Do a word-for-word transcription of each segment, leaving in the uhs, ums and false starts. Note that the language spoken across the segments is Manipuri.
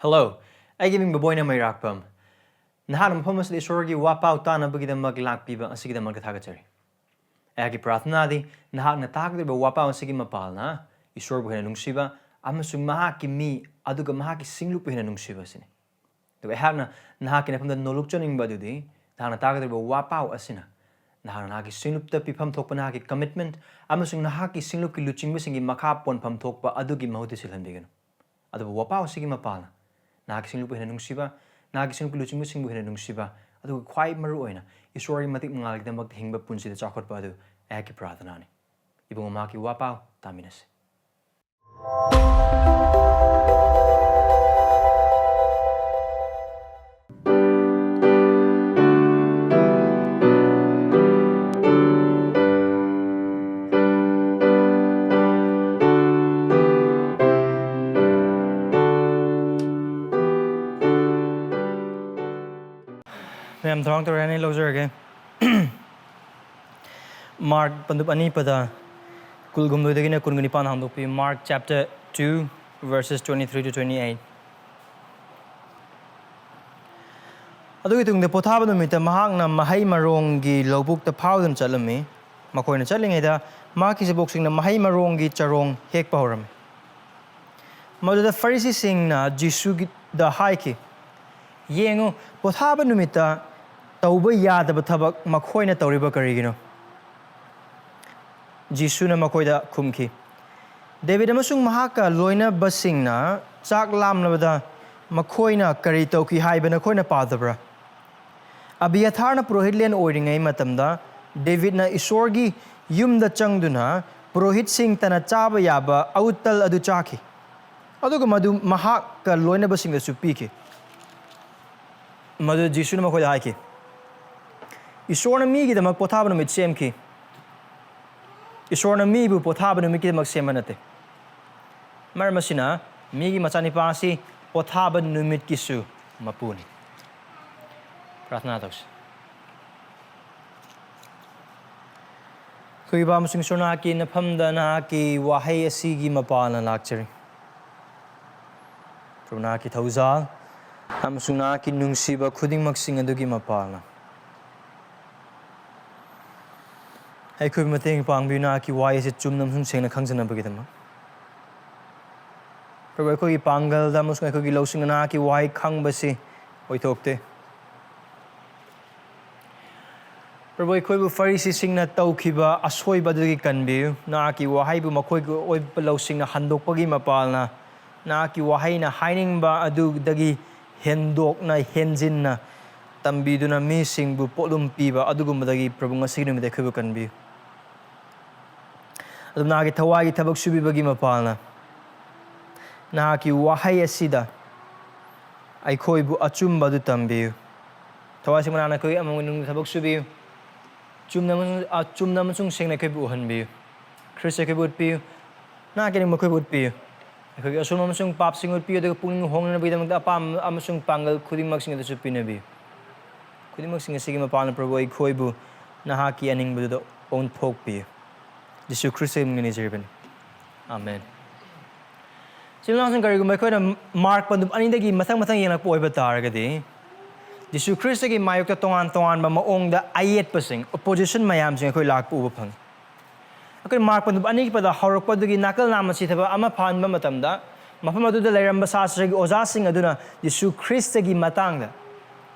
Hello, ꯑꯩꯒꯤ ꯃꯤꯡ ꯕꯣꯕꯣꯏꯅ ꯃꯩꯔꯥꯛꯄꯝ꯫ ꯅꯍꯥꯛꯅ ꯃꯐꯝ ꯑꯁꯤꯗ ꯏꯁꯣꯔꯒꯤ ꯋꯥꯄꯥꯎ ꯇꯥꯅꯕꯒꯤꯗꯃꯛ ꯂꯥꯛꯄꯤꯕ ꯑꯁꯤꯒꯤꯗꯃꯛꯇ ꯊꯥꯒꯠꯆꯔꯤ꯫ ꯑꯩꯍꯥꯛꯀꯤ ꯄ꯭ꯔꯥꯔꯊꯅꯥꯗꯤ ꯅꯍꯥꯛꯅ ꯇꯥꯒꯗꯧꯔꯤꯕ ꯋꯥꯄꯥꯎ ꯑꯁꯤꯒꯤ ꯃꯄꯥꯜꯅ ꯏꯁꯣꯔꯕꯨ ꯍꯦꯟꯅ ꯅꯨꯡꯁꯤꯕ ꯑꯃꯁꯨꯡ ꯃꯍꯥꯛꯀꯤ ꯃꯤ ꯑꯗꯨꯒ ꯃꯍꯥꯛꯀꯤ ꯁꯤꯡꯂꯨꯞꯄꯨ ꯍꯦꯟꯅ ꯅꯨꯡꯁꯤꯕ ꯑꯁꯤꯅꯤ꯫ ꯑꯗꯨꯒ ꯑꯩꯍꯥꯛꯅ ꯅꯍꯥꯛꯀꯤ ꯅꯐꯝꯗ ꯅꯣꯂꯨꯛꯆꯅꯤꯡꯕ ꯑꯗꯨꯗꯤ ꯅꯍꯥꯛꯅ ꯇꯥꯒꯗꯧꯔꯤꯕ ꯋꯥꯄꯥꯎ ꯑꯁꯤꯅ ꯅꯍꯥꯛꯅ ꯅꯍꯥꯛꯀꯤ ꯁꯤꯡꯂꯨꯞꯇ ꯄꯤꯐꯝ ꯊꯣꯛꯄ ꯅꯍꯥꯛꯀꯤ commitment ꯑꯃꯁꯨꯡ ꯅꯍꯥꯛꯀꯤ ꯁꯤꯡꯂꯨꯞꯀꯤ ꯂꯨꯆꯤꯡꯕꯁꯤꯡꯒꯤ ꯃꯈꯥ ꯄꯣꯟꯐꯝ ꯊꯣꯛꯄ ꯑꯗꯨꯒꯤ ꯃꯍꯨꯠꯇ ꯁꯤꯜꯍꯟꯕꯤꯒꯅꯨ꯫ ꯑꯗꯨꯕꯨ ꯋꯥꯄꯥꯎ ꯑꯁꯤꯒꯤ ꯃꯄꯥꯜꯅ ꯅꯍꯥꯛꯀꯤ ꯁꯤꯡꯂꯨꯞꯄꯨ ꯍꯦꯟꯅ ꯅꯨꯡꯁꯤꯕ, ꯅꯍꯥꯛꯀꯤ ꯁꯤꯡꯂꯨꯞꯀꯤ ꯂꯨꯆꯤꯡꯕꯁꯤꯡꯕꯨ ꯍꯦꯟꯅ ꯅꯨꯡꯁꯤꯕ, ꯑꯗꯨꯒ ꯈ꯭ꯋꯥꯏ ꯃꯔꯨ ꯑꯣꯏꯅ ꯏꯁꯣꯔꯒꯤ ꯃꯇꯤꯛ ꯃꯉꯥꯜꯒꯤꯗꯃꯛꯇ ꯍꯤꯡꯕ ꯄꯨꯟꯁꯤꯗ ꯆꯥꯎꯈꯠꯄ ꯑꯗꯨ ꯑꯩꯍꯥꯛꯀꯤ ꯄ꯭ꯔꯥꯔꯊꯅꯥꯅꯤ꯫ ꯏꯕꯨꯡꯉꯣ, ꯃꯍꯥꯛꯀꯤ ꯋꯥꯄꯥꯎ ꯇꯥꯃꯤꯟꯅꯁꯤ꯫ ꯃꯌꯥꯝ ꯊꯧꯔꯥꯡ ꯇꯧꯔꯦ ꯍꯥꯏꯅ ꯑꯩ ꯂꯧꯖꯔꯒꯦ꯫ ꯃꯥꯔꯛ ꯄꯟꯗꯨꯞ ꯑꯅꯤ ꯄꯗ ꯀꯨꯟꯍꯨꯝꯗꯣꯏꯗꯒꯤꯅ ꯀꯨꯟꯒ ꯅꯤꯄꯥꯟ ꯍꯥꯡꯗꯣꯛꯄꯤꯌꯨ꯫ Mark chapter two, verses twenty-three to twenty-eight꯫ ꯑꯗꯨꯒꯤ ꯇꯨꯡꯗ ꯄꯣꯊꯥꯕ ꯅꯨꯃꯤꯠꯇ ꯃꯍꯥꯛꯅ ꯃꯍꯩ ꯃꯔꯣꯡꯒꯤ ꯂꯧꯕꯨꯛꯇ ꯐꯥꯎꯗꯨꯅ ꯆꯠꯂꯝꯃꯤ꯫ ꯃꯈꯣꯏꯅ ꯆꯠꯂꯤꯉꯩꯗ ꯃꯍꯥꯛꯀꯤ ꯆꯦꯕꯣꯛꯁꯤꯡꯅ ꯃꯍꯩ ꯃꯔꯣꯡꯒꯤ ꯆꯔꯣꯡ ꯍꯦꯛꯄ ꯍꯧꯔꯝꯃꯤ꯫ ꯃꯗꯨꯗ ꯐꯔꯤꯁꯤꯁꯤꯡꯅ ꯖꯤꯁꯨꯗ ꯍꯥꯏꯈꯤ, "ꯌꯦꯡꯉꯨ, ꯄꯣꯊꯥꯕ ꯅꯨꯃꯤꯠꯇ ꯇꯧꯕ ꯌꯥꯗꯕ ꯊꯕꯛ ꯃꯈꯣꯏꯅ ꯇꯧꯔꯤꯕ ꯀꯔꯤꯒꯤꯅꯣ?" ꯖꯤꯁꯨꯅ ꯃꯈꯣꯏꯗ ꯈꯨꯝꯈꯤ, "ꯗꯦꯕꯤꯗ ꯑꯃꯁꯨꯡ ꯃꯍꯥꯛꯀ ꯂꯣꯏꯅꯕꯁꯤꯡꯅ ꯆꯥꯛ ꯂꯥꯝꯂꯕꯗ ꯃꯈꯣꯏꯅ ꯀꯔꯤ ꯇꯧꯈꯤ ꯍꯥꯏꯕ ꯅꯈꯣꯏꯅ ꯄꯥꯗꯕ꯭ꯔꯥ? ꯑꯕꯤꯌꯥꯊꯥꯔꯅ ꯄꯨꯔꯣꯍꯤꯠꯂꯦꯟ ꯑꯣꯏꯔꯤꯉꯩ ꯃꯇꯝꯗ ꯗꯦꯕꯤꯗꯅ ꯏꯁꯣꯔꯒꯤ ꯌꯨꯝꯗ ꯆꯪꯗꯨꯅ ꯄꯨꯔꯣꯍꯤꯠꯁꯤꯡꯇꯅ ꯆꯥꯕ ꯌꯥꯕ ꯑꯎꯠꯇꯜ ꯑꯗꯨ ꯆꯥꯈꯤ, ꯑꯗꯨꯒ ꯃꯗꯨ ꯃꯍꯥꯛꯀ ꯂꯣꯏꯅꯕꯁꯤꯡꯗꯁꯨ ꯄꯤꯈꯤ꯫" ꯃꯗꯨꯗ ꯖꯤꯁꯨꯅ ꯃꯈꯣꯏꯗ ꯍꯥꯏꯈꯤ, "ꯏꯁꯣꯔꯅ ꯃꯤꯒꯤꯗꯃꯛ ꯄꯣꯊꯥꯕ ꯅꯨꯃꯤꯠ ꯁꯦꯝꯈꯤ꯫ ꯏꯁꯣꯔꯅ ꯃꯤꯕꯨ ꯄꯣꯊꯥꯕ ꯅꯨꯃꯤꯠꯀꯤꯗꯃꯛ ꯁꯦꯝꯕ ꯅꯠꯇꯦ꯫ ꯃꯔꯝ ꯑꯁꯤꯅ ꯃꯤꯒꯤ ꯃꯆꯥꯅꯤꯄꯥ ꯑꯁꯤ ꯄꯣꯊꯥꯕ ꯅꯨꯃꯤꯠꯀꯤꯁꯨ ꯃꯄꯨꯅꯤ꯫" ꯄ꯭ꯔꯥꯔꯊꯅꯥ ꯇꯧꯁꯤ꯫ ꯑꯩꯈꯣꯏꯒꯤ ꯏꯄꯥ ꯑꯃꯁꯨꯡ ꯏꯁꯣꯔ, ꯅꯍꯥꯛꯀꯤ ꯅꯐꯝꯗ ꯅꯍꯥꯛꯀꯤ ꯋꯥꯍꯩ ꯑꯁꯤꯒꯤ ꯃꯄꯥꯜꯅ ꯂꯥꯛꯆꯔꯤ꯫ ꯅꯍꯥꯛꯀꯤ ꯊꯧꯖꯥꯜ ꯑꯃꯁꯨꯡ ꯅꯍꯥꯛꯀꯤ ꯅꯨꯡꯁꯤꯕ ꯈꯨꯗꯤꯡꯃꯛꯁꯤꯡ ꯑꯗꯨꯒꯤ ꯃꯄꯥꯜꯅ ꯑꯩꯈꯣꯏꯕꯨ ꯃꯇꯦꯡ ꯄꯥꯡꯕꯤꯌꯨ꯫ ꯅꯍꯥꯛꯀꯤ ꯋꯥꯍꯩ ꯑꯁꯤ ꯆꯨꯝꯅ ꯑꯃꯁꯨꯡ ꯁꯦꯡꯅ ꯈꯪꯖꯅꯕꯒꯤꯗꯃꯛ꯫ ꯄ꯭ꯔꯚꯨ, ꯑꯩꯈꯣꯏꯒꯤ ꯄꯥꯡꯒꯜꯗ ꯑꯃꯁꯨꯡ ꯑꯩꯈꯣꯏꯒꯤ ꯂꯧꯁꯤꯡꯅ ꯅꯍꯥꯛꯀꯤ ꯋꯥꯍꯩ ꯈꯪꯕꯁꯤ ꯑꯣꯏꯊꯣꯛꯇꯦ꯫ ꯄ꯭ꯔꯚꯨ, ꯑꯩꯈꯣꯏꯕꯨ ꯐꯔꯤꯁꯤꯁꯤꯡꯅ ꯇꯧꯈꯤꯕ ꯑꯁꯣꯏꯕ ꯑꯗꯨꯗꯒꯤ ꯀꯟꯕꯤꯌꯨ꯫ ꯅꯍꯥꯛꯀꯤ ꯋꯥꯍꯩꯕꯨ ꯃꯈꯣꯏꯒꯤ ꯑꯣꯏꯕ ꯂꯧꯁꯤꯡꯅ ꯍꯟꯗꯣꯛꯄꯒꯤ ꯃꯄꯥꯜꯅ, ꯅꯍꯥꯛꯀꯤ ꯋꯥꯍꯩꯅ ꯍꯥꯏꯅꯤꯡꯕ ꯑꯗꯨꯗꯒꯤ ꯍꯦꯟꯗꯣꯛꯅ, ꯍꯦꯟꯖꯤꯟꯅ ꯇꯝꯕꯤꯗꯨꯅ ꯃꯤꯁꯤꯡꯕꯨ ꯄꯣꯠꯂꯨꯝ ꯄꯤꯕ ꯑꯗꯨꯒꯨꯝꯕꯗꯒꯤ, ꯄ꯭ꯔꯚꯨ, ꯉꯁꯤꯒꯤ ꯅꯨꯃꯤꯠꯇ ꯑꯩꯈꯣꯏꯕꯨ ꯀꯟꯕꯤꯌꯨ꯫ ꯑꯗꯨꯝ ꯅꯍꯥꯛꯀꯤ ꯊꯋꯥꯏꯒꯤ ꯊꯕꯛ ꯁꯨꯕꯤꯕꯒꯤ ꯃꯄꯥꯜꯅ, ꯅꯍꯥꯛꯀꯤ ꯋꯥꯍꯩ ꯑꯁꯤꯗ ꯑꯩꯈꯣꯏꯕꯨ ꯑꯆꯨꯝꯕ ꯑꯗꯨ ꯇꯝꯕꯤꯌꯨ꯫ ꯊꯋꯥꯏꯁꯤ ꯃꯅꯥꯅ ꯑꯩꯈꯣꯏ ꯑꯃꯒꯤ ꯅꯨꯡꯗ ꯊꯕꯛ ꯁꯨꯕꯤꯌꯨ꯫ ꯆꯨꯝꯅ ꯑꯃꯁꯨꯡ, ꯑ, ꯆꯨꯝꯅ ꯑꯃꯁꯨꯡ ꯁꯦꯡꯅ ꯑꯩꯈꯣꯏꯕꯨ ꯎꯍꯟꯕꯤꯌꯨ꯫ ꯈ꯭ꯔꯤꯁꯇ ꯑꯩꯈꯣꯏꯕꯨ ꯎꯠꯄꯤꯌꯨ꯫ ꯅꯍꯥꯛꯀꯤ ꯑꯅꯤꯡꯕ ꯑꯩꯈꯣꯏꯕꯨ ꯎꯠꯄꯤꯌꯨ꯫ ꯑꯩꯈꯣꯏꯒꯤ ꯑꯁꯣꯏꯕ ꯑꯃꯁꯨꯡ ꯄꯥꯞꯁꯤꯡ ꯎꯠꯄꯤꯌꯨ, ꯑꯗꯨꯒ ꯄꯨꯛꯅꯤꯡ ꯍꯣꯡꯅꯅꯕꯒꯤꯗꯃꯛꯇ ꯑꯄꯥꯝꯕ ꯑꯃꯁꯨꯡ ꯄꯥꯡꯒꯜ ꯈꯨꯗꯤꯡꯃꯛꯁꯤꯡ ꯑꯗꯨꯁꯨ ꯄꯤꯅꯕꯤꯌꯨ꯫ ꯈꯨꯗꯤꯡꯃꯛꯁꯤꯡ ꯑꯁꯤꯒꯤ ꯃꯄꯥꯟꯅ, ꯄ꯭ꯔꯚꯨ, ꯑꯩꯈꯣꯏꯕꯨ ꯅꯍꯥꯛꯀꯤ ꯑꯅꯤꯡꯕꯗꯨꯗ ꯑꯣꯟꯊꯣꯛꯄꯤꯌꯨ꯫ ꯖꯤꯁꯨ ꯈ꯭ꯔꯤꯁꯇꯒꯤ ꯃꯤꯡꯗ ꯅꯤꯖꯔꯤꯕꯅꯤ꯫ ꯑꯥꯃꯦꯟ꯫ ꯏꯆꯤꯜ ꯏꯅꯥꯎꯁꯤꯡ, ꯀꯔꯤꯒꯨꯝꯕ ꯑꯩꯈꯣꯏꯅ ꯃꯥꯔꯛ ꯄꯟꯗꯨꯞ ꯑꯅꯤꯗꯒꯤ ꯃꯊꯪ ꯃꯊꯪ ꯌꯦꯡꯂꯛꯄ ꯑꯣꯏꯕ ꯇꯥꯔꯒꯗꯤ, ꯖꯤꯁꯨ ꯈ꯭ꯔꯤꯁꯇꯒꯤ ꯃꯥꯌꯣꯛꯇ ꯇꯣꯉꯥꯟ ꯇꯣꯉꯥꯟꯕ ꯃꯑꯣꯡꯗ ꯑꯌꯦꯠꯄꯁꯤꯡ, ꯑꯣꯄꯣꯖꯤꯁꯟ ꯃꯌꯥꯝꯁꯤꯡ ꯑꯩꯈꯣꯏ ꯂꯥꯛꯄ ꯎꯕ ꯐꯪꯏ꯫ ꯑꯩꯈꯣꯏ ꯃꯥꯔꯛ ꯄꯟꯗꯨꯞ ꯑꯅꯤꯒꯤ ꯄꯗ ꯍꯧꯔꯛꯄꯗꯨꯒꯤ ꯅꯥꯀꯜ ꯅꯥꯝꯃ ꯁꯤꯊꯕ ꯑꯃ ꯐꯍꯟꯕ ꯃꯇꯝꯗ, ꯃꯐꯝ ꯑꯗꯨꯗ ꯂꯩꯔꯝꯕ ꯁꯥꯁꯇ꯭ꯔꯒꯤ ꯑꯣꯖꯥꯁꯤꯡ ꯑꯗꯨꯅ ꯖꯤꯁꯨ ꯈ꯭ꯔꯤꯁꯇꯒꯤ ꯃꯇꯥꯡꯗ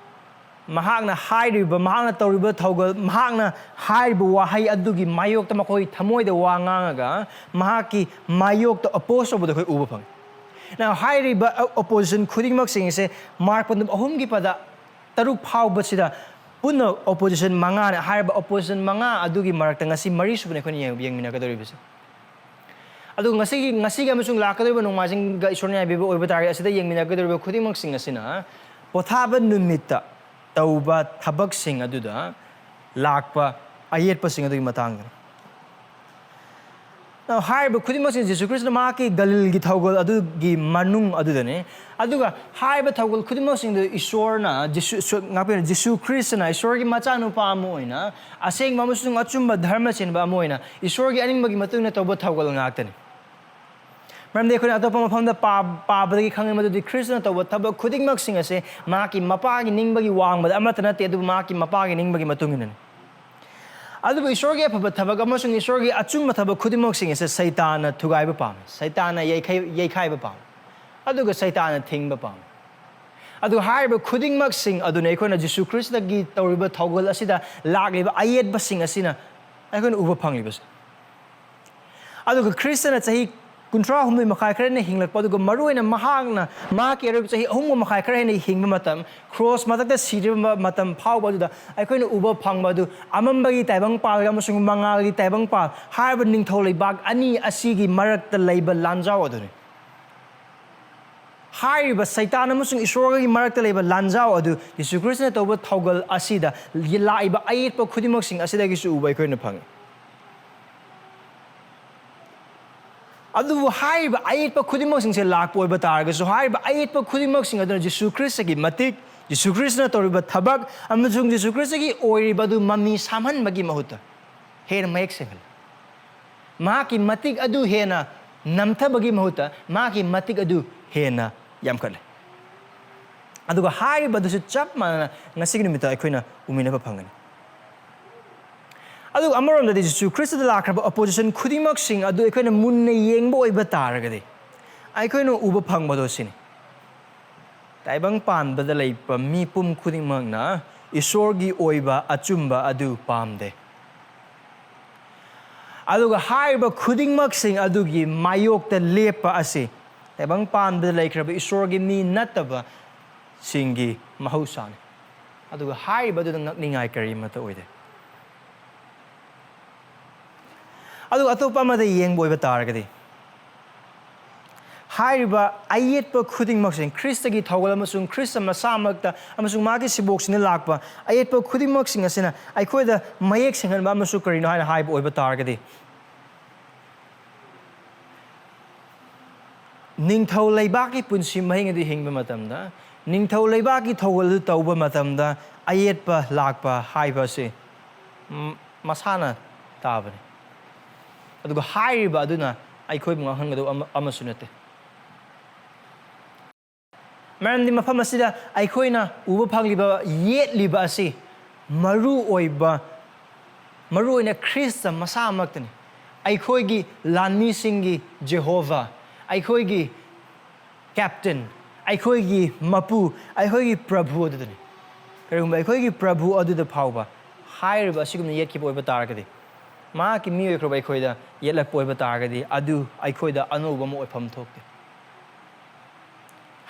ꯃꯍꯥꯛꯅ ꯍꯥꯏꯔꯤꯕ, ꯃꯍꯥꯛꯅ ꯇꯧꯔꯤꯕ ꯊꯧꯒꯜ, ꯃꯍꯥꯛꯅ ꯍꯥꯏꯔꯤꯕ ꯋꯥꯍꯩ ꯑꯗꯨꯒꯤ ꯃꯥꯌꯣꯛꯇ ꯃꯈꯣꯏ ꯊꯃꯣꯏꯗ ꯋꯥ ꯉꯥꯡꯉꯒ ꯃꯍꯥꯛꯀꯤ ꯃꯥꯌꯣꯛꯇ ꯑꯣꯄꯣꯖ ꯇꯧꯕꯗ ꯑꯩꯈꯣꯏ ꯎꯕ ꯐꯪꯏ꯫ Now, ꯍꯥꯏꯔꯤꯕ ꯑꯣꯄꯣꯖꯤꯁꯟ ꯈꯨꯗꯤꯡꯃꯛꯁꯤꯡ ꯑꯁꯦ ꯃꯥꯔꯛ ꯄꯟꯗꯨꯞ ꯑꯍꯨꯝꯒꯤ ꯄꯗ ꯇꯔꯨꯛ ꯐꯥꯎꯕꯁꯤꯗ ꯄꯨꯟꯅ ꯑꯣꯄꯣꯖꯤꯁꯟ ꯃꯉꯥꯅꯦ꯫ ꯍꯥꯏꯔꯤꯕ ꯑꯣꯄꯣꯖꯤꯁꯟ ꯃꯉꯥ ꯑꯗꯨꯒꯤ ꯃꯔꯛꯇ ꯉꯁꯤ ꯃꯔꯤꯁꯨꯕꯅꯤ ꯑꯩꯈꯣꯏꯅ ꯌꯦꯡ-, ꯌꯦꯡꯃꯤꯟꯅꯒꯗꯧꯔꯤꯕꯁꯦ꯫ ꯑꯗꯨꯒ ꯉꯁꯤꯒꯤ, ꯉꯁꯤꯒꯤ ꯑꯃꯁꯨꯡ ꯂꯥꯛꯀꯗꯧꯔꯤꯕ ꯅꯣꯡꯃꯥꯏꯖꯤꯡꯒ ꯏꯁꯣꯔꯅ ꯌꯥꯕꯤꯕ ꯑꯣꯏꯕ ꯇꯥꯔꯒꯗꯤ, ꯑꯁꯤꯗ ꯌꯦꯡꯃꯤꯟꯅꯒꯗꯧꯔꯤꯕ ꯈꯨꯗꯤꯡꯃꯛꯁꯤꯡ ꯑꯁꯤꯅ ꯄꯣꯊꯥꯕ ꯅꯨꯃꯤꯠꯇ ꯇꯧꯕ ꯊꯕꯛꯁꯤꯡ ꯑꯗꯨꯗ ꯂꯥꯛꯄ ꯑꯌꯦꯠꯄꯁꯤꯡ ꯑꯗꯨꯒꯤ ꯃꯇꯥꯡꯗꯅꯤ꯫ Now, ꯍꯥꯏꯔꯤꯕ ꯈꯨꯗꯤꯡꯃꯛꯁꯤꯡ ꯖꯤꯁꯨ ꯈ꯭ꯔꯤꯁꯇꯅ ꯃꯍꯥꯛꯀꯤ ꯒꯂꯤꯜꯒꯤ ꯊꯧꯒꯜ ꯑꯗꯨꯒꯤ ꯃꯅꯨꯡ ꯑꯗꯨꯗꯅꯤ꯫ ꯑꯗꯨꯒ ꯍꯥꯏꯔꯤꯕ ꯊꯧꯒꯜ ꯈꯨꯗꯤꯡꯃꯛꯁꯤꯡꯗꯨ ꯏꯁꯣꯔꯅ, ꯖꯤꯁꯨ, ꯏꯁꯣꯔ, ꯉꯥꯛꯄꯤꯔꯣ, ꯖꯤꯁꯨ ꯈ꯭ꯔꯤꯁꯇꯅ ꯏꯁꯣꯔꯒꯤ ꯃꯆꯥꯅꯨꯄꯥ ꯑꯃ ꯑꯣꯏꯅ, ꯑꯁꯦꯡꯕ ꯑꯃꯁꯨꯡ ꯑꯆꯨꯝꯕ ꯙꯔꯃ ꯆꯦꯟꯕ ꯑꯃ ꯑꯣꯏꯅ ꯏꯁꯣꯔꯒꯤ ꯑꯅꯤꯡꯕꯒꯤ ꯃꯇꯨꯡ ꯏꯟꯅ ꯇꯧꯕ ꯊꯧꯒꯜ ꯉꯥꯛꯇꯅꯤ꯫ ꯃꯔꯝꯗꯤ ꯑꯩꯈꯣꯏꯅ ꯑꯇꯣꯞꯄ ꯃꯐꯝꯗ ꯄꯥ-, ꯄꯥꯕꯗꯒꯤ ꯈꯪꯉꯤ ꯃꯗꯨꯗꯤ ꯈ꯭ꯔꯤꯁꯇꯅ ꯇꯧꯕ ꯊꯕꯛ ꯈꯨꯗꯤꯡꯃꯛꯁꯤꯡ ꯑꯁꯦ ꯃꯍꯥꯛꯀꯤ ꯃꯄꯥꯒꯤ ꯅꯤꯡꯕꯒꯤ ꯋꯥꯡꯃꯗ ꯑꯃꯠꯇ ꯅꯠꯇꯦ, ꯑꯗꯨꯕꯨ ꯃꯍꯥꯛꯀꯤ ꯃꯄꯥꯒꯤ ꯅꯤꯡꯕꯒꯤ ꯃꯇꯨꯡ ꯏꯟꯅꯅꯤ꯫ ꯑꯗꯨꯕꯨ ꯏꯁꯣꯔꯒꯤ ꯑꯐꯕ ꯊꯕꯛ ꯑꯃꯁꯨꯡ ꯏꯁꯣꯔꯒꯤ ꯑꯆꯨꯝꯕ ꯊꯕꯛ ꯈꯨꯗꯤꯡꯃꯛꯁꯤꯡ ꯑꯁꯦ ꯁꯩꯇꯥꯟꯅ ꯊꯨꯒꯥꯏꯕ ꯄꯥꯝꯃꯤ, ꯁꯩꯇꯥꯟꯅ ꯌꯩꯈꯩ-, ꯌꯩꯈꯥꯏꯕ ꯄꯥꯝꯃꯤ, ꯑꯗꯨꯒ ꯁꯩꯇꯥꯟꯅ ꯊꯤꯡꯕ ꯄꯥꯝꯃꯤ꯫ ꯑꯗꯨꯒ ꯍꯥꯏꯔꯤꯕ ꯈꯨꯗꯤꯡꯃꯛꯁꯤꯡ ꯑꯗꯨꯅ ꯑꯩꯈꯣꯏꯅ ꯖꯤꯁꯨ ꯈ꯭ꯔꯤꯁꯇꯒꯤ ꯇꯧꯔꯤꯕ ꯊꯧꯒꯜ ꯑꯁꯤꯗ ꯂꯥꯛꯂꯤꯕ ꯑꯌꯦꯠꯄꯁꯤꯡ ꯑꯁꯤꯅ ꯑꯩꯈꯣꯏꯅ ꯎꯕ ꯐꯪꯂꯤꯕꯁꯦ꯫ ꯑꯗꯨꯒ ꯈ꯭ꯔꯤꯁꯇꯅ ꯆꯍꯤ ꯀꯨꯟꯊ꯭ꯔꯥ ꯍꯨꯝꯗꯣꯏ ꯃꯈꯥꯏ ꯈꯔ ꯍꯦꯟꯅ ꯍꯤꯡꯂꯛꯄ, ꯑꯗꯨꯒ ꯃꯔꯨꯑꯣꯏꯅ ꯃꯍꯥꯛꯅ ꯃꯍꯥꯛꯀꯤ ꯑꯔꯣꯏꯕ ꯆꯍꯤ ꯑꯍꯨꯝꯒ ꯃꯈꯥꯏ ꯈꯔ ꯍꯦꯟꯅ ꯍꯤꯡꯕ ꯃꯇꯝ, ꯀ꯭ꯔꯣꯁ ꯃꯊꯛꯇ ꯁꯤꯔꯤꯕ ꯃꯇꯝ ꯐꯥꯎꯕ ꯑꯗꯨꯗ ꯑꯩꯈꯣꯏꯅ ꯎꯕ ꯐꯪꯕ ꯑꯗꯨ ꯑꯃꯝꯕꯒꯤ ꯇꯥꯏꯕꯪꯄꯥꯜ ꯑꯃꯁꯨꯡ ꯃꯉꯥꯜꯒꯤ ꯇꯥꯏꯕꯪꯄꯥꯜ ꯍꯥꯏꯔꯤꯕ ꯅꯤꯡꯊꯧ ꯂꯩꯕꯥꯛ ꯑꯅꯤ ꯑꯁꯤꯒꯤ ꯃꯔꯛꯇ ꯂꯩꯕ ꯂꯥꯟꯖꯥꯎ ꯑꯗꯨꯅꯤ꯫ ꯍꯥꯏꯔꯤꯕ ꯁꯩꯇꯥꯟ ꯑꯃꯁꯨꯡ ꯏꯁꯣꯔꯒꯤ ꯃꯔꯛꯇ ꯂꯩꯕ ꯂꯥꯟꯖꯥꯎ ꯑꯗꯨ ꯌꯤꯁꯨ ꯈ꯭ꯔꯤꯁꯇꯅ ꯇꯧꯕ ꯊꯧꯒꯜ ꯑꯁꯤꯗ ꯂꯥꯛꯏꯕ ꯑꯌꯦꯠꯄ ꯈꯨꯗꯤꯡꯃꯛꯁꯤꯡ ꯑꯁꯤꯗꯒꯤꯁꯨ ꯎꯕ ꯑꯩꯈꯣꯏꯅ ꯐꯪꯉꯤ꯫ ꯑꯗꯨꯕꯨ ꯍꯥꯏꯔꯤꯕ ꯑꯌꯦꯠꯄ ꯈꯨꯗꯤꯡꯃꯛꯁꯤꯡꯁꯦ ꯂꯥꯛꯄ ꯑꯣꯏꯕ ꯇꯥꯔꯒꯁꯨ, ꯍꯥꯏꯔꯤꯕ ꯑꯌꯦꯠꯄ ꯈꯨꯗꯤꯡꯃꯛꯁꯤꯡ ꯑꯗꯨꯅ ꯖꯤꯁꯨ ꯈ꯭ꯔꯤꯁꯇꯒꯤ ꯃꯇꯤꯛ, ꯖꯤꯁꯨ ꯈ꯭ꯔꯤꯁꯇꯅ ꯇꯧꯔꯤꯕ ꯊꯕꯛ ꯑꯃꯁꯨꯡ ꯖꯤꯁꯨ ꯈ꯭ꯔꯤꯁꯇꯒꯤ ꯑꯣꯏꯔꯤꯕ ꯑꯗꯨ ꯃꯃꯤ ꯁꯥꯝꯍꯟꯕꯒꯤ ꯃꯍꯨꯠꯇ ꯍꯦꯟꯅ ꯃꯌꯦꯛ ꯁꯦꯡꯍꯜꯂꯤ꯫ ꯃꯍꯥꯛꯀꯤ ꯃꯇꯤꯛ ꯑꯗꯨ ꯍꯦꯟꯅ ꯅꯝꯊꯕꯒꯤ ꯃꯍꯨꯠꯇ ꯃꯍꯥꯛꯀꯤ ꯃꯇꯤꯛ ꯑꯗꯨ ꯍꯦꯟꯅ ꯌꯥꯝꯈꯠꯂꯦ꯫ ꯑꯗꯨꯒ ꯍꯥꯏꯔꯤꯕꯗꯨꯁꯨ ꯆꯞ ꯃꯥꯟꯅꯅ ꯉꯁꯤꯒꯤ ꯅꯨꯃꯤꯠꯇ ꯑꯩꯈꯣꯏꯅ ꯎꯃꯤꯟꯅꯕ ꯐꯪꯒꯅꯤ꯫ ꯑꯗꯨꯒ ꯑꯃꯔꯣꯝꯗꯗꯤ ꯖꯤꯁꯨ ꯈ꯭ꯔꯤꯁꯇꯗ ꯂꯥꯛꯈ꯭ꯔꯕ ꯑꯣꯄꯣꯖꯤꯁꯟ ꯈꯨꯗꯤꯡꯃꯛꯁꯤꯡ ꯑꯗꯨ ꯑꯩꯈꯣꯏꯅ ꯃꯨꯟꯅ ꯌꯦꯡꯕ ꯑꯣꯏꯕ ꯇꯥꯔꯒꯗꯤ, ꯑꯩꯈꯣꯏꯅ ꯎꯕ ꯐꯪꯕꯗꯣ ꯁꯤꯅꯤ: ꯇꯥꯏꯕꯪ ꯄꯥꯟꯕꯗ ꯂꯩꯕ ꯃꯤꯄꯨꯝ ꯈꯨꯗꯤꯡꯃꯛꯅ ꯏꯁꯣꯔꯒꯤ ꯑꯣꯏꯕ ꯑꯆꯨꯝꯕ ꯑꯗꯨ ꯄꯥꯝꯗꯦ꯫ ꯑꯗꯨꯒ ꯍꯥꯏꯔꯤꯕ ꯈꯨꯗꯤꯡꯃꯛꯁꯤꯡ ꯑꯗꯨꯒꯤ ꯃꯥꯌꯣꯛꯇ ꯂꯦꯞꯄ ꯑꯁꯤ ꯇꯥꯏꯕꯪ ꯄꯥꯟꯕꯗ ꯂꯩꯈ꯭ꯔꯕ ꯏꯁꯣꯔꯒꯤ ꯃꯤ ꯅꯠꯇꯕꯁꯤꯡꯒꯤ ꯃꯍꯧꯁꯥꯅꯤ꯫ ꯑꯗꯨꯒ ꯍꯥꯏꯔꯤꯕ ꯑꯗꯨꯗ ꯉꯛꯅꯤꯡꯉꯥꯏ ꯀꯔꯤꯃꯠꯇ ꯑꯣꯏꯗꯦ꯫ ꯑꯗꯨꯒ ꯑꯇꯣꯞꯄ ꯑꯃꯗ ꯌꯦꯡꯕ ꯑꯣꯏꯕ ꯇꯥꯔꯒꯗꯤ, ꯍꯥꯏꯔꯤꯕ ꯑꯌꯦꯠꯄ ꯈꯨꯗꯤꯡꯃꯛꯁꯤꯡ, ꯈ꯭ꯔꯤꯁꯇꯒꯤ ꯊꯧꯒꯜ ꯑꯃꯁꯨꯡ ꯈ꯭ꯔꯤꯁꯇ ꯃꯁꯥꯃꯛꯇ ꯑꯃꯁꯨꯡ ꯃꯥꯒꯤ ꯁꯤꯕꯣꯛꯁꯤꯡꯗ ꯂꯥꯛꯄ ꯑꯌꯦꯠꯄ ꯈꯨꯗꯤꯡꯃꯛꯁꯤꯡ ꯑꯁꯤꯅ ꯑꯩꯈꯣꯏꯗ ꯃꯌꯦꯛ ꯁꯦꯡꯍꯟꯕ ꯑꯃꯁꯨ ꯀꯔꯤꯅꯣ ꯍꯥꯏꯅ ꯍꯥꯏꯕ ꯑꯣꯏꯕ ꯇꯥꯔꯒꯗꯤ, ꯅꯤꯡꯊꯧ ꯂꯩꯕꯥꯛꯀꯤ ꯄꯨꯟꯁꯤ ꯃꯍꯤꯡ ꯑꯗꯨ ꯍꯤꯡꯕ ꯃꯇꯝꯗ, ꯅꯤꯡꯊꯧ ꯂꯩꯕꯥꯛꯀꯤ ꯊꯧꯒꯜ ꯑꯗꯨ ꯇꯧꯕ ꯃꯇꯝꯗ ꯑꯌꯦꯠꯄ ꯂꯥꯛꯄ ꯍꯥꯏꯕ ꯑꯁꯤ, ꯎꯝ, ꯃꯁꯥꯅ ꯇꯥꯕꯅꯤ꯫ ꯑꯗꯨꯒ ꯍꯥꯏꯔꯤꯕ ꯑꯗꯨꯅ ꯑꯩꯈꯣꯏꯕꯨ ꯉꯥꯡꯍꯟꯒꯗꯧꯕ ꯑꯃ, ꯑꯃꯁꯨ ꯅꯠꯇꯦ꯫ ꯃꯔꯝꯗꯤ ꯃꯐꯝ ꯑꯁꯤꯗ ꯑꯩꯈꯣꯏꯅ ꯎꯕ ꯐꯪꯂꯤꯕ, ꯌꯦꯠꯂꯤꯕ ꯑꯁꯤ ꯃꯔꯨ ꯑꯣꯏꯕ, ꯃꯔꯨ ꯑꯣꯏꯅ ꯈ꯭ꯔꯤꯁꯇ ꯃꯁꯥꯃꯛꯇꯅꯤ꯫ ꯑꯩꯈꯣꯏꯒꯤ ꯂꯥꯟꯃꯤꯁꯤꯡꯒꯤ ꯖꯦꯍꯣꯚꯥ, ꯑꯩꯈꯣꯏꯒꯤ ꯀꯦꯞꯇꯦꯟ, ꯑꯩꯈꯣꯏꯒꯤ ꯃꯄꯨ, ꯑꯩꯈꯣꯏꯒꯤ ꯄ꯭ꯔꯚꯨ ꯑꯗꯨꯗꯅꯤ꯫ ꯀꯔꯤꯒꯨꯝꯕ ꯑꯩꯈꯣꯏꯒꯤ ꯄ꯭ꯔꯚꯨ ꯑꯗꯨꯗ ꯐꯥꯎꯕ ꯍꯥꯏꯔꯤꯕ ꯑꯁꯤꯒꯨꯝꯅ ꯌꯦꯠꯈꯤꯕ ꯑꯣꯏꯕ ꯇꯥꯔꯒꯗꯤ, ꯃꯍꯥꯛꯀꯤ ꯃꯤ ꯑꯣꯏꯈ꯭ꯔꯕ ꯑꯩꯈꯣꯏꯗ ꯌꯦꯠꯂꯛꯄ ꯑꯣꯏꯕ ꯇꯥꯔꯒꯗꯤ, ꯑꯗꯨ ꯑꯩꯈꯣꯏꯗ ꯑꯅꯧꯕ ꯑꯃ ꯑꯣꯏꯐꯝ ꯊꯣꯛꯇꯦ꯫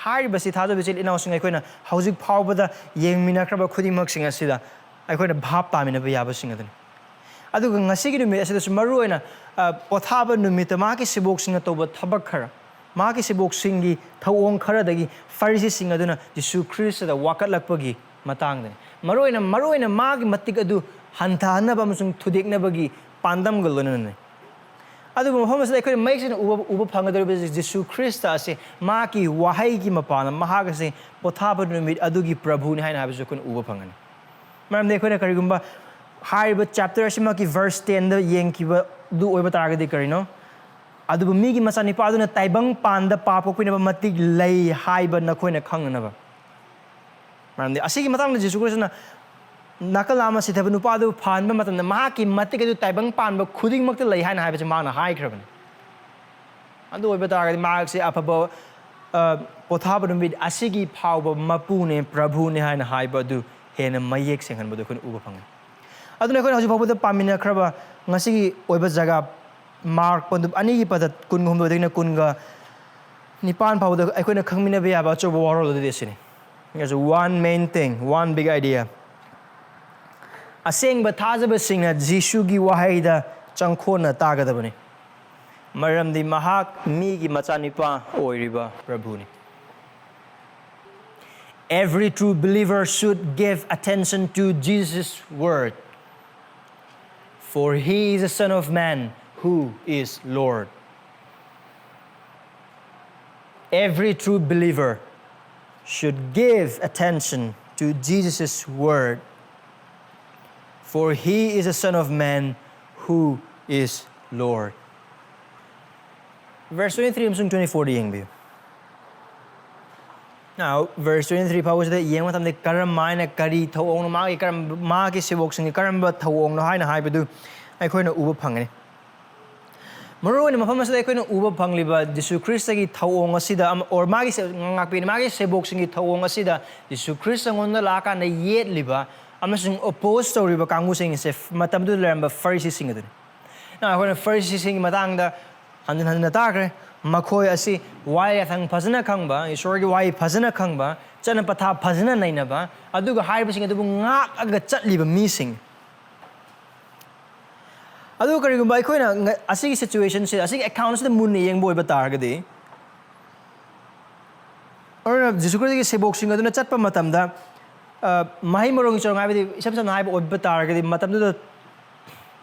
ꯍꯥꯏꯔꯤꯕꯁꯤ, ꯊꯥꯖꯕ ꯏꯆꯤꯜ ꯏꯅꯥꯎꯁꯤꯡ, ꯑꯩꯈꯣꯏꯅ ꯍꯧꯖꯤꯛ ꯐꯥꯎꯕꯗ ꯌꯦꯡꯃꯤꯟꯅꯈ꯭ꯔꯕ ꯈꯨꯗꯤꯡꯃꯛꯁꯤꯡ ꯑꯁꯤꯗ ꯑꯩꯈꯣꯏꯅ ꯚꯥꯞ ꯇꯥꯃꯤꯟꯅꯕ ꯌꯥꯕꯁꯤꯡ ꯑꯗꯨꯅꯤ꯫ ꯑꯗꯨꯒ ꯉꯁꯤꯒꯤ ꯅꯨꯃꯤꯠ ꯑꯁꯤꯗꯁꯨ ꯃꯔꯨꯑꯣꯏꯅ, ꯑ, ꯄꯣꯊꯥꯕ ꯅꯨꯃꯤꯠꯇ ꯃꯍꯥꯛꯀꯤ ꯁꯦꯕꯣꯛꯁꯤꯡꯅ ꯇꯧꯕ ꯊꯕꯛ ꯈꯔ, ꯃꯍꯥꯛꯀꯤ ꯁꯦꯕꯣꯛꯁꯤꯡꯒꯤ ꯊꯧꯑꯣꯡ ꯈꯔꯗꯒꯤ ꯐꯔꯤꯁꯤꯁꯤꯡ ꯑꯗꯨꯅ ꯖꯤꯁꯨ ꯈ꯭ꯔꯤꯁꯇꯗ ꯋꯥꯀꯠꯂꯛꯄꯒꯤ ꯃꯇꯥꯡꯗꯅꯤ꯫ ꯃꯔꯨꯑꯣꯏꯅ, ꯃꯔꯨꯑꯣꯏꯅ ꯃꯥꯒꯤ ꯃꯇꯤꯛ ꯑꯗꯨ ꯍꯟꯊꯍꯟꯅꯕ ꯑꯃꯁꯨꯡ ꯊꯨꯗꯦꯛꯅꯕꯒꯤ ꯄꯥꯟꯗꯝꯒ ꯂꯣꯏꯅꯅꯅꯤ꯫ ꯑꯗꯨꯕꯨ ꯃꯐꯝ ꯑꯁꯤꯗ ꯑꯩꯈꯣꯏꯅ ꯃꯌꯦꯛ ꯁꯦꯡꯅ ꯎꯕ, ꯎꯕ ꯐꯪꯒꯗꯧꯔꯤꯕꯁꯤ ꯖꯤꯁꯨ ꯈ꯭ꯔꯤꯁꯇ ꯑꯁꯤ ꯃꯍꯥꯛꯀꯤ ꯋꯥꯍꯩꯒꯤ ꯃꯄꯥꯟꯅ ꯃꯍꯥꯛ ꯑꯁꯤ ꯄꯣꯊꯥꯕ ꯅꯨꯃꯤꯠ ꯑꯗꯨꯒꯤ ꯄ꯭ꯔꯚꯨꯅꯤ ꯍꯥꯏꯅ ꯍꯥꯏꯕꯁꯨ ꯑꯩꯈꯣꯏꯅ ꯎꯕ ꯐꯪꯒꯅꯤ꯫ ꯃꯔꯝꯗꯤ ꯑꯩꯈꯣꯏꯅ ꯀꯔꯤꯒꯨꯝꯕ ꯍꯥꯏꯔꯤꯕ ꯆꯦꯞꯇꯔ ꯑꯁꯤꯃꯛꯀꯤ ꯚꯔꯁ ꯇꯦꯟꯗ ꯌꯦꯡꯈꯤꯕꯗꯨ ꯑꯣꯏꯕ ꯇꯥꯔꯒꯗꯤ ꯀꯔꯤꯅꯣ? "ꯑꯗꯨꯕꯨ ꯃꯤꯒꯤ ꯃꯆꯥꯅꯤꯄꯥ ꯑꯗꯨꯅ ꯇꯥꯏꯕꯪ ꯄꯥꯟꯗ ꯄꯥ ꯄꯣꯛꯄꯤꯅꯕ ꯃꯇꯤꯛ ꯂꯩ ꯍꯥꯏꯕ ꯅꯈꯣꯏꯅ ꯈꯪꯅꯅꯕ"꯫ ꯃꯔꯝꯗꯤ ꯑꯁꯤꯒꯤ ꯃꯇꯥꯡꯗ ꯖꯤꯁꯨ ꯈ꯭ꯔꯤꯁꯇꯅ ꯅꯥꯀꯜ ꯑꯃ ꯁꯤꯊꯕ ꯅꯨꯄꯥ ꯑꯗꯨ ꯐꯍꯟꯕ ꯃꯇꯝꯗ ꯃꯍꯥꯛꯀꯤ ꯃꯇꯤꯛ ꯑꯗꯨ ꯇꯥꯏꯕꯪ ꯄꯥꯟꯕ ꯈꯨꯗꯤꯡꯃꯛꯇ ꯂꯩ ꯍꯥꯏꯅ ꯍꯥꯏꯕꯁꯤ ꯃꯍꯥꯛꯅ ꯍꯥꯏꯈ꯭ꯔꯕꯅꯤ꯫ ꯑꯗꯨ ꯑꯣꯏꯕ ꯇꯥꯔꯒꯗꯤ ꯃꯍꯥꯛꯁꯦ ꯑꯐꯕ, ꯑ, ꯄꯣꯊꯥꯕ ꯅꯨꯃꯤꯠ ꯑꯁꯤꯒꯤ ꯐꯥꯎꯕ ꯃꯄꯨꯅꯦ, ꯄ꯭ꯔꯚꯨꯅꯦ ꯍꯥꯏꯅ ꯍꯥꯏꯕ ꯑꯗꯨ ꯍꯦꯟꯅ ꯃꯌꯦꯛ ꯁꯦꯡꯍꯟꯕꯗꯨ ꯑꯩꯈꯣꯏꯅ ꯎꯕ ꯐꯪꯉꯤ꯫ ꯑꯗꯨꯅ ꯑꯩꯈꯣꯏꯅ ꯍꯧꯖꯤꯛ ꯐꯥꯎꯕꯗ ꯄꯥꯃꯤꯟꯅꯈ꯭ꯔꯕ ꯉꯁꯤꯒꯤ ꯑꯣꯏꯕ ꯖꯒꯥ, ꯃꯥꯔꯛ ꯄꯟꯗꯨꯞ ꯑꯅꯤꯒꯤ ꯄꯗ ꯀꯨꯟꯍꯨꯝꯗꯣꯏꯗꯒꯤꯅ ꯀꯨꯟꯒ ꯅꯤꯄꯥꯟ ꯐꯥꯎꯕꯗ ꯑꯩꯈꯣꯏꯅ ꯈꯪꯃꯤꯟꯅꯕ ꯌꯥꯕ ꯑꯆꯧꯕ ꯋꯥꯔꯣꯜ ꯑꯗꯨꯗꯤ ꯑꯁꯤꯅꯤ꯫ There's one main thing, one big idea. ꯑꯁꯦꯡꯕ ꯊꯥꯖꯕꯁꯤꯡꯅ ꯖꯤꯁꯨꯒꯤ ꯋꯥꯍꯩꯗ ꯆꯪꯈꯣꯟꯅ ꯇꯥꯒꯗꯕꯅꯤ, ꯃꯔꯝꯗꯤ ꯃꯍꯥꯛ ꯃꯤꯒꯤ ꯃꯆꯥꯅꯤꯄꯥ ꯑꯣꯏꯔꯤꯕ ꯄ꯭ꯔꯚꯨꯅꯤ꯫ Every true believer should give attention to Jesus' word, for he is the Son of Man who is Lord. Every true believer should give attention to Jesus' word, for he is the Son of Man who is Lord. Verse twenty three ꯑꯃꯁꯨꯡ twenty four ꯗ ꯌꯦꯡꯕꯤꯌꯨ꯫ Now, verse twenty three ꯐꯥꯎꯕꯁꯤꯗ ꯌꯦꯡꯕ ꯃꯇꯝꯗ ꯀꯔꯝ ꯍꯥꯏꯅ, ꯀꯔꯤ ꯊꯧꯑꯣꯡꯅꯣ, ꯃꯥꯒꯤ ꯀꯔꯝꯕ, ꯃꯥꯒꯤ ꯁꯦꯕꯣꯛꯁꯤꯡꯒꯤ ꯀꯔꯝꯕ ꯊꯧꯑꯣꯡꯅꯣ ꯍꯥꯏꯅ ꯍꯥꯏꯕꯗꯨ ꯑꯩꯈꯣꯏꯅ ꯎꯕ ꯐꯪꯒꯅꯤ꯫ ꯃꯔꯨꯑꯣꯏꯅ ꯃꯐꯝ ꯑꯁꯤꯗ ꯑꯩꯈꯣꯏꯅ ꯎꯕ ꯐꯪꯂꯤꯕ ꯖꯤꯁꯨ ꯈ꯭ꯔꯤꯁꯇꯒꯤ ꯊꯧꯑꯣꯡ ꯑꯁꯤꯗ ꯑꯃ, or ꯃꯥꯒꯤ ꯁꯦ-, ꯉꯥꯛꯄꯤꯅꯤ, ꯃꯥꯒꯤ ꯁꯦꯕꯣꯛꯁꯤꯡꯒꯤ ꯊꯧꯑꯣꯡ ꯑꯁꯤꯗ ꯖꯤꯁꯨ ꯈ꯭ꯔꯤꯁꯇ ꯑꯩꯉꯣꯟꯗ ꯂꯥꯛꯑꯀꯥꯟꯗ ꯌꯦꯠꯂꯤꯕ ꯑꯃꯁꯨꯡ oppose ꯇꯧꯔꯤꯕ ꯀꯥꯡꯕꯨꯁꯤꯡꯁꯦ ꯃꯇꯝꯗꯨꯗ ꯂꯩꯔꯝꯕ ꯐꯔꯤꯁꯤꯁꯤꯡ ꯑꯗꯨꯅꯤ꯫ Now, ꯑꯩꯈꯣꯏꯅ ꯐꯔꯤꯁꯤꯁꯤꯡꯒꯤ ꯃꯇꯥꯡꯗ ꯍꯟꯖꯤꯟ ꯍꯟꯖꯤꯟꯅ ꯇꯥꯈ꯭ꯔꯦ꯫ ꯃꯈꯣꯏ ꯑꯁꯤ ꯋꯥꯍꯩ ꯌꯥꯊꯪ ꯐꯖꯅ ꯈꯪꯕ, ꯏꯁꯣꯔꯒꯤ ꯋꯥꯍꯩ ꯐꯖꯅ ꯈꯪꯕ, ꯆꯠꯅ ꯄꯊꯥꯞ ꯐꯖꯅ ꯅꯩꯅꯕ, ꯑꯗꯨꯒ ꯍꯥꯏꯔꯤꯕꯁꯤꯡ ꯑꯗꯨꯕꯨ ꯉꯥꯛꯑꯒ ꯆꯠꯂꯤꯕ ꯃꯤꯁꯤꯡ꯫ ꯑꯗꯨ ꯀꯔꯤꯒꯨꯝꯕ ꯑꯩꯈꯣꯏꯅ ꯉ-, ꯑꯁꯤꯒꯤ situation ꯁꯦ, ꯑꯁꯤꯒꯤ account ꯁꯤꯗ ꯃꯨꯟꯅ ꯌꯦꯡꯕ ꯑꯣꯏꯕ ꯇꯥꯔꯒꯗꯤ, ꯑꯗꯨꯅ ꯖꯤꯁꯨ ꯈ꯭ꯔꯤꯁꯇꯒꯤ ꯁꯦꯕꯣꯛꯁꯤꯡ ꯑꯗꯨꯅ ꯆꯠꯄ ꯃꯇꯝꯗ, ꯑ, ꯃꯍꯩ ꯃꯔꯣꯡꯒꯤ ꯆꯔꯣꯡ ꯍꯥꯏꯕꯗꯤ ꯏꯁꯝ ꯁꯝꯅ ꯍꯥꯏꯕ ꯑꯣꯏꯕ ꯇꯥꯔꯒꯗꯤ ꯃꯇꯝꯗꯨꯗ,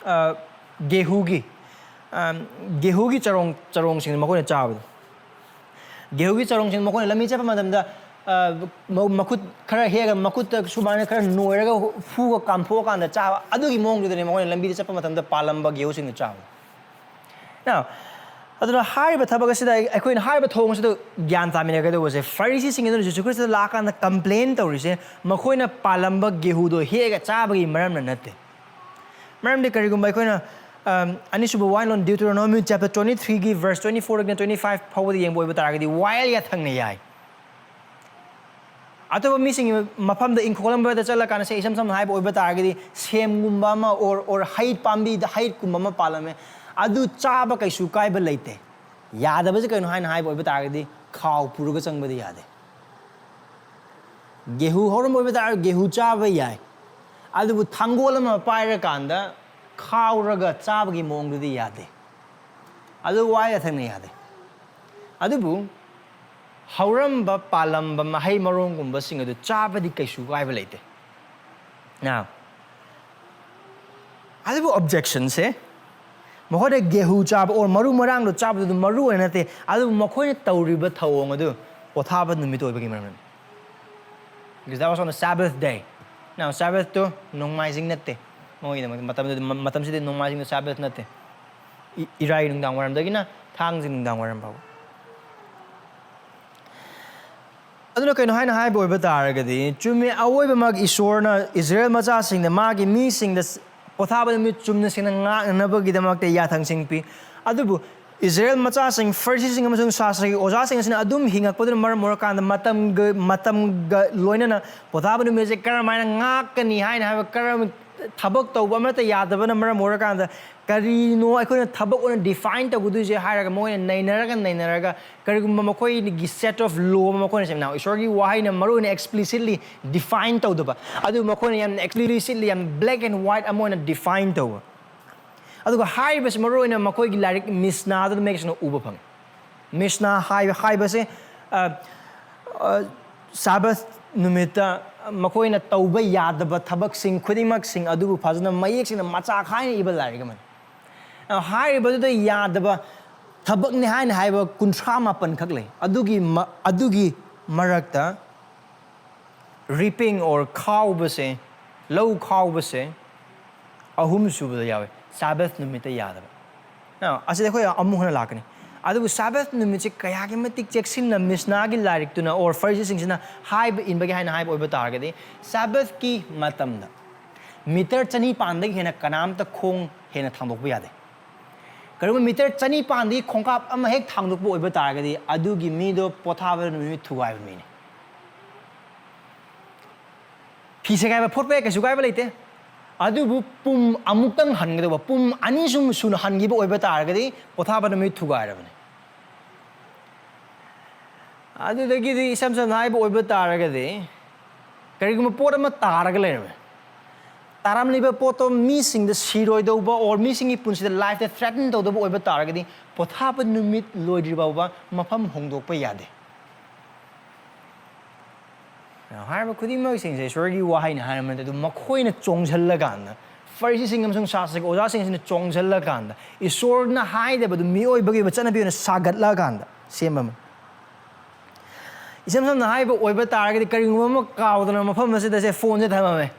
ꯑ, ꯒꯦꯍꯨꯒꯤ, ꯑ, ꯒꯦꯍꯨꯒꯤ ꯆꯔꯣꯡ, ꯆꯔꯣꯡꯁꯤꯡ ꯃꯈꯣꯏꯅ ꯆꯥꯕꯗꯣ꯫ ꯒꯦꯍꯨꯒꯤ ꯆꯔꯣꯡꯁꯤꯡ ꯃꯈꯣꯏꯅ ꯂꯝꯕꯤ ꯆꯠꯄ ꯃꯇꯝꯗ, ꯑ, ꯃ-, ꯃꯈꯨꯠ ꯈꯔ ꯍꯦꯛꯑꯒ ꯃꯈꯨꯠꯇ ꯁꯨꯃꯥꯏꯅ ꯈꯔ ꯅꯣꯏꯔꯒ ꯐꯨꯒ ꯀꯥꯝꯊꯣꯛꯑꯀꯥꯟꯗ ꯆꯥꯕ, ꯑꯗꯨꯒꯤ ꯃꯑꯣꯡꯗꯨꯗꯅꯦ ꯃꯈꯣꯏꯅ ꯂꯝꯕꯤꯗ ꯆꯠꯄ ꯃꯇꯝꯗ ꯄꯥꯜꯂꯝꯕ ꯒꯦꯍꯨꯁꯤꯡꯗꯨ ꯆꯥꯕ꯫ Now, ꯑꯗꯨꯅ ꯍꯥꯏꯔꯤꯕ ꯊꯕꯛ ꯑꯁꯤꯗ ꯑꯩ-, ꯑꯩꯈꯣꯏꯅ ꯍꯥꯏꯔꯤꯕ ꯊꯧꯑꯣꯡ ꯑꯁꯤꯗ ꯒ꯭ꯌꯥꯟ ꯇꯥꯃꯤꯟꯅꯒꯗꯧꯕꯁꯦ, ꯐꯔꯤꯁꯤꯁꯤꯡ ꯑꯗꯨꯅ ꯖꯤꯁꯨ ꯈ꯭ꯔꯤꯁꯇ ꯂꯥꯛꯑꯀꯥꯟꯗ complain ꯇꯧꯔꯤꯁꯦ, ꯃꯈꯣꯏꯅ ꯄꯥꯜꯂꯝꯕ ꯒꯦꯍꯨꯗꯣ ꯍꯦꯛꯑꯒ ꯆꯥꯕꯒꯤ ꯃꯔꯝꯅ ꯅꯠꯇꯦ꯫ ꯃꯔꯝꯗꯤ ꯀꯔꯤꯒꯨꯝꯕ ꯑꯩꯈꯣꯏꯅ, ꯑꯝ, ꯑꯅꯤꯁꯨꯕ ꯋꯥꯍꯩꯂꯣꯟ Deuteronomy chapter twenty three ꯒꯤ verse twenty four ꯒꯤꯅ twenty five ꯐꯥꯎꯕꯗ ꯌꯦꯡꯕ ꯑꯣꯏꯕ ꯇꯥꯔꯒꯗꯤ, ꯋꯥꯌꯦꯜ ꯌꯥꯊꯪꯅ ꯌꯥꯏ꯫ ꯑꯇꯣꯞꯄ ꯃꯤꯁꯤꯡꯒꯤ ꯃꯐꯝꯗ, ꯏꯪꯈꯣꯜ ꯑꯃꯗ ꯆꯠꯂꯀꯥꯟꯗ, ꯁꯦ, ꯏꯁꯝ ꯁꯝꯅ ꯍꯥꯏꯕ ꯑꯣꯏꯕ ꯇꯥꯔꯒꯗꯤ, ꯁꯦꯝꯒꯨꯝꯕ ꯑꯃ, or, or ꯍꯩ ꯄꯥꯝꯕꯤꯗ ꯍꯩꯠꯀꯨꯝꯕ ꯑꯃ ꯄꯥꯜꯂꯝꯃꯦ, ꯑꯗꯨ ꯆꯥꯕ ꯀꯩꯁꯨ ꯀꯥꯏꯕ ꯂꯩꯇꯦ꯫ ꯌꯥꯗꯕꯁꯦ ꯀꯩꯅꯣ ꯍꯥꯏꯅ ꯍꯥꯏꯕ ꯑꯣꯏꯕ ꯇꯥꯔꯒꯗꯤ, ꯈꯥꯎ ꯄꯨꯔꯒ ꯆꯪꯕꯗꯤ ꯌꯥꯗꯦ꯫ ꯒꯦꯍꯨ ꯍꯧꯔꯝꯕ ꯑꯣꯏꯕ ꯇꯥꯔꯒꯗꯤ ꯒꯦꯍꯨ ꯆꯥꯕ ꯌꯥꯏ, ꯑꯗꯨꯕꯨ ꯊꯥꯡꯒꯣꯜ ꯑꯃ ꯄꯥꯏꯔꯀꯥꯟꯗ ꯈꯥꯎꯔꯒ ꯆꯥꯕꯒꯤ ꯃꯑꯣꯡꯗꯨꯗꯤ ꯌꯥꯗꯦ꯫ ꯑꯗꯨ ꯋꯥꯍꯩ ꯌꯥꯊꯪꯅ ꯌꯥꯗꯦ꯫ ꯑꯗꯨꯕꯨ ꯍꯧꯔꯝꯕ, ꯄꯥꯜꯂꯝꯕ ꯃꯍꯩ ꯃꯔꯣꯡꯒꯨꯝꯕꯁꯤꯡ ꯑꯗꯨ ꯆꯥꯕꯗꯤ ꯀꯩꯁꯨ ꯀꯥꯏꯕ ꯂꯩꯇꯦ꯫ Now, ꯑꯗꯨꯕꯨ objection ꯁꯦ, ꯃꯈꯣꯏꯅ ꯒꯦꯍꯨ ꯆꯥꯕ or ꯃꯔꯨ ꯃꯔꯥꯡꯗꯣ ꯆꯥꯕꯗꯨ ꯃꯔꯨ ꯑꯣꯏꯅ ꯅꯠꯇꯦ, ꯑꯗꯨꯕꯨ ꯃꯈꯣꯏꯅ ꯇꯧꯔꯤꯕ ꯊꯧꯑꯣꯡ ꯑꯗꯨ ꯄꯣꯊꯥꯕ ꯅꯨꯃꯤꯠ ꯑꯣꯏꯕꯒꯤ ꯃꯔꯝꯅꯤ꯫ Because that was on the Sabbath day. Now, Sabbath two ꯅꯣꯡꯃꯥꯏꯖꯤꯡ ꯅꯠꯇꯦ꯫ ꯃꯣꯏꯒꯤꯗꯃꯛꯇ ꯃꯇꯝꯗꯨꯗꯤ, ꯃ-, ꯃꯇꯝꯁꯤꯗꯤ ꯅꯣꯡꯃꯥꯏꯖꯤꯡꯗ Sabbath ꯅꯠꯇꯦ꯫ ꯏ- ꯏꯔꯥꯏ ꯅꯨꯡꯗꯥꯡ ꯋꯥꯏꯔꯝꯗꯒꯤꯅ ꯊꯥꯡꯖ ꯅꯨꯡꯗꯥꯡ ꯋꯥꯏꯔꯝ ꯐꯥꯎꯕ꯫ ꯑꯗꯨꯅ ꯀꯩꯅꯣ ꯍꯥꯏꯅ ꯍꯥꯏꯕ ꯑꯣꯏꯕ ꯇꯥꯔꯒꯗꯤ, ꯆꯨꯝꯃꯦ, ꯑꯋꯣꯏꯕꯃꯛ ꯏꯁꯣꯔꯅ ꯏꯁꯔꯥꯌꯦꯜ ꯃꯆꯥꯁꯤꯡꯗ, ꯃꯥꯒꯤ ꯃꯤꯁꯤꯡꯗ ꯄꯣꯊꯥꯕ ꯅꯨꯃꯤꯠ ꯆꯨꯝꯅ ꯁꯦꯡꯅ ꯉꯥꯛꯅꯅꯕꯒꯤꯗꯃꯛꯇ ꯌꯥꯊꯪꯁꯤꯡ ꯄꯤ꯫ ꯑꯗꯨꯕꯨ ꯏꯁꯔꯥꯌꯦꯜ ꯃꯆꯥꯁꯤꯡ, ꯐꯔꯤꯁꯤꯁꯤꯡ ꯑꯃꯁꯨꯡ ꯁꯥꯁ꯭ꯇꯔꯒꯤ ꯑꯣꯖꯥꯁꯤꯡ ꯑꯁꯤꯅ ꯑꯗꯨꯝ ꯍꯤꯡꯉꯛꯄꯗꯨꯅ ꯃꯔꯝ ꯑꯣꯏꯔꯀꯥꯟꯗ, ꯃꯇꯝꯒ ꯃꯇꯝꯒ ꯂꯣꯏꯅꯅ ꯄꯣꯊꯥꯕ ꯅꯨꯃꯤꯠꯁꯦ ꯀꯔꯝꯍꯥꯏꯅ ꯉꯥꯛꯀꯅꯤ ꯍꯥꯏꯅ ꯍꯥꯏꯕ, ꯀꯔꯝ ꯊꯕꯛ ꯇꯧꯕ ꯑꯃꯠꯇ ꯌꯥꯗꯕꯅ ꯃꯔꯝ ꯑꯣꯏꯔꯀꯥꯟꯗ, ꯀꯔꯤꯅꯣ ꯑꯩꯈꯣꯏꯅ ꯊꯕꯛ ꯑꯣꯏꯅ ꯗꯤꯐꯥꯏꯟ ꯇꯧꯒꯗꯣꯏꯁꯦ ꯍꯥꯏꯔꯒ, ꯃꯈꯣꯏꯅ ꯅꯩꯅꯔꯒ ꯅꯩꯅꯔꯒ, ꯀꯔꯤꯒꯨꯝꯕ ꯃꯈꯣꯏꯒꯤ set of law ꯑꯃ, ꯃꯈꯣꯏꯅ ꯁꯦꯡꯅ ꯏꯁꯣꯔꯒꯤ ꯋꯥꯍꯩꯅ ꯃꯔꯨ ꯑꯣꯏꯅ explicitly define ꯇꯧꯗꯕ, ꯑꯗꯨ ꯃꯈꯣꯏꯅ ꯌꯥꯝ explicitly, ꯌꯥꯝ black and white ꯑꯃ ꯑꯣꯏꯅ define ꯇꯧꯕ꯫ ꯑꯗꯨꯒ ꯍꯥꯏꯔꯤꯕꯁꯤ ꯃꯔꯨ ꯑꯣꯏꯅ ꯃꯈꯣꯏꯒꯤ ꯂꯥꯏꯔꯤꯛ ꯃꯤꯁꯅꯥꯗ ꯃꯌꯦꯛ ꯁꯦꯡꯅ ꯎꯕ ꯐꯪꯉꯤ꯫ ꯃꯤꯁꯅꯥ ꯍꯥꯏꯕ, ꯍꯥꯏꯕꯁꯦ, ꯑ, ꯑ, ꯁꯥꯕꯥꯊ ꯅꯨꯃꯤꯠꯇ ꯃꯈꯣꯏꯅ ꯇꯧꯕ ꯌꯥꯗꯕ ꯊꯕꯛꯁꯤꯡ ꯈꯨꯗꯤꯡꯃꯛꯁꯤꯡ ꯑꯗꯨꯕꯨ ꯐꯖꯅ ꯃꯌꯦꯛ ꯁꯦꯡꯅ ꯃꯆꯥ ꯈꯥꯏꯅ ꯏꯕ ꯂꯥꯏꯔꯤꯛ ꯑꯃꯅꯤ꯫ ꯑ, ꯍꯥꯏꯔꯤꯕꯗꯨꯗ ꯌꯥꯗꯕ ꯊꯕꯛꯅꯤ ꯍꯥꯏꯅ ꯍꯥꯏꯕ ꯀꯨꯟꯊ꯭ꯔꯥ ꯃꯥꯄꯟ ꯈꯛ ꯂꯩ꯫ ꯑꯗꯨꯒꯤ ꯃ-, ꯑꯗꯨꯒꯤ ꯃꯔꯛꯇ reaping or ꯈꯥꯎꯕꯁꯦ, ꯂꯧ ꯈꯥꯎꯕꯁꯦ ꯑꯍꯨꯝ ꯁꯨꯕꯗ ꯌꯥꯎꯋꯦ, ꯁꯥꯕꯥꯊ ꯅꯨꯃꯤꯠꯇ ꯌꯥꯗꯕ꯫ ꯑ, ꯑꯁꯤꯗ ꯑꯩꯈꯣꯏ ꯑꯃꯨꯛ ꯍꯟꯅ ꯂꯥꯛꯀꯅꯤ꯫ ꯑꯗꯨꯕꯨ ꯁꯥꯕꯥꯊ ꯅꯨꯃꯤꯠꯁꯦ ꯀꯌꯥꯒꯤ ꯃꯇꯤꯛ ꯆꯦꯛꯁꯤꯟꯅ ꯃꯤꯁꯅꯥꯒꯤ ꯂꯥꯏꯔꯤꯛꯇꯨꯅ or ꯐꯔꯤꯁꯤꯁꯤꯡꯁꯤꯅ ꯍꯥꯏꯕ ꯏꯟꯕꯒꯦ ꯍꯥꯏꯅ ꯍꯥꯏꯕ ꯑꯣꯏꯕ ꯇꯥꯔꯒꯗꯤ, ꯁꯥꯕꯥꯊꯀꯤ ꯃꯇꯝꯗ ꯃꯤꯇꯔ ꯆꯅꯤꯄꯥꯟꯗꯒꯤ ꯍꯦꯟꯅ ꯀꯅꯥꯝꯇ ꯈꯣꯡ ꯍꯦꯟꯅ ꯊꯥꯡꯗꯣꯛꯄ ꯌꯥꯗꯦ꯫ ꯀꯔꯤꯒꯨꯝꯕ ꯃꯤꯇꯔ ꯆꯅꯤꯄꯥꯟꯗꯒꯤ ꯈꯣꯡꯀꯥꯞ ꯑꯃ ꯍꯦꯛ ꯊꯥꯡꯗꯣꯛꯄ ꯑꯣꯏꯕ ꯇꯥꯔꯒꯗꯤ, ꯑꯗꯨꯒꯤ ꯃꯤꯗꯣ ꯄꯣꯊꯥꯕ ꯅꯨꯃꯤꯠ ꯊꯨꯒꯥꯏꯕ ꯃꯤꯅꯤ꯫ ꯐꯤ ꯁꯦꯒꯥꯏꯕ ꯐꯣꯠꯄ ꯌꯥꯏ, ꯀꯩꯁꯨ ꯀꯥꯏꯕ ꯂꯩꯇꯦ꯫ ꯑꯗꯨꯕꯨ ꯄꯨꯝ ꯑꯃꯨꯛꯇꯪ ꯍꯟꯒꯗꯧꯕ, ꯄꯨꯝ ꯑꯅꯤ ꯁꯨꯝ ꯁꯨꯅ ꯍꯟꯈꯤꯕ ꯑꯣꯏꯕ ꯇꯥꯔꯒꯗꯤ, ꯄꯣꯊꯥꯕ ꯅꯨꯃꯤꯠ ꯊꯨꯒꯥꯏꯔꯕꯅꯤ꯫ ꯑꯗꯨꯗꯒꯤꯗꯤ ꯏꯁꯝ ꯁꯝꯅ ꯍꯥꯏꯕ ꯑꯣꯏꯕ ꯇꯥꯔꯒꯗꯤ, ꯀꯔꯤꯒꯨꯝꯕ ꯄꯣꯠ ꯑꯃ ꯇꯥꯔꯒ ꯂꯩꯔꯝꯃꯦ, ꯇꯥꯔꯝꯂꯤꯕ ꯄꯣꯠꯇꯣ ꯃꯤꯁꯤꯡꯗ ꯁꯤꯔꯣꯏꯗꯧꯕ or ꯃꯤꯁꯤꯡꯒꯤ ꯄꯨꯟꯁꯤꯗ ꯂꯥꯏꯐꯇ ꯊ꯭ꯔꯦꯇꯟ ꯇꯧꯗꯧꯕ ꯑꯣꯏꯕ ꯇꯥꯔꯒꯗꯤ, ꯄꯣꯊꯥꯕ ꯅꯨꯃꯤꯠ ꯂꯣꯏꯗ꯭ꯔꯤ ꯐꯥꯎꯕ ꯃꯐꯝ ꯍꯣꯡꯗꯣꯛꯄ ꯌꯥꯗꯦ꯫ ꯍꯥꯏꯔꯤꯕ ꯈꯨꯗꯤꯡꯃꯛꯁꯤꯡꯁꯦ ꯏꯁꯣꯔꯒꯤ ꯋꯥꯍꯩꯅ ꯍꯥꯏꯔꯝꯕ ꯅꯠꯇꯦ, ꯑꯗꯨ ꯃꯈꯣꯏꯅ ꯆꯣꯡꯁꯤꯜꯂꯀꯥꯟꯗ, ꯐꯔꯤꯁꯤꯁꯤꯡ ꯑꯃꯁꯨꯡ ꯁꯥꯁ꯭ꯇꯔꯒꯤ ꯑꯣꯖꯥꯁꯤꯡꯁꯤꯅ ꯆꯣꯡꯁꯤꯜꯂꯀꯥꯟꯗ, ꯏꯁꯣꯔꯅ ꯍꯥꯏꯗꯕꯗꯨ ꯃꯤꯑꯣꯏꯕꯒꯤ ꯑꯣꯏꯕ ꯆꯠꯅꯕꯤ ꯑꯣꯏꯅ ꯁꯥꯒꯠꯂꯀꯥꯟꯗ ꯁꯦꯝꯕ ꯑꯃꯅꯤ꯫ ꯏꯁꯝ ꯁꯝꯅ ꯍꯥꯏꯕ ꯑꯣꯏꯕ ꯇꯥꯔꯒꯗꯤ, ꯀꯔꯤꯒꯨꯝꯕ ꯑꯃ ꯀꯥꯎꯗꯅ ꯃꯐꯝ ꯑꯁꯤꯗ ꯁꯦ ꯐꯣꯟꯁꯦ ꯊꯝꯃꯝꯃꯦ,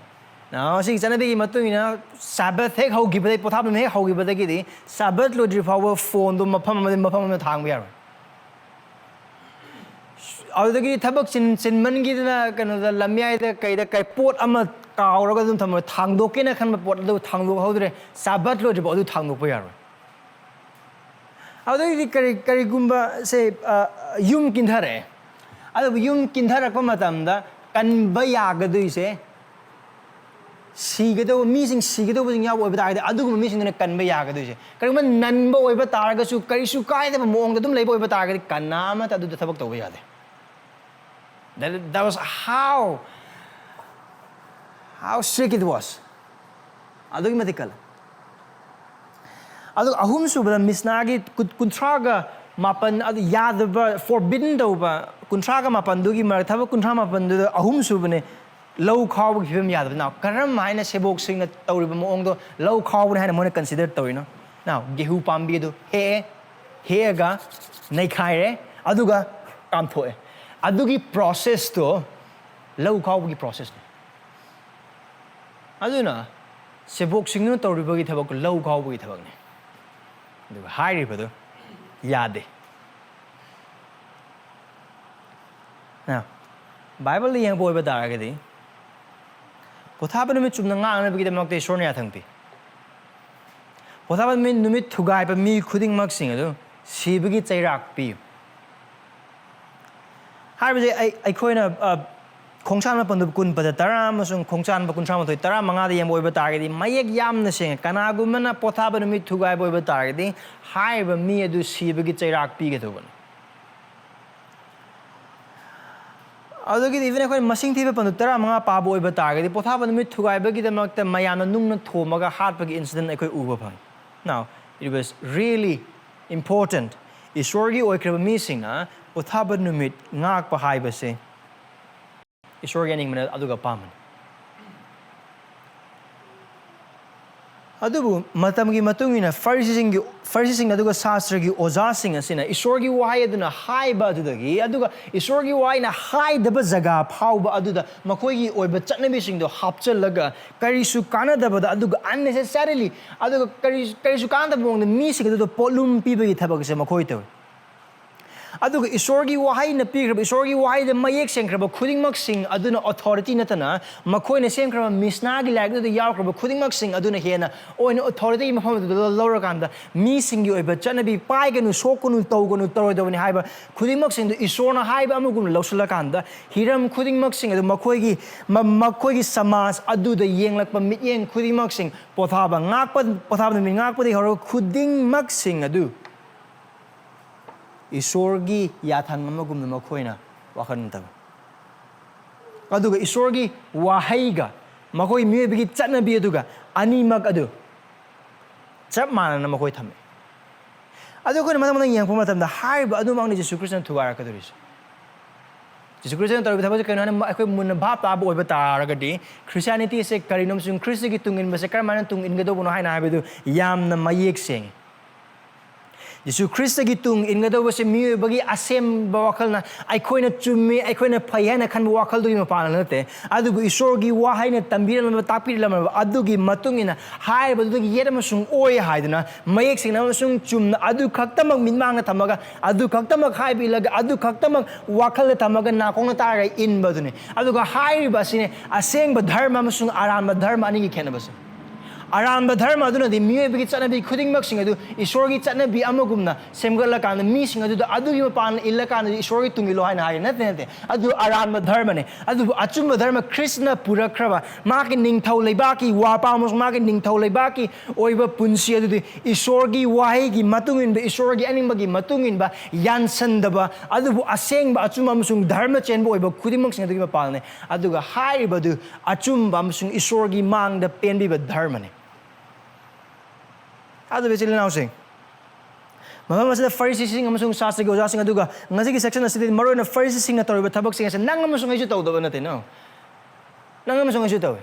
ꯅꯥꯎ, ꯁꯤꯒꯤ ꯆꯠꯅꯕꯤꯒꯤ ꯃꯇꯨꯡ ꯏꯟꯅ ꯁꯥꯕꯠ ꯍꯦꯛ ꯍꯧꯈꯤꯕꯗꯒꯤ, ꯄꯣꯊꯥꯐꯝ ꯍꯦꯛ ꯍꯧꯈꯤꯕꯗꯒꯤꯗꯤ ꯁꯥꯕꯠ ꯂꯣꯏꯗ꯭ꯔꯤ ꯐꯥꯎꯕ ꯐꯣꯟꯗꯣ ꯃꯐꯝ ꯑꯃꯗꯒꯤ ꯃꯐꯝ ꯑꯃꯗ ꯊꯥꯡꯕ ꯌꯥꯔꯣꯏ꯫ ꯑꯗꯨꯗꯒꯤ ꯊꯕꯛ ꯆꯤꯟ-, ꯆꯤꯟꯃꯟꯈꯤꯗꯅ ꯀꯩꯅꯣꯗ ꯂꯝꯌꯥꯏꯗ ꯀꯩꯗ ꯀꯩ ꯄꯣꯠ ꯑꯃ ꯀꯥꯎꯔꯒ ꯑꯗꯨꯝ ꯊꯝꯃ, ꯊꯥꯡꯗꯣꯛꯀꯦꯅ ꯈꯟꯕ ꯄꯣꯠ ꯑꯗꯨ ꯊꯥꯡꯗꯣꯛꯍꯧꯗ꯭ꯔꯦ, ꯁꯥꯕꯠ ꯂꯣꯏꯗ꯭ꯔꯤꯐꯥꯎ ꯑꯗꯨ ꯊꯥꯡꯗꯣꯛꯄ ꯌꯥꯔꯣꯏ꯫ ꯑꯗꯨꯗꯒꯤꯗꯤ ꯀꯔꯤ-, ꯀꯔꯤꯒꯨꯝꯕ ꯁꯦ, ꯑ, ꯌꯨꯝ ꯀꯤꯟꯊꯔꯛꯑꯦ꯫ ꯑꯗꯨꯕꯨ ꯌꯨꯝ ꯀꯤꯟꯊꯔꯛꯄ ꯃꯇꯝꯗ ꯀꯟꯕ ꯌꯥꯒꯗꯣꯏꯁꯦ, ꯁꯤꯒꯗꯧꯕ, ꯃꯤꯁꯤꯡ ꯁꯤꯒꯗꯧꯕꯁꯤꯡ ꯌꯥꯎꯕ ꯑꯣꯏꯕ ꯇꯥꯔꯒꯗꯤ ꯑꯗꯨꯒꯨꯝꯕ ꯃꯤꯁꯤꯡꯗꯨꯅ ꯀꯟꯕ ꯌꯥꯒꯗꯣꯏꯁꯦ꯫ ꯀꯔꯤꯒꯨꯝꯕ ꯅꯟꯕ ꯑꯣꯏꯕ ꯇꯥꯔꯒꯁꯨ, ꯀꯔꯤꯁꯨ ꯀꯥꯏꯗꯕ ꯃꯑꯣꯡꯗ ꯑꯗꯨꯝ ꯂꯩꯕ ꯑꯣꯏꯕ ꯇꯥꯔꯒꯗꯤ ꯀꯅꯥ ꯑꯃꯠꯇ ꯑꯗꯨꯗ ꯊꯕꯛ ꯇꯧꯕ ꯌꯥꯗꯦ꯫ That, that was how, how strict it was. ꯑꯗꯨꯛꯀꯤ ꯃꯇꯤꯛ ꯀꯜꯂꯦ꯫ ꯑꯗꯨꯒ ꯑꯍꯨꯝꯁꯨꯕꯗ ꯃꯤꯁꯅꯥꯒꯤ ꯀꯨꯟ-, ꯀꯨꯟꯊ꯭ꯔꯥꯒ ꯃꯥꯄꯟ, ꯑꯗꯨ ꯌꯥꯗꯕ, forbidden ꯇꯧꯕ ꯀꯨꯟꯊ꯭ꯔꯥꯒ ꯃꯥꯄꯟꯗꯨꯒꯤ ꯃꯔꯛ, ꯊꯕꯛ ꯀꯨꯟꯊ꯭ꯔꯥ ꯃꯥꯄꯟꯗꯨꯗ ꯑꯍꯨꯝꯁꯨꯕꯅꯦ, ꯂꯧ ꯈꯥꯎꯕꯒꯤ ꯐꯤꯕꯝ ꯌꯥꯗꯕ꯫ Now, ꯀꯔꯝ ꯍꯥꯏꯅ ꯁꯦꯕꯣꯛꯁꯤꯡꯅ ꯇꯧꯔꯤꯕ ꯃꯑꯣꯡꯗꯣ ꯂꯧ ꯈꯥꯎꯕꯅꯤ ꯍꯥꯏꯅ ꯃꯣꯏꯅ consider ꯇꯧꯔꯤꯅꯣ? Now, ꯒꯦꯍꯨ ꯄꯥꯝꯕꯤ ꯑꯗꯨ ꯍꯦꯛꯑꯦ, ꯍꯦꯛꯑꯒ ꯅꯩꯈꯥꯏꯔꯦ, ꯑꯗꯨꯒ ꯀꯥꯝꯊꯣꯛꯑꯦ꯫ ꯑꯗꯨꯒꯤ process ꯇꯣ ꯂꯧ ꯈꯥꯎꯕꯒꯤ process ꯅꯤ꯫ ꯑꯗꯨꯅ ꯁꯦꯕꯣꯛꯁꯤꯡꯗꯨꯅ ꯇꯧꯔꯤꯕꯒꯤ ꯊꯕꯛ ꯂꯧ ꯈꯥꯎꯕꯒꯤ ꯊꯕꯛꯅꯤ꯫ ꯑꯗꯨꯒ ꯍꯥꯏꯔꯤꯕꯗꯨ ꯌꯥꯗꯦ꯫ Now, ꯕꯥꯏꯕꯜꯗ ꯌꯦꯡꯕ ꯑꯣꯏꯕ ꯇꯥꯔꯒꯗꯤ, ꯄꯣꯊꯥꯕ ꯅꯨꯃꯤꯠ ꯆꯨꯝꯅ ꯉꯥꯛꯅꯕꯒꯤꯗꯃꯛꯇ ꯏꯁꯣꯔꯅ ꯌꯥꯊꯪ ꯄꯤ꯫ ꯄꯣꯊꯥꯕ ꯅꯨꯃꯤꯠ, ꯅꯨꯃꯤꯠ ꯊꯨꯒꯥꯏꯕ ꯃꯤ ꯈꯨꯗꯤꯡꯃꯛꯁꯤꯡ ꯑꯗꯨ ꯁꯤꯕꯒꯤ ꯆꯩꯔꯥꯛ ꯄꯤꯌꯨ꯫ ꯍꯥꯏꯕꯁꯦ ꯑꯩ-, ꯑꯩꯈꯣꯏꯅ, ꯑ, ꯈꯣꯡꯁꯥꯟꯕ ꯄꯟꯗꯨꯞ ꯀꯨꯟ ꯄꯗ ꯇꯔꯥ ꯑꯃꯁꯨꯡ ꯈꯣꯡꯁꯥꯟꯕ ꯀꯨꯟꯊ꯭ꯔꯥ ꯃꯥꯊꯣꯏ ꯇꯔꯥ ꯃꯉꯥꯗ ꯌꯦꯡꯕ ꯑꯣꯏꯕ ꯇꯥꯔꯒꯗꯤ ꯃꯌꯦꯛ ꯌꯥꯝꯅ ꯁꯦꯡꯉꯦ꯫ ꯀꯅꯥꯒꯨꯝꯕꯅ ꯄꯣꯊꯥꯕ ꯅꯨꯃꯤꯠ ꯊꯨꯒꯥꯏꯕ ꯑꯣꯏꯕ ꯇꯥꯔꯒꯗꯤ ꯍꯥꯏꯔꯤꯕ ꯃꯤ ꯑꯗꯨ ꯁꯤꯕꯒꯤ ꯆꯩꯔꯥꯛ ꯄꯤꯒꯗꯧꯕꯅꯤ꯫ ꯑꯗꯨꯗꯒꯤꯗꯤ even ꯑꯩꯈꯣꯏꯅ ꯃꯁꯤꯡ ꯊꯤꯕ ꯄꯟꯗꯨꯞ ꯇꯔꯥ ꯃꯉꯥ ꯄꯥꯕ ꯑꯣꯏꯕ ꯇꯥꯔꯒꯗꯤ ꯄꯣꯊꯥꯕ ꯅꯨꯃꯤꯠ ꯊꯨꯒꯥꯏꯕꯒꯤꯗꯃꯛꯇ ꯃꯌꯥꯝꯅ ꯅꯨꯡꯅ ꯊꯣꯝꯃꯒ ꯍꯥꯠꯄꯒꯤ incident ꯑꯩꯈꯣꯏ ꯎꯕ ꯐꯪꯉꯤ꯫ Now, it was really important. ꯏꯁꯣꯔꯒꯤ ꯑꯣꯏꯈ꯭ꯔꯕ ꯃꯤꯁꯤꯡꯅ ꯄꯣꯊꯥꯕ ꯅꯨꯃꯤꯠ ꯉꯥꯛꯄ ꯍꯥꯏꯕꯁꯦ ꯏꯁꯣꯔꯒꯤ ꯑꯅꯤꯡꯕꯅ ꯑꯗꯨꯒ ꯑꯄꯥꯝꯕꯅꯤ꯫ ꯑꯗꯨꯕꯨ ꯃꯇꯝꯒꯤ ꯃꯇꯨꯡ ꯏꯟꯅ ꯐꯔꯤꯁꯤꯁꯤꯡꯒꯤ, ꯐꯔꯤꯁꯤꯁꯤꯡ ꯑꯗꯨꯒ ꯁꯥꯁꯇ꯭ꯔꯒꯤ ꯑꯣꯖꯥꯁꯤꯡ ꯑꯁꯤꯅ ꯏꯁꯣꯔꯒꯤ ꯋꯥꯍꯩ ꯑꯗꯨꯅ ꯍꯥꯏꯕ ꯑꯗꯨꯗꯒꯤ, ꯑꯗꯨꯒ ꯏꯁꯣꯔꯒꯤ ꯋꯥꯍꯩꯅ ꯍꯥꯏꯗꯕ ꯖꯒꯥ ꯐꯥꯎꯕ ꯑꯗꯨꯗ ꯃꯈꯣꯏꯒꯤ ꯑꯣꯏꯕ ꯆꯠꯅꯕꯤꯁꯤꯡꯗꯣ ꯍꯥꯞꯆꯤꯜꯂꯒ, ꯀꯔꯤꯁꯨ ꯀꯥꯟꯅꯗꯕꯗ, ꯑꯗꯨꯒ unnecessarily, ꯑꯗꯨꯒ ꯀꯔꯤ, ꯀꯔꯤꯁꯨ ꯀꯥꯟꯅꯗꯕ ꯃꯑꯣꯡꯗ ꯃꯤꯁꯤꯡ ꯑꯗꯨꯗ ꯄꯣꯠꯂꯨꯝ ꯄꯤꯕꯒꯤ ꯊꯕꯛ ꯑꯁꯦ ꯃꯈꯣꯏ ꯇꯧꯏ꯫ ꯑꯗꯨꯒ ꯏꯁꯣꯔꯒꯤ ꯋꯥꯍꯩꯅ ꯄꯤꯈ꯭ꯔꯕ, ꯏꯁꯣꯔꯒꯤ ꯋꯥꯍꯩꯗ ꯃꯌꯦꯛ ꯁꯦꯡꯈ꯭ꯔꯕ ꯈꯨꯗꯤꯡꯃꯛꯁꯤꯡ ꯑꯗꯨꯅ authority ꯅꯠꯇꯅ, ꯃꯈꯣꯏꯅ ꯁꯦꯝꯈ꯭ꯔꯕ ꯃꯤꯁꯅꯥꯒꯤ ꯂꯥꯏꯔꯤꯛ ꯑꯗꯨꯗ ꯌꯥꯎꯈ꯭ꯔꯕ ꯈꯨꯗꯤꯡꯃꯛꯁꯤꯡ ꯑꯗꯨꯅ ꯍꯦꯟꯅ ꯑꯣꯏꯅ authority ꯃꯐꯝ ꯑꯗꯨꯗ ꯂꯧꯔꯀꯥꯟꯗ, ꯃꯤꯁꯤꯡꯒꯤ ꯑꯣꯏꯕ ꯆꯠꯅꯕꯤ, ꯄꯥꯏꯒꯅꯨ, ꯁꯣꯛꯀꯅꯨ, ꯇꯧꯒꯅꯨ, ꯇꯧꯔꯣꯏꯗꯕꯅꯤ ꯍꯥꯏꯕ ꯈꯨꯗꯤꯡꯃꯛꯁꯤꯡꯗꯨ ꯏꯁꯣꯔꯅ ꯍꯥꯏꯕ ꯑꯃꯒꯨꯝꯅ ꯂꯧꯁꯤꯜꯂꯀꯥꯟꯗ, ꯍꯤꯔꯝ ꯈꯨꯗꯤꯡꯃꯛꯁꯤꯡ ꯑꯗꯨ ꯃꯈꯣꯏꯒꯤ, ꯃ-, ꯃꯈꯣꯏꯒꯤ ꯁꯃꯥꯖ ꯑꯗꯨꯗ ꯌꯦꯡꯂꯛꯄ ꯃꯤꯠꯌꯦꯡ ꯈꯨꯗꯤꯡꯃꯛꯁꯤꯡ, ꯄꯣꯊꯥꯕ ꯉꯥꯛꯄ, ꯄꯣꯊꯥꯕ ꯅꯨꯃꯤꯠ ꯉꯥꯛꯄꯗꯒꯤ ꯍꯧꯔꯒ ꯈꯨꯗꯤꯡꯃꯛꯁꯤꯡ ꯑꯗꯨ ꯏꯁꯣꯔꯒꯤ ꯌꯥꯊꯪ ꯑꯃꯒꯨꯝꯅ ꯃꯈꯣꯏꯅ ꯋꯥꯈꯜ ꯇꯧꯏ꯫ ꯑꯗꯨꯒ ꯏꯁꯣꯔꯒꯤ ꯋꯥꯍꯩꯒ ꯃꯈꯣꯏ ꯃꯤꯑꯣꯏꯕꯒꯤ ꯆꯠꯅꯕꯤ ꯑꯗꯨꯒ ꯑꯅꯤꯃꯛ ꯑꯗꯨ ꯆꯞ ꯃꯥꯟꯅꯅ ꯃꯈꯣꯏ ꯊꯝꯃꯤ꯫ ꯑꯗꯨ ꯑꯩꯈꯣꯏꯅ ꯃꯊꯪ ꯃꯊꯪ ꯌꯦꯡꯉꯛꯄ ꯃꯇꯝꯗ ꯍꯥꯏꯔꯤꯕ ꯑꯗꯨꯃꯛꯅꯤ ꯖꯤꯁꯨ ꯈ꯭ꯔꯤꯁꯇꯅ ꯊꯨꯒꯥꯏꯔꯛꯀꯗꯧꯔꯤꯁꯦ꯫ ꯖꯤꯁꯨ ꯈ꯭ꯔꯤꯁꯇꯅ ꯇꯧꯔꯤꯕ ꯊꯕꯛꯁꯦ ꯀꯩꯅꯣ ꯍꯥꯏꯅ ꯑꯩꯈꯣꯏ ꯃꯨꯟꯅ ꯚꯥꯞ ꯇꯥꯕ ꯑꯣꯏꯕ ꯇꯥꯔꯒꯗꯤ, ꯈ꯭ꯔꯤꯁꯇꯤꯌꯥꯅꯤꯇꯤꯁꯦ ꯀꯔꯤꯅꯣ ꯑꯃꯁꯨꯡ ꯈ꯭ꯔꯤꯁꯇꯒꯤ ꯇꯨꯡ ꯏꯟꯕꯁꯦ ꯀꯔꯝꯍꯥꯏꯅ ꯇꯨꯡ ꯏꯟꯒꯗꯧꯕꯅꯣ ꯍꯥꯏꯅ ꯍꯥꯏꯕꯗꯨ ꯌꯥꯝꯅ ꯃꯌꯦꯛ ꯁꯦꯡꯉꯤ꯫ ꯖꯤꯁꯨ ꯈ꯭ꯔꯤꯁꯇꯒꯤ ꯇꯨꯡ ꯏꯟꯒꯗꯧꯕꯁꯦ ꯃꯤꯑꯣꯏꯕꯒꯤ ꯑꯁꯦꯝꯕ ꯋꯥꯈꯜꯅ, ꯑꯩꯈꯣꯏꯅ ꯆꯨꯝꯃꯤ, ꯑꯩꯈꯣꯏꯅ ꯐꯩ ꯍꯥꯏꯅ ꯈꯟꯕ ꯋꯥꯈꯜꯗꯨꯒꯤ ꯃꯄꯥꯟꯅ ꯅꯠꯇꯦ, ꯑꯗꯨꯕꯨ ꯏꯁꯣꯔꯒꯤ ꯋꯥꯍꯩꯅ ꯇꯝꯕꯤꯔꯝꯂꯕ, ꯇꯥꯛꯄꯤꯔꯝꯂꯕ ꯑꯗꯨꯒꯤ ꯃꯇꯨꯡ ꯏꯟꯅ ꯍꯥꯏꯔꯤꯕꯗꯨꯗꯒꯤ ꯌꯦꯠ ꯑꯃꯁꯨꯡ ꯑꯣꯏ ꯍꯥꯏꯗꯨꯅ ꯃꯌꯦꯛ ꯁꯦꯡꯅ ꯑꯃꯁꯨꯡ ꯆꯨꯝꯅ ꯑꯗꯨ ꯈꯛꯇꯃꯛ ꯃꯤꯠꯃꯥꯡꯗ ꯊꯝꯃꯒ, ꯑꯗꯨ ꯈꯛꯇꯃꯛ ꯍꯥꯏꯕ ꯏꯜꯂꯒ, ꯑꯗꯨ ꯈꯛꯇꯃꯛ ꯋꯥꯈꯜꯗ ꯊꯝꯃꯒ ꯅꯥꯀꯣꯡꯅ ꯇꯥꯔꯒ ꯏꯟꯕꯗꯨꯅꯤ꯫ ꯑꯗꯨꯒ ꯍꯥꯏꯔꯤꯕ ꯑꯁꯤꯅꯤ ꯑꯁꯦꯡꯕ ꯙꯔꯃ ꯑꯃꯁꯨꯡ ꯑꯔꯥꯟꯕ ꯙꯔꯃ ꯑꯅꯤꯒꯤ ꯈꯦꯠꯅꯕꯁꯦ꯫ ꯑꯔꯥꯟꯕ ꯙꯔꯃ ꯑꯗꯨꯅꯗꯤ ꯃꯤꯑꯣꯏꯕꯒꯤ ꯆꯠꯅꯕꯤ ꯈꯨꯗꯤꯡꯃꯛꯁꯤꯡ ꯑꯗꯨ ꯏꯁꯣꯔꯒꯤ ꯆꯠꯅꯕꯤ ꯑꯃꯒꯨꯝꯅ ꯁꯦꯝꯒꯠꯂꯀꯥꯟꯗ ꯃꯤꯁꯤꯡ ꯑꯗꯨꯗ ꯑꯗꯨꯒꯤ ꯃꯄꯥꯟ ꯏꯜꯂꯀꯥꯟꯗꯗꯤ ꯏꯁꯣꯔꯒꯤ ꯇꯨꯡ ꯏꯜꯂꯣ ꯍꯥꯏꯅ ꯍꯥꯏꯔꯤ꯫ ꯅꯠꯇꯦ, ꯅꯠꯇꯦ꯫ ꯑꯗꯨ ꯑꯔꯥꯟꯕ ꯙꯔꯃꯅꯤ꯫ ꯑꯗꯨꯕꯨ ꯑꯆꯨꯝꯕ ꯙꯔꯃ ꯈ꯭ꯔꯤꯁꯇꯅ ꯄꯨꯔꯛꯈ꯭ꯔꯕ, ꯃꯥꯒꯤ ꯅꯤꯡꯊꯧ ꯂꯩꯕꯥꯛꯀꯤ ꯋꯥꯄꯥ ꯑꯃꯁꯨꯡ ꯃꯥꯒꯤ ꯅꯤꯡꯊꯧ ꯂꯩꯕꯥꯛꯀꯤ ꯑꯣꯏꯕ ꯄꯨꯟꯁꯤ ꯑꯗꯨꯗꯤ ꯏꯁꯣꯔꯒꯤ ꯋꯥꯍꯩꯒꯤ ꯃꯇꯨꯡ ꯏꯟꯕ, ꯏꯁꯣꯔꯒꯤ ꯑꯅꯤꯡꯕꯒꯤ ꯃꯇꯨꯡ ꯏꯟꯕ, ꯌꯥꯟꯁꯟꯗꯕ, ꯑꯗꯨꯕꯨ ꯑꯁꯦꯡꯕ, ꯑꯆꯨꯝꯕ ꯑꯃꯁꯨꯡ ꯙꯔꯃ ꯆꯦꯟꯕ ꯑꯣꯏꯕ ꯈꯨꯗꯤꯡꯃꯛꯁꯤꯡ ꯑꯗꯨꯒꯤ ꯃꯄꯥꯜꯅꯤ꯫ ꯑꯗꯨꯒ ꯍꯥꯏꯔꯤꯕꯗꯨ ꯑꯆꯨꯝꯕ ꯑꯃꯁꯨꯡ ꯏꯁꯣꯔꯒꯤ ꯃꯥꯡꯗ ꯄꯦꯟꯕꯤꯕ ꯙꯔꯃꯅꯤ꯫ ꯑꯗꯨꯕꯨ ꯏꯆꯤꯜ ꯏꯅꯥꯎꯁꯤꯡ, ꯃꯐꯝ ꯑꯁꯤꯗ ꯐꯔꯤꯁꯤꯁꯤꯡ ꯑꯃꯁꯨꯡ ꯁꯥꯁꯇ꯭ꯔꯒꯤ ꯑꯣꯖꯥꯁꯤꯡ, ꯑꯗꯨꯒ ꯉꯁꯤꯒꯤ section ꯑꯁꯤꯗꯤ ꯃꯔꯨꯑꯣꯏꯅ ꯐꯔꯤꯁꯤꯁꯤꯡꯅ ꯇꯧꯔꯤꯕ ꯊꯕꯛꯁꯤꯡ ꯑꯁꯦ ꯅꯪ ꯑꯃꯁꯨꯡ ꯑꯩꯁꯨ ꯇꯧꯗꯕ ꯅꯠꯇꯦ, no? ꯅꯪ ꯑꯃꯁꯨꯡ ꯑꯩꯁꯨ ꯇꯧꯏ꯫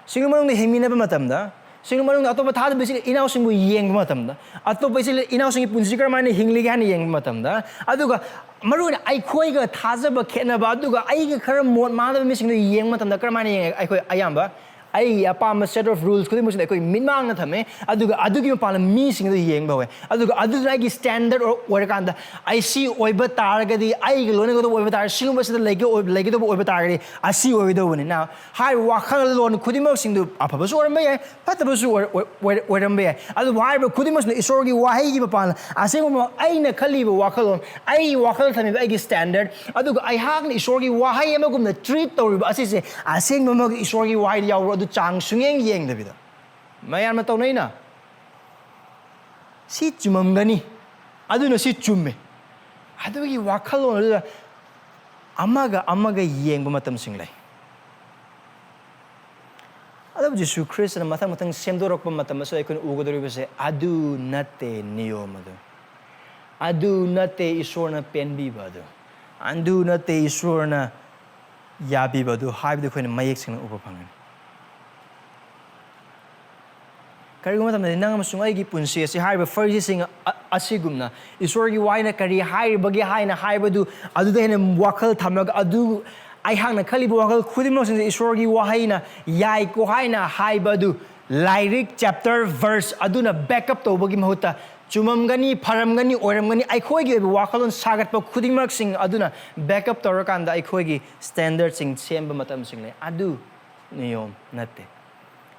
ꯁꯤꯡꯂꯨ ꯃꯅꯨꯡꯗ ꯍꯤꯡꯃꯤꯟꯅꯕ ꯃꯇꯝꯗ, ꯁꯤꯡꯂꯨ ꯃꯅꯨꯡꯗ ꯑꯇꯣꯞꯄ ꯊꯥꯖꯕ ꯏꯆꯤꯜ ꯏꯅꯥꯎꯁꯤꯡꯕꯨ ꯌꯦꯡꯕ ꯃꯇꯝꯗ, ꯑꯇꯣꯞꯄ ꯏꯆꯤꯜ ꯏꯅꯥꯎꯁꯤꯡꯒꯤ ꯄꯨꯟꯁꯤ ꯀꯔꯝꯍꯥꯏꯅ ꯍꯤꯡꯂꯤꯒꯦ ꯍꯥꯏꯅ ꯌꯦꯡꯕ ꯃꯇꯝꯗ, ꯑꯗꯨꯒ ꯃꯔꯨꯑꯣꯏꯅ ꯑꯩꯈꯣꯏꯒ ꯊꯥꯖꯕ ꯈꯦꯠꯅꯕ, ꯑꯗꯨꯒ ꯑꯩꯒ ꯈꯔ ꯃꯣꯠ ꯃꯥꯟꯅꯗꯕ ꯃꯤꯁꯤꯡꯗꯨ ꯌꯦꯡꯕ ꯃꯇꯝꯗ ꯀꯔꯝꯍꯥꯏꯅ ꯌꯦꯡꯉꯦ? ꯑꯩꯈꯣꯏ ꯑꯌꯥꯝꯕ ꯑꯩꯒꯤ ꯑꯄꯥꯝꯕ set of rules ꯈꯨꯗꯤꯡꯃꯛꯁꯤꯗ ꯑꯩꯈꯣꯏ ꯃꯤꯠꯃꯥꯡꯗ ꯊꯝꯃꯦ, ꯑꯗꯨꯒ ꯑꯗꯨꯒꯤ ꯃꯄꯥꯟꯗ ꯃꯤꯁꯤꯡꯗꯨ ꯌꯦꯡꯕ ꯍꯧꯋꯦ꯫ ꯑꯗꯨꯒ ꯑꯗꯨꯗꯨꯅ ꯑꯩꯒꯤ standard ꯑꯣꯏꯔꯀꯥꯟꯗ, ꯑꯩ ꯁꯤ ꯑꯣꯏꯕ ꯇꯥꯔꯒꯗꯤ, ꯑꯩꯒ ꯂꯣꯏꯅꯒꯗꯕ ꯑꯣꯏꯕ ꯇꯥꯔꯒꯗꯤ, ꯁꯤꯒꯨꯝꯕꯁꯤꯗ ꯂꯩꯒ-, ꯂꯩꯒꯗꯕ ꯑꯣꯏꯕ ꯇꯥꯔꯒꯗꯤ ꯑꯁꯤ ꯑꯣꯏꯒꯗꯧꯕꯅꯤ꯫ Now, ꯍꯥꯏꯔꯤꯕ ꯋꯥꯈꯜꯂꯣꯟ ꯈꯨꯗꯤꯡꯃꯛꯁꯤꯡꯗꯨ ꯑꯐꯕꯁꯨ ꯑꯣꯏꯔꯝꯕ ꯌꯥꯏ, ꯐꯠꯇꯕꯁꯨ ꯑꯣꯏ-, ꯑꯣꯏ-, ꯑꯣꯏꯔꯝꯕ ꯌꯥꯏ꯫ ꯑꯗꯨꯕꯨ ꯍꯥꯏꯔꯤꯕ ꯈꯨꯗꯤꯡꯃꯛꯁꯤꯅ ꯏꯁꯣꯔꯒꯤ ꯋꯥꯍꯩꯒꯤ ꯃꯄꯥꯟ, ꯑꯁꯦꯡꯕꯃꯛ ꯑꯩꯅ ꯈꯜꯂꯤꯕ ꯋꯥꯈꯜꯂꯣꯟ, ꯑꯩ ꯋꯥꯈꯜ ꯊꯝꯃꯤꯕ ꯑꯩꯒꯤ standard, ꯑꯗꯨꯒ ꯑꯩꯍꯥꯛꯅ ꯏꯁꯣꯔꯒꯤ ꯋꯥꯍꯩ ꯑꯃꯒꯨꯝꯅ treat ꯇꯧꯔꯤꯕ ꯑꯁꯤꯁꯦ ꯑꯁꯦꯡꯕꯃꯛ ꯏꯁꯣꯔꯒꯤ ꯋꯥꯍꯩꯗ ꯌꯥꯎꯕ꯭ꯔꯣ, ꯑꯗꯨ ꯆꯥꯡ ꯁꯨꯡꯌꯦꯡ ꯌꯦꯡꯗꯕꯤꯗ ꯃꯌꯥꯝꯅ ꯇꯧꯅꯩꯅ꯫ ꯁꯤ ꯆꯨꯝꯃꯝꯒꯅꯤ, ꯑꯗꯨꯅ ꯁꯤ ꯆꯨꯝꯃꯦ꯫ ꯑꯗꯨꯒꯤ ꯋꯥꯈꯜꯂꯣꯟ ꯑꯗꯨꯗ ꯑꯃꯒ ꯑꯃꯒ ꯌꯦꯡꯕ ꯃꯇꯝꯁꯤꯡ ꯂꯩ꯫ ꯑꯗꯨꯕꯨ ꯖꯤꯁꯨ ꯈ꯭ꯔꯤꯁꯇꯅ ꯃꯊꯪ ꯃꯊꯪ ꯁꯦꯝꯗꯣꯔꯛꯄ ꯃꯇꯝ ꯑꯁꯤꯗ ꯑꯩꯈꯣꯏꯅ ꯎꯒꯗꯧꯔꯤꯕꯁꯦ, ꯑꯗꯨ ꯅꯠꯇꯦ ꯅꯤꯌꯣꯝ ꯑꯗꯨ, ꯑꯗꯨ ꯅꯠꯇꯦ ꯏꯁꯣꯔꯅ ꯄꯦꯟꯕꯤꯕ ꯑꯗꯨ, ꯑꯗꯨ ꯅꯠꯇꯦ ꯏꯁꯣꯔꯅ ꯌꯥꯕꯤꯕ ꯑꯗꯨ ꯍꯥꯏꯕꯗꯨ ꯑꯩꯈꯣꯏꯅ ꯃꯌꯦꯛ ꯁꯦꯡꯅ ꯎꯕ ꯐꯪꯒꯅꯤ꯫ ꯀꯔꯤꯒꯨꯝꯕ ꯃꯇꯝꯗꯗꯤ ꯅꯪ ꯑꯃꯁꯨꯡ ꯑꯩꯒꯤ ꯄꯨꯟꯁꯤ ꯑꯁꯤ ꯍꯥꯏꯔꯤꯕ ꯐꯔꯤꯁꯤꯁꯤꯡ ꯑ-, ꯑꯁꯤꯒꯨꯝꯅ ꯏꯁꯣꯔꯒꯤ ꯋꯥꯍꯩꯅ ꯀꯔꯤ ꯍꯥꯏꯔꯤꯕꯒꯦ ꯍꯥꯏꯅ ꯍꯥꯏꯕꯗꯨ ꯑꯗꯨꯗ ꯍꯦꯟꯅ ꯋꯥꯈꯜ ꯊꯝꯂꯒ, ꯑꯗꯨ ꯑꯩꯍꯥꯛꯅ ꯈꯜꯂꯤꯕ ꯋꯥꯈꯜ ꯈꯨꯗꯤꯡꯃꯛꯁꯤꯡꯁꯦ ꯏꯁꯣꯔꯒꯤ ꯋꯥꯍꯩꯅ ꯌꯥꯏꯀꯣ ꯍꯥꯏꯅ ꯍꯥꯏꯕ ꯑꯗꯨ ꯂꯥꯏꯔꯤꯛ, chapter, verse ꯑꯗꯨꯅ back up ꯇꯧꯕꯒꯤ ꯃꯍꯨꯠꯇ ꯆꯨꯝꯃꯝꯒꯅꯤ, ꯐꯔꯝꯒꯅꯤ, ꯑꯣꯏꯔꯝꯒꯅꯤ, ꯑꯩꯈꯣꯏꯒꯤ ꯑꯣꯏꯕ ꯋꯥꯈꯜꯂꯣꯟ ꯁꯥꯒꯠꯄ ꯈꯨꯗꯤꯡꯃꯛꯁꯤꯡ ꯑꯗꯨꯅ back up ꯇꯧꯔꯀꯥꯟꯗ ꯑꯩꯈꯣꯏꯒꯤ standardꯁꯤꯡ ꯁꯦꯝꯕ ꯃꯇꯝꯁꯤꯡ ꯂꯩ꯫ ꯑꯗꯨ ꯅꯤꯌꯣꯝ ꯅꯠꯇꯦ꯫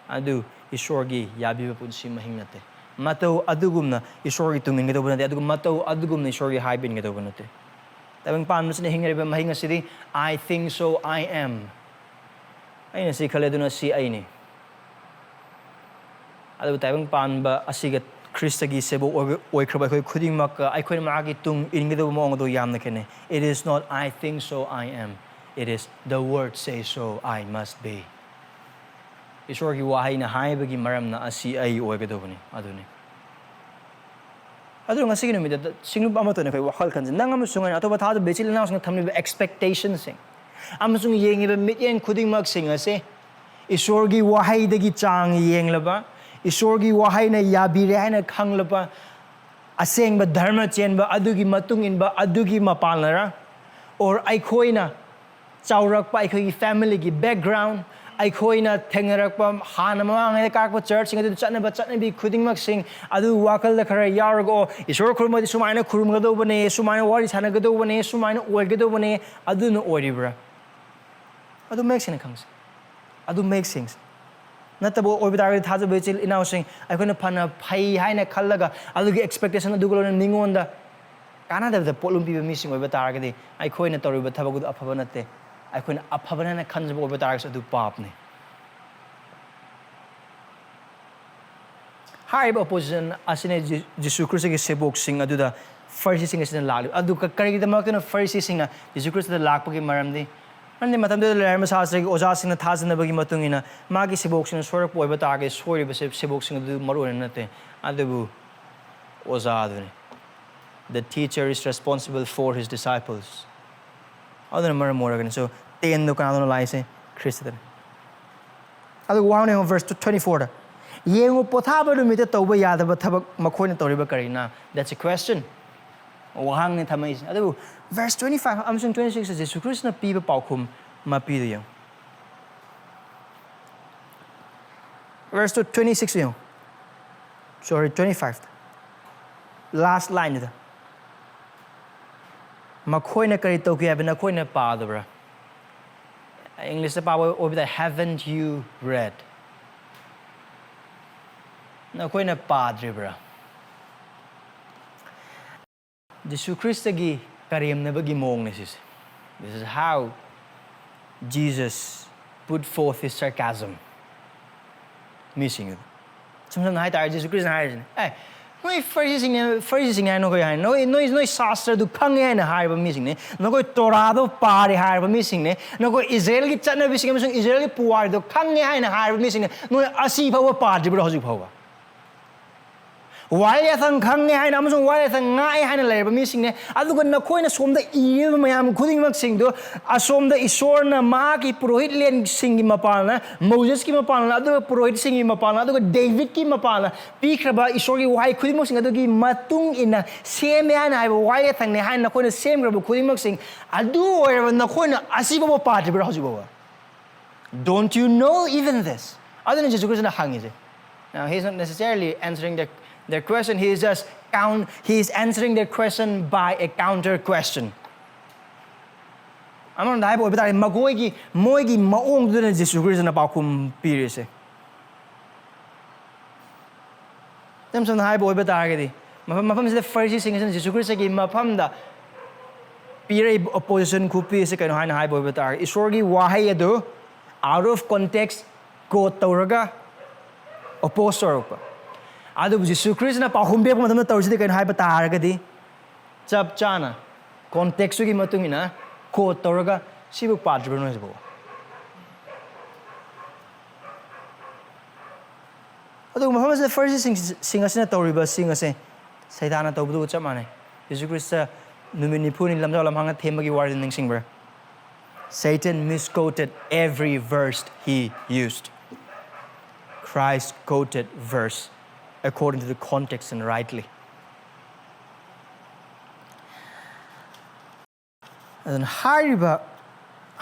ꯑꯗꯨ ꯏꯁꯣꯔꯒꯤ ꯌꯥꯕꯤꯕ ꯄꯨꯟꯁꯤ ꯃꯍꯤꯡ ꯅꯠꯇꯦ꯫ ꯃꯇꯧ ꯑꯗꯨꯒꯨꯝꯅ ꯏꯁꯣꯔꯒꯤ ꯇꯨꯡ ꯏꯟꯒꯗꯧꯕ ꯅꯠꯇꯦ, ꯑꯗꯨꯒ ꯃꯇꯧ ꯑꯗꯨꯒꯨꯝꯅ ꯏꯁꯣꯔꯒꯤ ꯍꯥꯏꯕ ꯏꯟꯒꯗꯧꯕ ꯅꯠꯇꯦ꯫ ꯇꯥꯏꯕꯪ ꯄꯥꯟꯕꯁꯤꯅ ꯍꯤꯡꯉꯤꯕ ꯃꯍꯤꯡ ꯑꯁꯤꯗꯤ, "I think so, I am." ꯑꯩꯅ ꯁꯤ ꯈꯜꯂꯦ, ꯑꯗꯨꯅ ꯁꯤ ꯑꯩꯅꯤ꯫ ꯑꯗꯨꯕꯨ ꯇꯥꯏꯕꯪ ꯄꯥꯟꯕ ꯑꯁꯤꯒ ꯈ꯭ꯔꯤꯁꯇꯒꯤ ꯁꯦꯕꯣꯛ ꯑꯣꯏ-, ꯑꯣꯏꯈ꯭ꯔꯕ ꯑꯩꯈꯣꯏ ꯈꯨꯗꯤꯡꯃꯛꯀ ꯑꯩꯈꯣꯏꯅ ꯃꯥꯒꯤ ꯇꯨꯡ ꯏꯟꯒꯗꯧꯕ ꯃꯑꯣꯡ ꯑꯗꯨ ꯌꯥꯝꯅ ꯈꯦꯠꯅꯩ꯫ It is not, "I think so, I am." It is, "The word says so, I must be." ꯏꯁꯣꯔꯒꯤ ꯋꯥꯍꯩꯅ ꯍꯥꯏꯕꯒꯤ ꯃꯔꯝꯅ ꯑꯁꯤ ꯑꯩ ꯑꯣꯏꯒꯗꯧꯕꯅꯤ, ꯑꯗꯨꯅꯤ꯫ ꯑꯗꯨ ꯉꯁꯤꯒꯤ ꯅꯨꯃꯤꯠꯇ ꯁꯤꯡꯂꯨꯞ ꯑꯃꯠꯇ ꯑꯣꯏꯅ ꯑꯩꯈꯣꯏ ꯋꯥꯈꯜ ꯈꯟꯁꯤ꯫ ꯅꯪ ꯑꯃꯁꯨꯡ ꯑꯩꯅ ꯑꯇꯣꯞꯄ ꯊꯥꯖꯕ ꯏꯆꯤꯜ ꯏꯅꯥꯎꯁꯤꯡꯅ ꯊꯝꯂꯤꯕ expectationꯁꯤꯡ ꯑꯃꯁꯨꯡ ꯌꯦꯡꯉꯤꯕ ꯃꯤꯠꯌꯦꯡ ꯈꯨꯗꯤꯡꯃꯛꯁꯤꯡ ꯑꯁꯤ ꯏꯁꯣꯔꯒꯤ ꯋꯥꯍꯩꯗꯒꯤ ꯆꯥꯡ ꯌꯦꯡꯂꯕ, ꯏꯁꯣꯔꯒꯤ ꯋꯥꯍꯩꯅ ꯌꯥꯕꯤꯔꯦ ꯍꯥꯏꯅ ꯈꯪꯂꯕ, ꯑꯁꯦꯡꯕ ꯙꯔꯃ ꯆꯦꯟꯕ ꯑꯗꯨꯒꯤ ꯃꯇꯨꯡ ꯏꯟꯕ ꯑꯗꯨꯒꯤ ꯃꯄꯥꯟꯅꯔ, or ꯑꯩꯈꯣꯏꯅ ꯆꯥꯎꯔꯛꯄ, ꯑꯩꯈꯣꯏꯒꯤ ꯐꯦꯃꯤꯂꯤꯒꯤ ꯕꯦꯛꯒ꯭ꯔꯥꯎꯟ, ꯑꯩꯈꯣꯏꯅ ꯊꯦꯡꯅꯔꯛꯄ ꯍꯥꯟꯅ ꯃꯃꯥꯡꯉꯩꯗ ꯀꯥꯔꯛꯄ ꯆꯔꯆꯁꯤꯡ ꯑꯗꯨ ꯆꯠꯅꯕ ꯆꯠꯅꯕꯤ ꯈꯨꯗꯤꯡꯃꯛꯁꯤꯡ ꯑꯗꯨ ꯋꯥꯈꯜꯗ ꯈꯔ ꯌꯥꯎꯔꯒ, "ꯑꯣ, ꯏꯁꯣꯔ ꯈꯨꯔꯨꯝꯕꯗꯤ ꯁꯨꯃꯥꯏꯅ ꯈꯨꯔꯨꯝꯒꯗꯧꯕꯅꯦ, ꯁꯨꯃꯥꯏꯅ ꯋꯥꯔꯤ ꯁꯥꯟꯅꯒꯗꯧꯕꯅꯦ, ꯁꯨꯃꯥꯏꯅ ꯑꯣꯏꯒꯗꯧꯕꯅꯦ", ꯑꯗꯨꯅ ꯑꯣꯏꯔꯤꯕ꯭ꯔꯥ? ꯑꯗꯨ ꯃꯌꯦꯛ ꯁꯦꯡꯅ ꯈꯪꯁꯦ꯫ ꯑꯗꯨ ꯃꯌꯦꯛ ꯁꯦꯡꯁꯦ꯫ ꯅꯠꯇꯕ ꯑꯣꯏꯕ ꯇꯥꯔꯒꯗꯤ, ꯊꯥꯖꯕ ꯏꯆꯤꯜ ꯏꯅꯥꯎꯁꯤꯡ, ꯑꯩꯈꯣꯏꯅ ꯐꯅ ꯐꯩ ꯍꯥꯏꯅ ꯈꯜꯂꯒ ꯑꯗꯨꯒꯤ ꯑꯦꯛꯁꯄꯦꯛꯇꯦꯁꯟ ꯑꯗꯨꯒ ꯂꯣꯏꯅꯅ ꯃꯤꯉꯣꯟꯗ ꯀꯥꯟꯅꯗꯕꯗ ꯄꯣꯠꯂꯨꯝ ꯄꯤꯕ ꯃꯤꯁꯤꯡ ꯑꯣꯏꯕ ꯇꯥꯔꯒꯗꯤ, ꯑꯩꯈꯣꯏꯅ ꯇꯧꯔꯤꯕ ꯊꯕꯛ ꯑꯗꯨ ꯑꯐꯕ ꯅꯠꯇꯦ꯫ ꯑꯩꯈꯣꯏꯅ ꯑꯐꯕꯅꯦ ꯍꯥꯏꯅ ꯈꯟꯖꯕ ꯑꯣꯏꯕ ꯇꯥꯔꯒꯁꯨ, ꯑꯗꯨ ꯄꯥꯞꯅꯤ꯫ ꯍꯥꯏꯔꯤꯕ ꯑꯣꯄꯣꯖꯤꯁꯟ ꯑꯁꯤꯅ ꯖꯤ-, ꯖꯤꯁꯨ ꯈ꯭ꯔꯤꯁꯇꯒꯤ ꯁꯦꯕꯣꯛꯁꯤꯡ ꯑꯗꯨꯗ ꯐꯔꯤꯁꯤꯁꯤꯡ ꯑꯁꯤꯅ ꯂꯥꯛꯂꯤ꯫ ꯑꯗꯨ ꯀ-, ꯀꯔꯤꯒꯤꯗꯃꯛꯇꯅꯣ ꯐꯔꯤꯁꯤꯁꯤꯡꯅ ꯖꯤꯁꯨ ꯈ꯭ꯔꯤꯁꯇꯗ ꯂꯥꯛꯄꯒꯤ ꯃꯔꯝꯗꯤ? ꯃꯔꯝꯗꯤ ꯃꯇꯝꯗꯨꯗ ꯂꯩꯔꯝꯕ ꯁꯥꯁꯇ꯭ꯔꯒꯤ ꯑꯣꯖꯥꯁꯤꯡꯅ ꯊꯥꯖꯅꯕꯒꯤ ꯃꯇꯨꯡ ꯏꯟꯅ, ꯃꯥꯒꯤ ꯁꯦꯕꯣꯛꯁꯤꯡꯅ ꯁꯣꯏꯔꯛꯄ ꯑꯣꯏꯕ ꯇꯥꯔꯒꯗꯤ, ꯁꯣꯏꯔꯤꯕꯁꯦ ꯁꯦꯕꯣꯛꯁꯤꯡ ꯑꯗꯨ ꯃꯔꯨ ꯑꯣꯏꯅ ꯅꯠꯇꯦ, ꯑꯗꯨꯕꯨ ꯑꯣꯖꯥ ꯑꯗꯨꯅꯤ꯫ The teacher is responsible for his disciples. ꯑꯗꯨꯅ ꯃꯔꯝ ꯑꯣꯏꯔꯒꯅꯤ꯫ So, ꯇꯦꯟꯗꯣ ꯀꯅꯥꯗꯅꯣ ꯂꯥꯛꯏꯁꯦ? ꯈ꯭ꯔꯤꯁꯇꯗꯅꯤ꯫ ꯑꯗꯨꯒ ꯋꯥꯍꯪ ꯌꯦꯡꯉꯣ, verse twenty-fourꯗ, "ꯌꯦꯡꯉꯨ, ꯄꯣꯊꯥꯕ ꯅꯨꯃꯤꯠꯇ ꯇꯧꯕ ꯌꯥꯗꯕ ꯊꯕꯛ ꯃꯈꯣꯏꯅ ꯇꯧꯔꯤꯕ ꯀꯔꯤꯅ?" That's a question. ꯋꯥꯍꯪꯅꯤ ꯊꯝꯃꯛꯏꯁꯦ꯫ ꯑꯗꯨꯕꯨ verse twenty-five ꯑꯃꯁꯨꯡ twenty-sixꯇ ꯖꯤꯁꯨ ꯈ꯭ꯔꯤꯁꯇꯅ ꯄꯤꯕ ꯄꯥꯎꯈꯨꯝ ꯃꯄꯤꯗꯨ ꯌꯦꯡꯉꯨ꯫ Verse twenty-six ꯌꯦꯡꯉꯨ꯫ Sorry, twenty-five꯫ Last lineꯗ, "ꯃꯈꯣꯏꯅ ꯀꯔꯤ ꯇꯧꯈꯤ ꯍꯥꯏꯕ ꯅꯈꯣꯏꯅ ꯄꯥꯗꯕ꯭ꯔꯥ?" ꯏꯪꯂꯤꯁꯇ ꯄꯥꯕ ꯑꯣꯏꯕꯗ, "Haven't you read?" ꯅꯈꯣꯏꯅ ꯄꯥꯗ꯭ꯔꯤꯕ꯭ꯔꯥ? ꯖꯤꯁꯨ ꯈ꯭ꯔꯤꯁꯇꯒꯤ ꯀꯔꯦꯝꯅꯕꯒꯤ ꯃꯑꯣꯡꯅꯦ ꯁꯤꯁꯦ꯫ This is how Jesus put forth his sarcasm. ꯃꯤꯁꯤꯡ ꯑꯗꯨ, ꯁꯝ ꯁꯝꯅ ꯍꯥꯏꯇꯥꯔꯦ, ꯖꯤꯁꯨ ꯈ꯭ꯔꯤꯁꯇꯅ ꯍꯥꯏꯔꯤꯁꯤꯅꯦ, "ꯑꯦ, ꯅꯣꯏ ꯐꯔꯤꯁꯤꯁꯤꯡꯅꯦ, ꯐꯔꯤꯁꯤꯁꯤꯡ ꯍꯥꯏ ꯅꯈꯣꯏ ꯍꯥꯏ, ꯅꯈꯣꯏ, ꯅꯣꯏ, ꯅꯣꯏ ꯁꯥꯁꯇ꯭ꯔꯗꯨ ꯈꯪꯉꯦ ꯍꯥꯏꯅ ꯍꯥꯏꯔꯤꯕ ꯃꯤꯁꯤꯡꯅꯦ, ꯅꯈꯣꯏ ꯇꯣꯔꯥꯗꯣ ꯄꯥꯔꯦ ꯍꯥꯏꯔꯕ ꯃꯤꯁꯤꯡꯅꯦ, ꯅꯈꯣꯏ ꯏꯖꯔꯦꯜꯒꯤ ꯆꯠꯅꯕꯤꯁꯤꯡ ꯑꯃꯁꯨꯡ ꯏꯖꯔꯦꯜꯒꯤ ꯄꯨꯋꯥꯔꯤꯗꯣ ꯈꯪꯉꯦ ꯍꯥꯏꯅ ꯍꯥꯏꯔꯕ ꯃꯤꯁꯤꯡꯅꯦ, ꯅꯣꯏ ꯑꯁꯤ ꯐꯥꯎꯕ ꯄꯥꯗ꯭ꯔꯤꯕ꯭ꯔꯣ ꯍꯧꯖꯤꯛ ꯐꯥꯎꯕ?" ꯋꯥꯍꯩ ꯑꯊꯪ ꯈꯪꯉꯦ ꯍꯥꯏꯅ ꯑꯃꯁꯨꯡ ꯋꯥꯍꯩ ꯑꯊꯪ ꯉꯥꯛꯑꯦ ꯍꯥꯏꯅ ꯂꯩꯔꯕ ꯃꯤꯁꯤꯡꯅꯦ꯫ ꯑꯗꯨꯒ ꯅꯈꯣꯏꯅ ꯁꯣꯝꯗ ꯏꯔꯤꯕ ꯃꯌꯥꯝ ꯈꯨꯗꯤꯡꯃꯛꯁꯤꯡꯗꯨ ꯑꯁꯣꯝꯗ ꯏꯁꯣꯔꯅ ꯃꯍꯥꯛꯀꯤ ꯄꯨꯔꯣꯍꯤꯠꯂꯦꯟꯁꯤꯡꯒꯤ ꯃꯄꯥꯟꯅ, ꯃꯣꯖꯦꯁꯀꯤ ꯃꯄꯥꯟꯅ, ꯑꯗꯨꯒ ꯄꯨꯔꯣꯍꯤꯠꯁꯤꯡꯒꯤ ꯃꯄꯥꯟꯅ, ꯑꯗꯨꯒ ꯗꯦꯕꯤꯠꯀꯤ ꯃꯄꯥꯟꯅ ꯄꯤꯈ꯭ꯔꯕ ꯏꯁꯣꯔꯒꯤ ꯋꯥꯍꯩ ꯈꯨꯗꯤꯡꯃꯛꯁꯤꯡ ꯑꯗꯨꯒꯤ ꯃꯇꯨꯡ ꯏꯟꯅ ꯁꯦꯝꯃꯦ ꯍꯥꯏꯅ ꯍꯥꯏꯕ ꯋꯥꯍꯩ ꯑꯊꯪꯅꯦ ꯍꯥꯏꯅ ꯅꯈꯣꯏꯅ ꯁꯦꯝꯈ꯭ꯔꯕ ꯈꯨꯗꯤꯡꯃꯛꯁꯤꯡ ꯑꯗꯨ ꯑꯣꯏꯔꯕ ꯅꯈꯣꯏꯅ ꯑꯁꯤꯐꯥꯎꯕ ꯄꯥꯗ꯭ꯔꯤꯕ꯭ꯔꯥ ꯍꯧꯖꯤꯛ ꯐꯥꯎꯕ? Don't you know even this? ꯑꯗꯨꯅ ꯖꯤꯁꯨ ꯈ꯭ꯔꯤꯁꯇꯅ ꯍꯪꯉꯤꯁꯦ꯫ Now, he's not necessarily answering the, their question, he is just count, he is answering their question by a counter question. ꯑꯃꯔꯣꯝꯗ ꯍꯥꯏꯕ ꯑꯣꯏꯕ ꯇꯥꯔꯗꯤ ꯃꯈꯣꯏꯒꯤ, ꯃꯣꯏꯒꯤ ꯃꯑꯣꯡꯗꯨꯗꯅ ꯖꯤꯁꯨ ꯈ꯭ꯔꯤꯁꯇꯅ ꯄꯥꯎꯈꯨꯝ ꯄꯤꯔꯤꯁꯦ꯫ ꯏꯆꯝ ꯆꯝꯅ ꯍꯥꯏꯕ ꯑꯣꯏꯕ ꯇꯥꯔꯒꯗꯤ, ꯃꯐꯝ, ꯃꯐꯝꯁꯤꯗ ꯐꯔꯤꯁꯤꯁꯤꯡ ꯑꯁꯤꯅ ꯖꯤꯁꯨ ꯈ꯭ꯔꯤꯁꯇꯒꯤ ꯃꯐꯝꯗ ꯄꯤꯔꯛꯏꯕ ꯑꯣꯄꯣꯖꯤꯁꯟ ꯈꯨꯄꯤ ꯑꯁꯤ ꯀꯩꯅꯣ ꯍꯥꯏꯅ ꯍꯥꯏꯕ ꯑꯣꯏꯕ ꯇꯥꯔꯒꯗꯤ, ꯏꯁꯣꯔꯒꯤ ꯋꯥꯍꯩ ꯑꯗꯨ out of context quote ꯇꯧꯔꯒ ꯑꯣꯄꯣꯖ ꯇꯧꯔꯛꯄ꯫ ꯑꯗꯨꯕꯨ ꯖꯤꯁꯨ ꯈ꯭ꯔꯤꯁꯇꯅ ꯄꯥꯎꯈꯨꯝ ꯄꯤꯔꯛꯄ ꯃꯇꯝꯗ ꯇꯧꯔꯤꯁꯤꯗꯤ ꯀꯩꯅꯣ ꯍꯥꯏꯕ ꯇꯥꯔꯒꯗꯤ, ꯆꯞ ꯆꯥꯅ ꯀꯣꯟꯇꯦꯛꯁꯇꯨꯒꯤ ꯃꯇꯨꯡ ꯏꯟꯅ ꯀꯣꯠ ꯇꯧꯔꯒ ꯁꯤꯕꯨ ꯄꯥꯗ꯭ꯔꯤꯕ꯭ꯔꯣ ꯅꯣꯏꯁꯤꯕꯨ? ꯑꯗꯨꯒ ꯃꯐꯝ ꯑꯁꯤꯗ ꯐꯔꯤꯁꯤꯁꯤꯡ, ꯁꯤꯡ ꯑꯁꯤꯅ ꯇꯧꯔꯤꯕꯁꯤꯡ ꯑꯁꯦ ꯁꯩꯗꯥꯅ ꯇꯧꯕꯗꯨꯒ ꯆꯞ ꯃꯥꯟꯅꯩ꯫ ꯖꯤꯁꯨ ꯈ꯭ꯔꯤꯁꯇ ꯅꯨꯃꯤꯠ ꯅꯤꯐꯨꯅꯤ ꯂꯝꯖꯥꯎ ꯂꯝꯍꯥꯡꯅ ꯊꯦꯝꯕꯒꯤ ꯋꯥꯔꯤꯗꯨ ꯅꯤꯡꯁꯤꯡꯕ꯭ꯔꯥ? Satan misquoted every verse he used. Christ quoted verse according to the context and rightly. ꯑꯗꯨꯅ ꯍꯥꯏꯔꯤꯕ,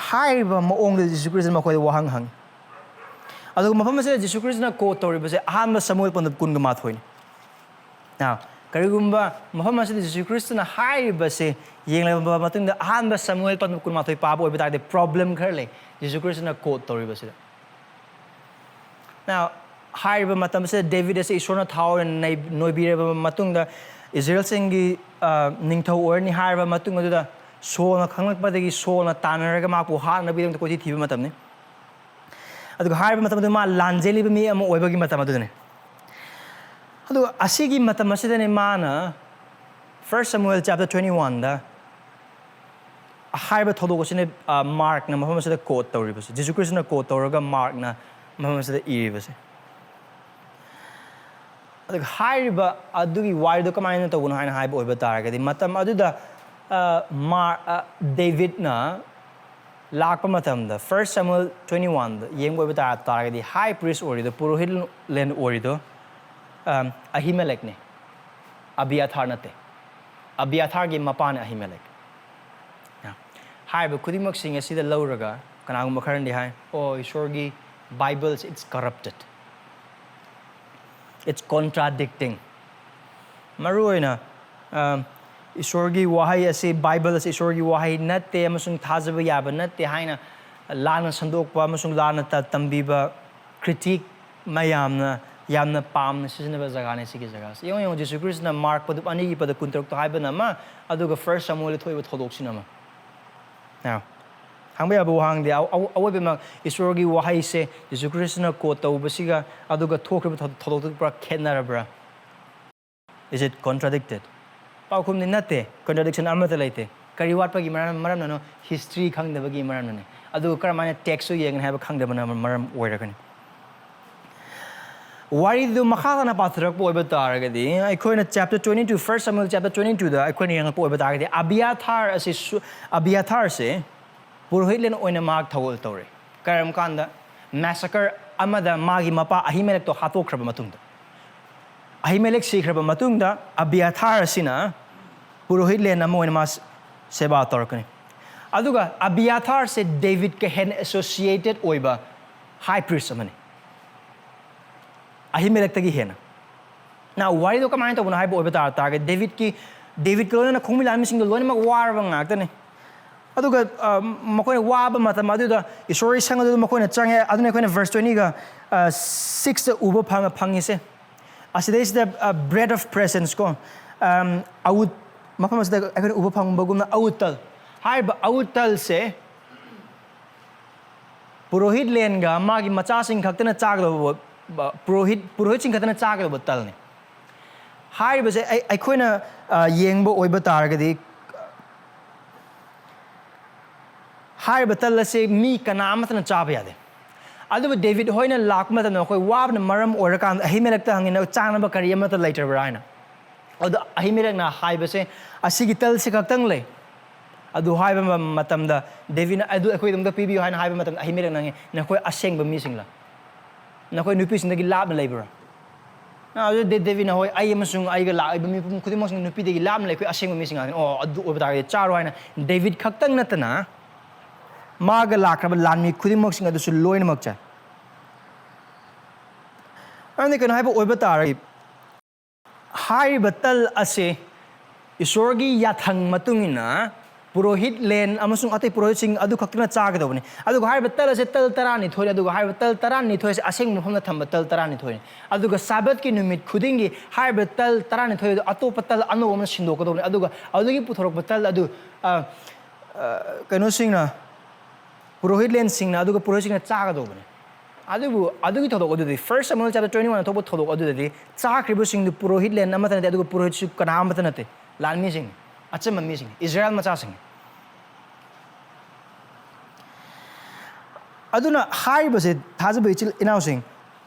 ꯍꯥꯏꯔꯤꯕ ꯃꯑꯣꯡꯗ ꯖꯤꯁꯨ ꯈ꯭ꯔꯤꯁꯇꯅ ꯃꯈꯣꯏꯗ ꯋꯥꯍꯪ ꯍꯪꯉꯤ꯫ ꯑꯗꯨꯒ ꯃꯐꯝ ꯑꯁꯤꯗ ꯖꯤꯁꯨ ꯈ꯭ꯔꯤꯁꯇꯅ ꯀꯣꯠ ꯇꯧꯔꯤꯕꯁꯦ ꯑꯍꯥꯟꯕ ꯁꯃꯨꯑꯦꯜ ꯄꯟꯗꯨꯞ ꯀꯨꯟꯒ ꯃꯥꯊꯣꯏꯅꯤ꯫ Now, ꯀꯔꯤꯒꯨꯝꯕ ꯃꯐꯝ ꯑꯁꯤꯗ ꯖꯤꯁꯨ ꯈ꯭ꯔꯤꯁꯇꯅ ꯍꯥꯏꯔꯤꯕꯁꯦ ꯌꯦꯡꯂꯕ ꯃꯇꯨꯡꯗ ꯑꯍꯥꯟꯕ ꯁꯃꯨꯑꯦꯜ ꯄꯟꯗꯨꯞ ꯀꯨꯟꯃꯥꯊꯣꯏ ꯄꯥꯕ ꯑꯣꯏꯕ ꯇꯥꯔꯗꯤ ꯄ꯭ꯔꯣꯕ꯭ꯂꯦꯝ ꯈꯔ ꯂꯩ ꯖꯤꯁꯨ ꯈ꯭ꯔꯤꯁꯇꯅ ꯀꯣꯠ ꯇꯧꯔꯤꯕꯁꯤꯗ꯫ Now, ꯍꯥꯏꯔꯤꯕ ꯃꯇꯝꯁꯤꯗ ꯗꯦꯕꯤꯠ ꯑꯁꯤ ꯏꯁꯣꯔꯅ ꯊꯥꯎ ꯑꯣꯏꯅ ꯅꯩ-, ꯅꯣꯏꯕꯤꯔꯕ ꯃꯇꯨꯡꯗ ꯏꯁꯔꯥꯌꯦꯜꯁꯤꯡꯒꯤ, ꯑ, ꯅꯤꯡꯊꯧ ꯑꯣꯏꯔꯅꯤ ꯍꯥꯏꯔꯕ ꯃꯇꯨꯡ ꯑꯗꯨꯗ ꯁꯣꯜꯅ ꯈꯪꯂꯛꯄꯗꯒꯤ ꯁꯣꯜꯅ ꯇꯥꯟꯅꯔꯒ ꯃꯍꯥꯛꯄꯨ ꯍꯥꯠꯅꯕꯒꯤꯗꯃꯛꯇ ꯀꯣꯏꯊꯤ ꯊꯤꯕ ꯃꯇꯝꯅꯤ꯫ ꯑꯗꯨꯒ ꯍꯥꯏꯔꯤꯕ ꯃꯇꯝ ꯑꯗꯨ ꯃꯥ ꯂꯥꯟꯖꯦꯜꯂꯤꯕ ꯃꯤ ꯑꯃ ꯑꯣꯏꯕꯒꯤ ꯃꯇꯝ ꯑꯗꯨꯗꯅꯤ꯫ ꯑꯗꯨꯒ ꯑꯁꯤꯒꯤ ꯃꯇꯝ ꯑꯁꯤꯗꯅꯤ ꯃꯥꯅ First Samuel chapter twenty-one ꯗ ꯍꯥꯏꯔꯤꯕ ꯊꯧꯗꯣꯛ ꯑꯁꯤꯅ, ꯑ, ꯃꯥꯔꯛꯅ ꯃꯐꯝ ꯑꯁꯤꯗ ꯀꯣꯠ ꯇꯧꯔꯤꯕꯁꯦ, ꯖꯤꯁꯨ ꯈ꯭ꯔꯤꯁꯇꯅ ꯀꯣꯠ ꯇꯧꯔꯒ ꯃꯥꯔꯛꯅ ꯃꯐꯝ ꯑꯁꯤꯗ ꯏꯔꯤꯕꯁꯦ꯫ ꯑꯗꯨꯒ ꯍꯥꯏꯔꯤꯕ ꯑꯗꯨꯒꯤ ꯋꯥꯔꯤꯗꯣ ꯀꯃꯥꯏꯅ ꯇꯧꯕꯅꯣ ꯍꯥꯏꯅ ꯍꯥꯏꯕ ꯑꯣꯏꯕ ꯇꯥꯔꯒꯗꯤ, ꯃꯇꯝ ꯑꯗꯨꯗ, ꯑ, ꯃꯥ-, ꯑ, ꯗꯦꯕꯤꯠꯅ ꯂꯥꯛꯄ ꯃꯇꯝꯗ, First Samuel twenty-one ꯗ ꯌꯦꯡꯕ ꯑꯣꯏꯕ ꯇꯥ-, ꯇꯥꯔꯒꯗꯤ, high priest ꯑꯣꯏꯔꯤꯗꯣ, ꯄꯨꯔꯣꯍꯤꯠ ꯂꯦꯟ ꯑꯣꯏꯔꯤꯗꯣ, ꯑꯝ, ꯑꯍꯤꯃꯦꯂꯦꯛꯅꯦ, ꯑꯕꯤꯌꯥꯊꯥꯔ ꯅꯠꯇꯦ꯫ ꯑꯕꯤꯌꯥꯊꯥꯔꯒꯤ ꯃꯄꯥꯅꯦ ꯑꯍꯤꯃꯦꯂꯦꯛ꯫ ꯍꯥꯏꯔꯤꯕ ꯈꯨꯗꯤꯡꯃꯛꯁꯤꯡ ꯑꯁꯤꯗ ꯂꯧꯔꯒ, ꯀꯅꯥꯒꯨꯝꯕ ꯈꯔꯅꯗꯤ ꯍꯥꯏ, "ꯑꯣ, ꯏꯁꯣꯔꯒꯤ Bible, it's corrupted, it's contradicting." ꯃꯔꯨꯑꯣꯏꯅ, ꯑ, ꯏꯁꯣꯔꯒꯤ ꯋꯥꯍꯩ ꯑꯁꯤ, Bible ꯑꯁꯤ ꯏꯁꯣꯔꯒꯤ ꯋꯥꯍꯩ ꯅꯠꯇꯦ ꯑꯃꯁꯨꯡ ꯊꯥꯖꯕ ꯌꯥꯕ ꯅꯠꯇꯦ ꯍꯥꯏꯅ ꯂꯥꯟꯅ ꯁꯟꯗꯣꯛꯄ ꯑꯃꯁꯨꯡ ꯂꯥꯟꯅ ꯇ-, ꯇꯝꯕꯤꯕ, critique ꯃꯌꯥꯝꯅ ꯌꯥꯝꯅ ꯄꯥꯝꯅ ꯁꯤꯖꯤꯟꯅꯕ ꯖꯒꯥꯅꯦ ꯁꯤꯒꯤ ꯖꯒꯥꯁꯦ꯫ ꯌꯦꯡꯉꯨ, ꯌꯦꯡꯉꯨ, ꯖꯤꯁꯨ ꯈ꯭ꯔꯤꯁꯇꯅ ꯃꯥꯔꯛ ꯄꯗꯨꯞ ꯑꯅꯤꯒꯤ ꯄꯗ ꯀꯨꯟꯇꯔꯨꯛꯇ ꯍꯥꯏꯕꯅ ꯑꯃ, ꯑꯗꯨꯒ First Samuel ꯗ ꯊꯣꯛꯏꯕ ꯊꯧꯗꯣꯛꯁꯤꯅ ꯑꯃ꯫ Now, ꯍꯪꯕ ꯌꯥꯕ ꯋꯥꯍꯪꯗꯤ, ꯑ-, ꯑ-, ꯑꯋꯣꯏꯕꯃꯛ ꯏꯁꯣꯔꯒꯤ ꯋꯥꯍꯩꯁꯦ ꯖꯤꯁꯨ ꯈ꯭ꯔꯤꯁꯇꯅ quote ꯇꯧꯕꯁꯤꯒ ꯑꯗꯨꯒ ꯊꯣꯛꯈ꯭ꯔꯤꯕ ꯊꯧ-, ꯊꯧꯗꯣꯛꯇꯨ ꯄꯨꯔꯥ ꯈꯦꯠꯅꯔꯕ꯭ꯔꯥ? Is it contradicted? ꯄꯥꯎꯈꯨꯝꯗꯤ ꯅꯠꯇꯦ, contradiction ꯑꯃꯠꯇ ꯂꯩꯇꯦ꯫ ꯀꯔꯤ ꯋꯥꯠꯄꯒꯤ ꯃꯔꯝ, ꯃꯔꯝꯅꯅꯣ? History ꯈꯪꯗꯕꯒꯤ ꯃꯔꯝꯅꯅꯦ꯫ ꯑꯗꯨꯒ ꯀꯔꯝꯍꯥꯏꯅ text ꯇꯨ ꯌꯦꯡꯒꯅꯤ ꯍꯥꯏꯕ ꯈꯪꯗꯕꯅ ꯃꯔꯝ ꯑꯣꯏꯔꯒꯅꯤ꯫ ꯋꯥꯔꯤꯗꯨ ꯃꯈꯥ ꯇꯥꯅ ꯄꯥꯊꯔꯛꯄ ꯑꯣꯏꯕ ꯇꯥꯔꯒꯗꯤ, ꯑꯩꯈꯣꯏꯅ chapter twenty-two, First Samuel chapter twenty-two ꯗ ꯑꯩꯈꯣꯏꯅ ꯌꯦꯡꯉꯛꯄ ꯑꯣꯏꯕ ꯇꯥꯔꯒꯗꯤ, ꯑꯕꯤꯌꯥꯊꯥꯔ ꯑꯁꯤ ꯁꯨ-, ꯑꯕꯤꯌꯥꯊꯥꯔꯁꯦ ꯄꯨꯔꯣꯍꯤꯠꯂꯦꯟ ꯑꯣꯏꯅ ꯃꯍꯥꯛ ꯊꯧꯒꯜ ꯇꯧꯔꯦ꯫ ꯀꯔꯝ ꯀꯥꯟꯗ? Massacre ꯑꯃꯗ ꯃꯥꯒꯤ ꯃꯄꯥ ꯑꯍꯤꯃꯦꯂꯦꯛꯇꯣ ꯍꯥꯠꯇꯣꯛꯈ꯭ꯔꯕ ꯃꯇꯨꯡꯗ꯫ ꯑꯍꯤꯃꯦꯂꯦꯛ ꯁꯤꯈ꯭ꯔꯕ ꯃꯇꯨꯡꯗ ꯑꯕꯤꯌꯥꯊꯥꯔ ꯑꯁꯤꯅ ꯄꯨꯔꯣꯍꯤꯠꯂꯦꯟ ꯑꯃ ꯑꯣꯏꯅ ꯃꯥ ꯁꯦꯕꯥ ꯇꯧꯔꯛꯀꯅꯤ꯫ ꯑꯗꯨꯒ ꯑꯕꯤꯌꯥꯊꯥꯔꯁꯦ ꯗꯦꯕꯤꯠꯀ ꯍꯦꯟꯅ associated ꯑꯣꯏꯕ high priest ꯑꯃꯅꯤ, ꯑꯍꯤꯃꯦꯂꯦꯛꯇꯒꯤ ꯍꯦꯟꯅ꯫ Now, ꯋꯥꯔꯤꯗꯣ ꯀꯃꯥꯏꯅ ꯇꯧꯕꯅꯣ ꯍꯥꯏꯕ ꯑꯣꯏꯕ ꯇꯥꯔ-, ꯇꯥꯔꯒꯗꯤ, ꯗꯦꯕꯤꯠꯀꯤ, ꯗꯦꯕꯤꯠꯀ ꯂꯣꯏꯅꯅ ꯈꯣꯡꯃꯤ ꯂꯥꯟꯃꯤꯁꯤꯡꯗꯣ ꯂꯣꯏꯅꯃꯛ ꯋꯥꯔꯕ ꯉꯥꯛꯇꯅꯤ꯫ ꯑꯗꯨꯒ, ꯑ, ꯃꯈꯣꯏꯅ ꯋꯥꯕ ꯃꯇꯝ ꯑꯗꯨꯗ ꯏꯁꯣꯔꯒꯤ ꯁꯪ ꯑꯗꯨꯗ ꯃꯈꯣꯏꯅ ꯆꯪꯉꯦ꯫ ꯑꯗꯨꯅ ꯑꯩꯈꯣꯏꯅ verse twenty ꯒ, ꯑ, six ꯇ ꯎꯕ ꯐꯪ-, ꯐꯪꯉꯤꯁꯦ꯫ ꯑꯁꯤꯗꯩꯁꯤꯗ, ꯑ, bread of presence ꯀꯣ, ꯑꯝ, ꯑꯎꯠ, ꯃꯐꯝ ꯑꯁꯤꯗ ꯑꯩꯈꯣꯏꯅ ꯎꯕ ꯐꯪꯕꯒꯨꯝꯅ ꯑꯎꯠꯇꯜ꯫ ꯍꯥꯏꯔꯤꯕ ꯑꯎꯠꯇꯜꯁꯦ ꯄꯨꯔꯣꯍꯤꯠ ꯂꯦꯟꯒ ꯃꯥꯒꯤ ꯃꯆꯥꯁꯤꯡ ꯈꯛꯇꯅ ꯆꯥꯒꯗꯧꯕ, ꯄꯨꯔꯣꯍꯤꯠ, ꯄꯨꯔꯣꯍꯤꯠꯁꯤꯡ ꯈꯛꯇꯅ ꯆꯥꯒꯗꯧꯕ ꯇꯜꯅꯤ꯫ ꯍꯥꯏꯔꯤꯕꯁꯦ ꯑꯩ, ꯑꯩꯈꯣꯏꯅ, ꯑ, ꯌꯦꯡꯕ ꯑꯣꯏꯕ ꯇꯥꯔꯒꯗꯤ, ꯍꯥꯏꯔꯤꯕ ꯇꯜ ꯑꯁꯦ ꯃꯤ ꯀꯅꯥ ꯑꯃꯠꯇꯅ ꯆꯥꯕ ꯌꯥꯗꯦ꯫ ꯑꯗꯨꯕꯨ ꯗꯦꯕꯤꯠ ꯍꯣꯏꯅ ꯂꯥꯛꯄ ꯃꯇꯝꯗ ꯃꯈꯣꯏ ꯋꯥꯕꯅ ꯃꯔꯝ ꯑꯣꯏꯔꯀꯥꯟꯗ ꯑꯍꯤꯃꯦꯂꯦꯛꯇ ꯍꯪꯉꯤ, "ꯅꯪ ꯆꯥꯅꯕ ꯀꯔꯤ ꯑꯃꯠꯇ ꯂꯩꯇ꯭ꯔꯕ꯭ꯔꯥ?" ꯍꯥꯏꯅ꯫ ꯑꯗꯣ ꯑꯍꯤꯃꯦꯂꯦꯛꯅ ꯍꯥꯏꯕꯁꯦ, "ꯑꯁꯤꯒꯤ ꯇꯜꯁꯦ ꯈꯛꯇꯪ ꯂꯩ, ꯑꯗꯨ ꯍꯥꯏꯕ ꯃ-, ꯃꯇꯝꯗ ꯗꯦꯕꯤꯠꯅ, "ꯑꯗꯨ ꯑꯩꯈꯣꯏꯗꯃꯛꯇ ꯄꯤꯕꯤꯌꯨ" ꯍꯥꯏꯅ ꯍꯥꯏꯕ ꯃꯇꯝꯗ ꯑꯍꯤꯃꯦꯂꯦꯛꯅ ꯍꯪꯉꯤ, "ꯅꯈꯣꯏ ꯑꯁꯦꯡꯕ ꯃꯤꯁꯤꯡꯂ? ꯅꯈꯣꯏ ꯅꯨꯄꯤꯁꯤꯡꯗꯒꯤ ꯂꯥꯞꯅ ꯂꯩꯕ꯭ꯔꯥ?" ꯑꯗꯨ ꯗꯦ-, ꯗꯦꯕꯤꯠꯅ, "ꯍꯣꯏ, ꯑꯩ ꯑꯃꯁꯨꯡ ꯑꯩꯒ ꯂꯥꯛꯂꯤꯕ ꯃꯤꯄꯨꯝ ꯈꯨꯗꯤꯡꯃꯛꯁꯤꯡ ꯅꯨꯄꯤꯗꯒꯤ ꯂꯥꯞꯅ ꯂꯩ, ꯑꯩꯈꯣꯏ ꯑꯁꯦꯡꯕ ꯃꯤꯁꯤꯡ ꯉꯥꯛꯇꯅꯤ꯫ ꯑꯣ, ꯑꯗꯨ ꯑꯣꯏꯕ ꯇꯥꯔꯒꯗꯤ ꯆꯥꯔꯣ" ꯍꯥꯏꯅ ꯗꯦꯕꯤꯠ ꯈꯛꯇꯪ ꯅꯠꯇꯅ ꯃꯥꯒ ꯂꯥꯛꯈ꯭ꯔꯕ ꯂꯥꯟꯃꯤ ꯈꯨꯗꯤꯡꯃꯛꯁꯤꯡ ꯑꯗꯨꯁꯨ ꯂꯣꯏꯅꯃꯛ ꯆꯥꯏ꯫ ꯑꯗꯨꯅ ꯀꯩꯅꯣ ꯍꯥꯏꯕ ꯑꯣꯏꯕ ꯇꯥꯔꯒꯗꯤ, ꯍꯥꯏꯔꯤꯕ ꯇꯜ ꯑꯁꯤ ꯏꯁꯣꯔꯒꯤ ꯌꯥꯊꯪ ꯃꯇꯨꯡ ꯏꯟꯅ ꯄꯨꯔꯣꯍꯤꯠ ꯂꯦꯟ ꯑꯃꯁꯨꯡ ꯑꯇꯩ ꯄꯨꯔꯣꯍꯤꯠꯁꯤꯡ ꯑꯗꯨ ꯈꯛꯇꯅ ꯆꯥꯒꯗꯧꯕꯅꯤ꯫ ꯑꯗꯨꯒ ꯍꯥꯏꯔꯤꯕ ꯇꯜ ꯑꯁꯦ ꯇꯜ ꯇꯔꯥꯅꯤꯊꯣꯏꯅꯤ꯫ ꯑꯗꯨꯒ ꯍꯥꯏꯔꯤꯕ ꯇꯜ ꯇꯔꯥꯅꯤꯊꯣꯏ ꯑꯁꯦ ꯑꯁꯦꯡꯕ ꯃꯐꯝꯗ ꯊꯝꯕ ꯇꯜ ꯇꯔꯥꯅꯤꯊꯣꯏꯅꯤ꯫ ꯑꯗꯨꯒ ꯁꯥꯕꯠꯀꯤ ꯅꯨꯃꯤꯠ ꯈꯨꯗꯤꯡꯒꯤ ꯍꯥꯏꯔꯤꯕ ꯇꯜ ꯇꯔꯥꯅꯤꯊꯣꯏ ꯑꯗꯨ ꯑꯇꯣꯞꯄ ꯇꯜ ꯑꯅꯧꯕ ꯑꯃꯅ ꯁꯤꯟꯗꯣꯛꯀꯗꯧꯕꯅꯤ꯫ ꯑꯗꯨꯒ ꯑꯗꯨꯗꯒꯤ ꯄꯨꯊꯣꯔꯛꯄ ꯇꯜ ꯑꯗꯨ, ꯑ, ꯑ, ꯀꯩꯅꯣꯁꯤꯡꯅ, ꯄꯨꯔꯣꯍꯤꯠ ꯂꯦꯟꯁꯤꯡꯅ, ꯑꯗꯨꯒ ꯄꯨꯔꯣꯍꯤꯠꯁꯤꯡꯅ ꯆꯥꯒꯗꯧꯕꯅꯤ꯫ ꯑꯗꯨꯕꯨ ꯑꯗꯨꯒꯤ ꯊꯧꯗꯣꯛ ꯑꯗꯨꯗꯤ, First Samuel chapter twenty-one ꯊꯣꯛꯄ ꯊꯧꯗꯣꯛ ꯑꯗꯨꯗꯗꯤ ꯆꯥꯈ꯭ꯔꯤꯕꯁꯤꯡꯗꯨ ꯄꯨꯔꯣꯍꯤꯠ ꯂꯦꯟ ꯑꯃꯠꯇ ꯅꯠꯇꯦ, ꯑꯗꯨꯒ ꯄꯨꯔꯣꯍꯤꯠꯁꯨ ꯀꯅꯥ ꯑꯃꯠꯇ ꯅꯠꯇꯦ, ꯂꯥꯟꯃꯤꯁꯤꯡꯅꯤ, ꯑꯆꯝꯕ ꯃꯤꯁꯤꯡꯅꯤ, ꯏꯁꯔꯥꯌꯦꯜ ꯃꯆꯥꯁꯤꯡꯅꯤ꯫ ꯑꯗꯨꯅ ꯍꯥꯏꯔꯤꯕꯁꯦ, ꯊꯥꯖꯕ ꯏꯆꯤꯜ ꯏꯅꯥꯎꯁꯤꯡ,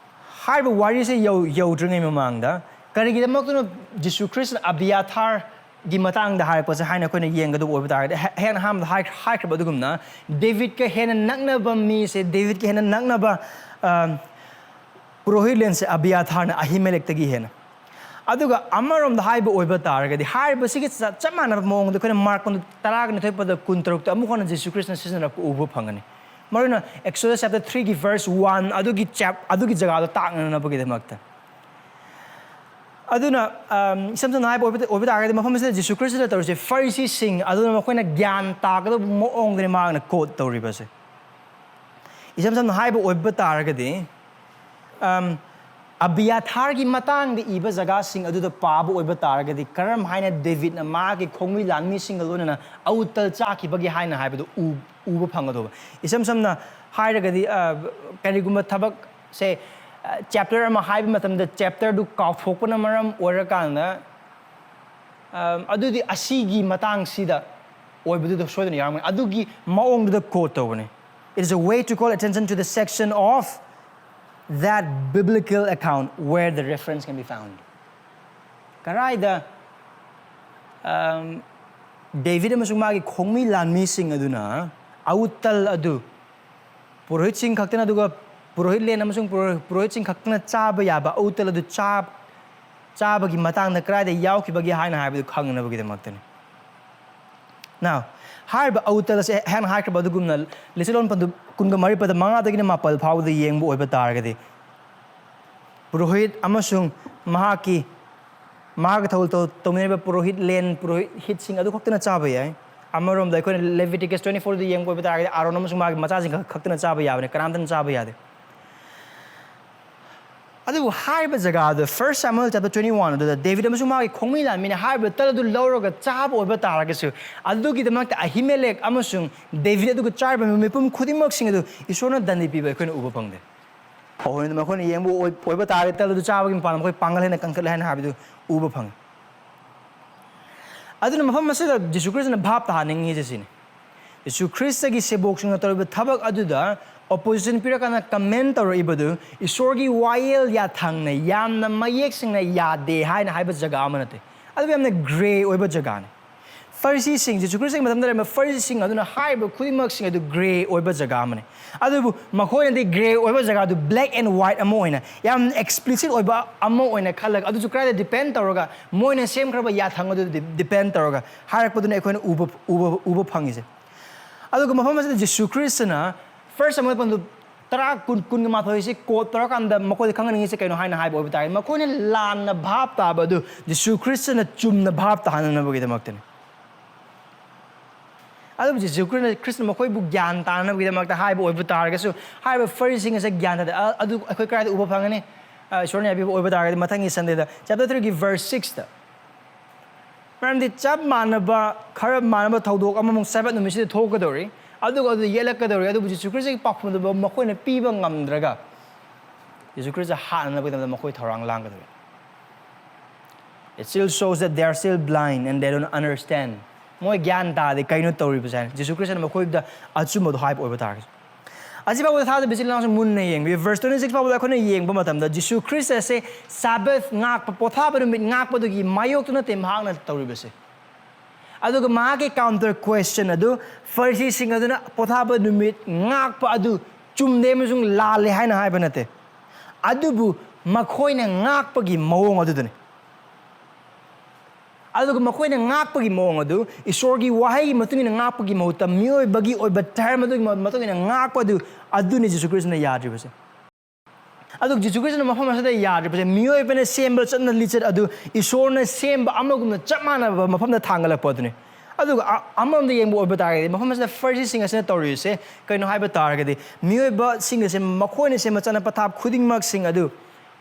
ꯍꯥꯏꯔꯤꯕ ꯋꯥꯔꯤꯁꯦ ꯌꯧ-, ꯌꯧꯗ꯭ꯔꯤꯉꯩ ꯃꯃꯥꯡꯗ ꯀꯔꯤꯒꯤꯗꯃꯛꯇꯅꯣ ꯖꯤꯁꯨ ꯈ꯭ꯔꯤꯁꯇꯅ ꯑꯕꯤꯌꯥꯊꯥꯔꯒꯤ ꯃꯇꯥꯡꯗ ꯍꯥꯏꯔꯛꯄꯁꯦ ꯍꯥꯏꯅ ꯑꯩꯈꯣꯏꯅ ꯌꯦꯡꯒꯗꯕ ꯑꯣꯏꯕ ꯇꯥꯔꯒꯗꯤ, ꯍꯦ-, ꯍꯦꯟꯅ ꯑꯍꯥꯟꯕꯗ ꯍꯥꯏ-, ꯍꯥꯏꯈ꯭ꯔꯕ ꯑꯗꯨꯒꯨꯝꯅ, ꯗꯦꯕꯤꯠꯀ ꯍꯦꯟꯅ ꯅꯛꯅꯕ ꯃꯤꯁꯦ, ꯗꯦꯕꯤꯠꯀ ꯍꯦꯟꯅ ꯅꯛꯅꯕ, ꯑ, ꯄꯨꯔꯣꯍꯤꯠ ꯂꯦꯟꯁꯦ ꯑꯕꯤꯌꯥꯊꯥꯔꯅ ꯑꯍꯤꯃꯦꯂꯦꯛꯇꯒꯤ ꯍꯦꯟꯅ꯫ ꯑꯗꯨꯒ ꯑꯃꯔꯣꯝꯗ ꯍꯥꯏꯕ ꯑꯣꯏꯕ ꯇꯥꯔꯒꯗꯤ, ꯍꯥꯏꯔꯤꯕꯁꯤꯒꯤ ꯆ-, ꯆꯞ ꯃꯥꯟꯅꯕ ꯃꯑꯣꯡꯗ ꯑꯩꯈꯣꯏꯅ ꯃꯥꯔꯛ ꯇꯔꯥꯒ ꯅꯤꯊꯣꯏ ꯄꯗ ꯀꯨꯟꯇꯔꯨꯛꯇ ꯑꯃꯨꯛ ꯍꯟꯅ ꯖꯤꯁꯨ ꯈ꯭ꯔꯤꯁꯇꯅ ꯁꯤꯖꯤꯟꯅꯔꯛꯄ ꯎꯕ ꯐꯪꯒꯅꯤ꯫ ꯃꯔꯨꯑꯣꯏꯅ Exodus chapter three ꯒꯤ verse one ꯑꯗꯨꯒꯤ chap-, ꯑꯗꯨꯒꯤ ꯖꯒꯥꯗꯣ ꯇꯥꯛꯅꯅꯕꯒꯤꯗꯃꯛꯇ꯫ ꯑꯗꯨꯅ, ꯑꯝ, ꯏꯁꯝ ꯁꯝꯅ ꯍꯥꯏꯕ ꯑꯣꯏꯕ, ꯑꯣꯏꯕ ꯇꯥꯔꯒꯗꯤ, ꯃꯐꯝ ꯑꯁꯤꯗ ꯖꯤꯁꯨ ꯈ꯭ꯔꯤꯁꯇꯅ ꯇꯧꯔꯤꯁꯦ, ꯐꯔꯤꯁꯤꯁꯤꯡ ꯑꯗꯨꯅ ꯃꯈꯣꯏꯅ ꯒ꯭ꯌꯥꯟ ꯇꯥꯒꯗꯕ ꯃꯑꯣꯡꯗꯅꯤ ꯃꯥꯅ quote ꯇꯧꯔꯤꯕꯁꯦ꯫ ꯏꯁꯝ ꯁꯝꯅ ꯍꯥꯏꯕ ꯑꯣꯏꯕ ꯇꯥꯔꯒꯗꯤ, ꯑꯝ, ꯑꯕꯤꯌꯥꯊꯥꯔꯒꯤ ꯃꯇꯥꯡꯗ ꯏꯕ ꯖꯒꯥꯁꯤꯡ ꯑꯗꯨꯗ ꯄꯥꯕ ꯑꯣꯏꯕ ꯇꯥꯔꯒꯗꯤ, ꯀꯔꯝ ꯍꯥꯏꯅ ꯗꯦꯕꯤꯠꯅ ꯃꯥꯒꯤ ꯈꯣꯡꯃꯤ ꯂꯥꯟꯃꯤꯁꯤꯡꯒ ꯂꯣꯏꯅꯅ ꯑꯎꯇꯜ ꯆꯥꯈꯤꯕꯒꯦ ꯍꯥꯏꯅ ꯍꯥꯏꯕꯗꯨ ꯎ-, ꯎꯕ ꯐꯪꯒꯗꯧꯕ꯫ ꯏꯁꯝ ꯁꯝꯅ ꯍꯥꯏꯔꯒꯗꯤ, ꯑ, ꯀꯔꯤꯒꯨꯝꯕ ꯊꯕꯛꯁꯦ, ꯑ, chapter ꯑꯃ ꯍꯥꯏꯕ ꯃꯇꯝꯗ chapter ꯗꯨ ꯀꯥꯎꯊꯣꯛꯄꯅ ꯃꯔꯝ ꯑꯣꯏꯔꯀꯥꯟꯗ, ꯑ, ꯑꯗꯨꯗꯤ ꯑꯁꯤꯒꯤ ꯃꯇꯥꯡꯁꯤꯗ ꯑꯣꯏꯕꯗꯨꯗ ꯁꯣꯏꯗꯅ ꯌꯥꯎꯔꯝꯒꯅꯤ꯫ ꯑꯗꯨꯒꯤ ꯃꯑꯣꯡꯗꯨꯗ quote ꯇꯧꯕꯅꯤ꯫ It is a way to call attention to the section of that biblical account where the reference can be found. ꯀꯔꯥꯏꯗ ꯗꯦꯕꯤꯠ ꯑꯃꯁꯨꯡ ꯃꯥꯒꯤ ꯈꯣꯡꯃꯤ ꯂꯥꯟꯃꯤꯁꯤꯡ ꯑꯗꯨꯅ ꯑꯎꯇꯜ ꯑꯗꯨ ꯄꯨꯔꯣꯍꯤꯠꯁꯤꯡ ꯈꯛꯇꯅ, ꯑꯗꯨꯒ ꯄꯨꯔꯣꯍꯤꯠ ꯂꯦꯟ ꯑꯃꯁꯨꯡ ꯄꯨꯔꯣꯍꯤꯠꯁꯤꯡ ꯈꯛꯇꯅ ꯆꯥꯕ ꯌꯥꯕ ꯑꯎꯇꯜ ꯑꯗꯨ ꯆꯥꯕꯒꯤ ꯃꯇꯥꯡꯗ ꯀꯗꯥꯏꯗ ꯌꯥꯎꯈꯤꯕꯒꯦ ꯍꯥꯏꯅ ꯍꯥꯏꯕꯗꯨ ꯈꯪꯅꯕꯒꯤꯗꯃꯛꯇꯅꯤ꯫ Now, ꯍꯥꯏꯔꯤꯕ ꯑꯎꯇꯜ ꯑꯁꯤ ꯑꯩꯍꯥꯛꯅ ꯍꯥꯏꯈ꯭ꯔꯕ ꯑꯗꯨꯒꯨꯝꯅ ꯂꯤꯆꯠꯂꯣꯟ ꯄꯟꯗꯨꯞ ꯀꯨꯟꯒ ꯃꯔꯤ ꯄꯗ ꯃꯉꯥꯗꯒꯤꯅ ꯃꯥꯄꯜ ꯐꯥꯎꯕꯗ ꯌꯦꯡꯕ ꯑꯣꯏꯕ ꯇꯥꯔꯒꯗꯤ, ꯄꯨꯔꯣꯍꯤꯠ ꯑꯃꯁꯨꯡ ꯃꯍꯥꯛꯀꯤ ꯃꯍꯥꯛꯀ ꯊꯧ ꯇꯧ ꯇꯧꯃꯤꯟꯅꯔꯤꯕ ꯄꯨꯔꯣꯍꯤꯠ ꯂꯦꯟ ꯄꯨꯔꯣꯍꯤꯠꯁꯤꯡ ꯑꯗꯨ ꯈꯛꯇꯅ ꯆꯥꯕ ꯌꯥꯏ꯫ ꯑꯃꯔꯣꯝꯗ ꯑꯩꯈꯣꯏꯅ Leviticus twenty four ꯗ ꯌꯦꯡꯕ ꯑꯣꯏꯕ ꯇꯥꯔꯒꯗꯤ ꯑꯥꯔꯣꯟ ꯑꯃꯁꯨꯡ ꯃꯥꯒꯤ ꯃꯆꯥꯁꯤꯡ ꯈꯛ ꯈꯛꯇꯅ ꯆꯥꯕ ꯌꯥꯕꯅꯤ, ꯀꯅꯥꯝꯇꯅ ꯆꯥꯕ ꯌꯥꯗꯦ꯫ ꯑꯗꯨꯕꯨ ꯍꯥꯏꯔꯤꯕ ꯖꯒꯥꯗꯨ First Samuel chapter twenty one ꯑꯗꯨꯗ ꯗꯦꯕꯤꯠ ꯑꯃꯁꯨꯡ ꯃꯥꯒꯤ ꯈꯣꯡꯃꯤ ꯂꯥꯟꯃꯤꯅ ꯍꯥꯏꯔꯤꯕ ꯇꯜ ꯑꯗꯨ ꯂꯧꯔꯒ ꯆꯥꯕ ꯑꯣꯏꯕ ꯇꯥꯔꯒꯁꯨ, ꯑꯗꯨꯒꯤꯗꯃꯛꯇ ꯑꯍꯤꯃꯦꯂꯦꯛ ꯑꯃꯁꯨꯡ ꯗꯦꯕꯤꯠ ꯑꯗꯨꯒ ꯆꯥꯔꯤꯕ ꯃꯤꯄꯨꯝ ꯈꯨꯗꯤꯡꯃꯛꯁꯤꯡ ꯑꯗꯨ ꯏꯁꯣꯔꯅ ꯗꯟꯗꯤ ꯄꯤꯕ ꯑꯩꯈꯣꯏꯅ ꯎꯕ ꯐꯪꯗꯦ꯫ ꯍꯣꯏ, ꯃꯈꯣꯏꯅ ꯌꯦꯡꯕ ꯑꯣꯏ-, ꯑꯣꯏꯕ ꯇꯥꯔꯒꯗꯤ ꯇꯜ ꯑꯗꯨ ꯆꯥꯕꯒꯤ ꯃꯄꯥꯟꯗ ꯃꯈꯣꯏ ꯄꯥꯡꯒꯜ ꯍꯦꯟꯅ ꯀꯟꯈꯠꯂꯦ ꯍꯥꯏꯅ ꯍꯥꯏꯕꯗꯨ ꯎꯕ ꯐꯪꯉꯤ꯫ ꯑꯗꯨꯅ ꯃꯐꯝ ꯑꯁꯤꯗ ꯖꯤꯁꯨ ꯈ꯭ꯔꯤꯁꯇꯅ ꯚꯥꯞ ꯇꯥꯍꯟꯅꯤꯡꯉꯤꯁꯦ ꯁꯤꯅꯤ꯫ ꯖꯤꯁꯨ ꯈ꯭ꯔꯤꯁꯇꯒꯤ ꯁꯦꯕꯣꯛꯁꯤꯡꯅ ꯇꯧꯔꯤꯕ ꯊꯕꯛ ꯑꯗꯨꯗ opposition ꯄꯤꯔꯀꯥꯟꯗ comment ꯇꯧꯔꯛꯏꯕꯗꯨ ꯏꯁꯣꯔꯒꯤ ꯋꯥꯌꯦꯜ ꯌꯥꯊꯪꯅ ꯌꯥꯝꯅ ꯃꯌꯦꯛ ꯁꯦꯡꯅ ꯌꯥꯗꯦ ꯍꯥꯏꯅ ꯍꯥꯏꯕ ꯖꯒꯥ ꯑꯃ ꯅꯠꯇꯦ꯫ ꯑꯗꯨ ꯌꯥꯝꯅ grey ꯑꯣꯏꯕ ꯖꯒꯥꯅꯤ꯫ ꯐꯔꯤꯁꯤꯁꯤꯡ, ꯖꯤꯁꯨ ꯈ꯭ꯔꯤꯁꯇꯒꯤ ꯃꯇꯝꯗ ꯂꯩꯔꯝꯕ ꯐꯔꯤꯁꯤꯁꯤꯡ ꯑꯗꯨꯅ ꯍꯥꯏꯔꯤꯕ ꯈꯨꯗꯤꯡꯃꯛꯁꯤꯡ ꯑꯗꯨ grey ꯑꯣꯏꯕ ꯖꯒꯥ ꯑꯃꯅꯤ꯫ ꯑꯗꯨꯕꯨ ꯃꯈꯣꯏꯅꯗꯤ grey ꯑꯣꯏꯕ ꯖꯒꯥꯗꯨ black and white ꯑꯃ ꯑꯣꯏꯅ, ꯌꯥꯝ explicit ꯑꯣꯏꯕ ꯑꯃ ꯑꯣꯏꯅ ꯈꯜꯂꯒ, ꯑꯗꯨꯁꯨ ꯀꯗꯥꯏꯗ depend ꯇꯧꯔꯒ, ꯃꯣꯏꯅ ꯁꯦꯝꯈ꯭ꯔꯕ ꯌꯥꯊꯪ ꯑꯗꯨꯗ depend ꯇꯧꯔꯒ ꯍꯥꯏꯔꯛꯄꯗꯨꯅ ꯑꯩꯈꯣꯏꯅ ꯎꯕ, ꯎꯕ, ꯎꯕ ꯐꯪꯉꯤꯁꯦ꯫ ꯑꯗꯨꯒ ꯃꯐꯝ ꯑꯁꯤꯗ ꯖꯤꯁꯨ ꯈ꯭ꯔꯤꯁꯇꯅ First Samuel ꯄꯟꯗꯨ ꯇꯔꯥ, ꯀꯨꯟ, ꯀꯨꯟꯒ ꯃꯥꯊꯣꯏꯁꯤ quote ꯇꯧꯔꯀꯥꯟꯗ ꯃꯈꯣꯏꯗ ꯈꯪꯍꯟꯅꯤꯡꯉꯤꯁꯦ ꯀꯩꯅꯣ ꯍꯥꯏꯅ ꯍꯥꯏꯕ ꯑꯣꯏꯕ ꯇꯥꯔꯒꯗꯤ, ꯃꯈꯣꯏꯅ ꯂꯥꯟꯅ ꯚꯥꯞ ꯇꯥꯕ ꯑꯗꯨ ꯖꯤꯁꯨ ꯈ꯭ꯔꯤꯁꯇꯅ ꯆꯨꯝꯅ ꯚꯥꯞ ꯇꯥꯍꯟꯅꯕꯒꯤꯗꯃꯛꯇꯅꯤ꯫ ꯑꯗꯨꯕꯨ ꯖꯤꯁꯨ ꯈ꯭ꯔꯤꯁꯇꯅ, ꯈ꯭ꯔꯤꯁꯇꯅ ꯃꯈꯣꯏꯕꯨ ꯒ꯭ꯌꯥꯟ ꯇꯥꯅꯕꯒꯤꯗꯃꯛꯇ ꯍꯥꯏꯕ ꯑꯣꯏꯕ ꯇꯥꯔꯒꯁꯨ, ꯍꯥꯏꯔꯤꯕ ꯐꯔꯤꯁꯤꯡ ꯑꯁꯦ ꯒ꯭ꯌꯥꯟ ꯇꯥꯗꯦ꯫ ꯑ-, ꯑꯗꯨ ꯑꯩꯈꯣꯏ ꯀꯗꯥꯏꯗ ꯎꯕ ꯐꯪꯒꯅꯤ? ꯑ, ꯏꯁꯣꯔꯅ ꯌꯥꯕꯤꯕ ꯑꯣꯏꯕ ꯇꯥꯔꯒꯗꯤ, ꯃꯊꯪꯒꯤ Sunday ꯗ chapter three ꯒꯤ verse six ꯇ꯫ ꯃꯔꯝꯗꯤ ꯆꯞ ꯃꯥꯟꯅꯕ, ꯈꯔ ꯃꯥꯟꯅꯕ ꯊꯧꯗꯣꯛ ꯑꯃꯃꯨꯛ ꯁꯕꯠ ꯅꯨꯃꯤꯠꯁꯤꯗ ꯊꯣꯛꯀꯗꯧꯔꯤ, ꯑꯗꯨꯒ ꯑꯗꯨ ꯌꯦꯠꯂꯛꯀꯗꯧꯔꯤ, ꯑꯗꯨꯕꯨ ꯖꯤꯁꯨ ꯈ꯭ꯔꯤꯁꯇꯒꯤ ꯄꯥꯎꯈꯨꯝꯗꯨ ꯃꯈꯣꯏꯅ ꯄꯤꯕ ꯉꯝꯗ꯭ꯔꯒ, ꯖꯤꯁꯨ ꯈ꯭ꯔꯤꯁꯇ ꯍꯥꯠꯅꯅꯕꯒꯤꯗꯃꯛꯇ ꯃꯈꯣꯏ ꯊꯧꯔꯥꯡ ꯂꯥꯡꯒꯗꯧꯔꯤ꯫ It still shows that they are still blind and they don't understand. ꯃꯣꯏ ꯒ꯭ꯌꯥꯟ ꯇꯥꯗꯦ ꯀꯩꯅꯣ ꯇꯧꯔꯤꯕꯁꯦ ꯍꯥꯏꯅ꯫ ꯖꯤꯁꯨ ꯈ꯭ꯔꯤꯁꯇꯅ ꯃꯈꯣꯏꯗ ꯑꯆꯨꯝꯕꯗꯣ ꯍꯥꯏꯕ ꯑꯣꯏꯕ ꯇꯥꯔꯒꯁꯨ꯫ ꯑꯁꯤꯐꯥꯎꯕꯗ ꯊꯥꯖꯕ ꯏꯆꯤꯜ ꯏꯅꯥꯎꯁꯤꯡ ꯃꯨꯟꯅ ꯌꯦꯡꯕꯤꯌꯨ꯫ ꯚꯔꯁ ꯇ꯭ꯋꯦꯟꯇꯤ ꯁꯤꯛꯁ ꯐꯥꯎꯕꯗ ꯑꯩꯈꯣꯏꯅ ꯌꯦꯡꯕ ꯃꯇꯝꯗ, ꯖꯤꯁꯨ ꯈ꯭ꯔꯤꯁꯇ ꯑꯁꯦ ꯁꯥꯕꯠ ꯉꯥꯛꯄ, ꯄꯣꯊꯥꯕ ꯅꯨꯃꯤꯠ ꯉꯥꯛꯄꯗꯨꯒꯤ ꯃꯥꯌꯣꯛꯇꯨ ꯅꯠꯇꯦ ꯃꯍꯥꯛꯅ ꯇꯧꯔꯤꯕꯁꯦ꯫ ꯑꯗꯨꯒ ꯃꯍꯥꯛꯀꯤ ꯀꯥꯎꯟꯇꯔ ꯀ꯭ꯋꯦꯁꯆꯟ ꯑꯗꯨ, ꯐꯔꯤꯁꯤꯁꯤꯡ ꯑꯗꯨꯅ ꯄꯣꯊꯥꯕ ꯅꯨꯃꯤꯠ ꯉꯥꯛꯄ ꯑꯗꯨ ꯆꯨꯝꯗꯦ ꯑꯃꯁꯨꯡ ꯂꯥꯜꯂꯦ ꯍꯥꯏꯅ ꯍꯥꯏꯕ ꯅꯠꯇꯦ, ꯑꯗꯨꯕꯨ ꯃꯈꯣꯏꯅ ꯉꯥꯛꯄꯒꯤ ꯃꯑꯣꯡ ꯑꯗꯨꯗꯅꯤ꯫ ꯑꯗꯨꯒ ꯃꯈꯣꯏꯅ ꯉꯥꯛꯄꯒꯤ ꯃꯑꯣꯡ ꯑꯗꯨ, ꯏꯁꯣꯔꯒꯤ ꯋꯥꯍꯩꯒꯤ ꯃꯇꯨꯡ ꯏꯟꯅ ꯉꯥꯛꯄꯒꯤ ꯃꯍꯨꯠꯇ, ꯃꯤꯑꯣꯏꯕꯒꯤ ꯑꯣꯏꯕ ꯙꯔꯃꯗꯨꯒꯤ ꯃꯇꯨꯡ ꯏꯟꯅ ꯉꯥꯛꯄ ꯑꯗꯨ, ꯑꯗꯨꯅꯤ ꯖꯤꯁꯨ ꯈ꯭ꯔꯤꯁꯇꯅ ꯌꯥꯗ꯭ꯔꯤꯕꯁꯦ꯫ ꯑꯗꯨꯒ ꯖꯤꯁꯨ ꯈ꯭ꯔꯤꯁꯇꯅ ꯃꯐꯝ ꯑꯁꯤꯗ ꯌꯥꯗ꯭ꯔꯤꯕꯁꯦ, ꯃꯤꯑꯣꯏꯕꯅ ꯁꯦꯝꯕ ꯆꯠꯅ ꯂꯤꯆꯠ ꯑꯗꯨ ꯏꯁꯣꯔꯅ ꯁꯦꯝꯕ ꯑꯃꯒꯨꯝꯅ ꯆꯞ ꯃꯥꯟꯅꯕ ꯃꯐꯝꯗ ꯊꯥꯡꯒꯠꯂꯛꯄ ꯑꯗꯨꯅꯤ꯫ ꯑꯗꯨꯒ ꯑ-, ꯑꯃꯔꯣꯝꯗ ꯌꯦꯡꯕ ꯑꯣꯏꯕ ꯇꯥꯔꯒꯗꯤ, ꯃꯐꯝ ꯑꯁꯤꯗ ꯐꯔꯤꯁꯤꯁꯤꯡ ꯑꯁꯤꯅ ꯇꯧꯔꯤꯁꯦ ꯀꯩꯅꯣ ꯍꯥꯏꯕ ꯇꯥꯔꯒꯗꯤ, ꯃꯤꯑꯣꯏꯕꯁꯤꯡ ꯑꯁꯦ ꯃꯈꯣꯏꯅ ꯁꯦꯝꯕ ꯆꯠꯅ ꯄꯊꯥꯞ ꯈꯨꯗꯤꯡꯃꯛꯁꯤꯡ ꯑꯗꯨ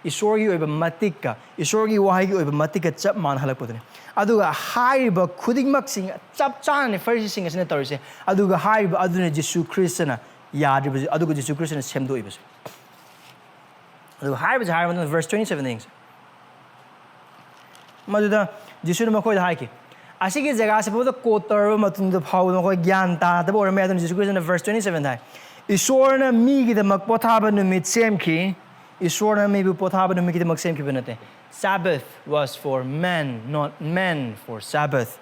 ꯏꯁꯣꯔꯒꯤ ꯑꯣꯏꯕ ꯃꯇꯤꯛꯀ, ꯏꯁꯣꯔꯒꯤ ꯋꯥꯍꯩꯒꯤ ꯑꯣꯏꯕ ꯃꯇꯤꯛꯀ ꯆꯞ ꯃꯥꯟꯅꯍꯜꯂꯛꯄꯗꯨꯅꯤ꯫ ꯑꯗꯨꯒ ꯍꯥꯏꯔꯤꯕ ꯈꯨꯗꯤꯡꯃꯛꯁꯤꯡ ꯆꯞ ꯆꯥꯅꯅꯤ ꯐꯔꯤꯁꯤꯁꯤꯡ ꯑꯁꯤꯅ ꯇꯧꯔꯤꯁꯦ꯫ ꯑꯗꯨꯒ ꯍꯥꯏꯔꯤꯕ ꯑꯗꯨꯅ ꯖꯤꯁꯨ ꯈ꯭ꯔꯤꯁꯇꯅ ꯌꯥꯗ꯭ꯔꯤꯕꯁꯦ, ꯑꯗꯨꯒ ꯖꯤꯁꯨ ꯈ꯭ꯔꯤꯁꯇꯅ ꯁꯦꯝꯗꯣꯛꯏꯕꯁꯦ꯫ ꯑꯗꯨꯒ ꯍꯥꯏꯔꯤꯕꯁꯦ ꯍꯥꯏꯔꯕ ꯃꯇꯨꯡꯗ ꯚꯔꯁ ꯇ꯭ꯋꯦꯟꯇꯤ ꯁꯕꯦꯟꯗ ꯌꯦꯡꯁꯦ꯫ ꯃꯗꯨꯗ ꯖꯤꯁꯨꯅ ꯃꯈꯣꯏꯗ ꯍꯥꯏꯈꯤ, "ꯑꯁꯤꯒꯤ ꯖꯒꯥꯁꯤ ꯐꯥꯎꯕꯗ ꯀꯣꯠ ꯇꯧꯔꯕ ꯃꯇꯨꯡꯗ ꯐꯥꯎꯕꯗ ꯃꯈꯣꯏ ꯒ꯭ꯌꯥꯟ ꯇꯥꯗꯕ ꯑꯣꯏꯔꯝꯃꯦ꯫" ꯑꯗꯨꯅ ꯖꯤꯁꯨ ꯈ꯭ꯔꯤꯁꯇꯅ ꯚꯔꯁ ꯇ꯭ꯋꯦꯟꯇꯤ ꯁꯕꯦꯟꯗ ꯍꯥꯏ, "ꯏꯁꯣꯔꯅ ꯃꯤꯒꯤꯗꯃꯛ ꯄꯣꯊꯥꯕ ꯅꯨꯃꯤꯠ ꯁꯦꯝꯈꯤ, ꯏꯁꯣꯔꯅ ꯃꯤꯕꯨ ꯄꯣꯊꯥꯕ ꯅꯨꯃꯤꯠꯀꯤꯗꯃꯛ ꯁꯦꯝꯈꯤꯕ ꯅꯠꯇꯦ꯫ Sabbath was for man, not man for Sabbath."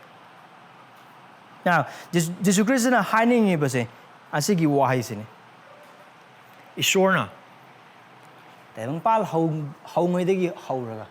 Now, ꯖꯤꯁꯨ, ꯖꯤꯁꯨ ꯈ꯭ꯔꯤꯁꯇꯅ ꯍꯥꯏꯅꯤꯡꯉꯤꯕꯁꯦ ꯑꯁꯤꯒꯤ ꯋꯥꯍꯩꯁꯤꯅꯤ꯫ ꯏꯁꯣꯔꯅ ꯇꯥꯏꯕꯪꯄꯥꯜ ꯍꯧ-, ꯍꯧꯉꯩꯗꯒꯤ ꯍꯧꯔꯒ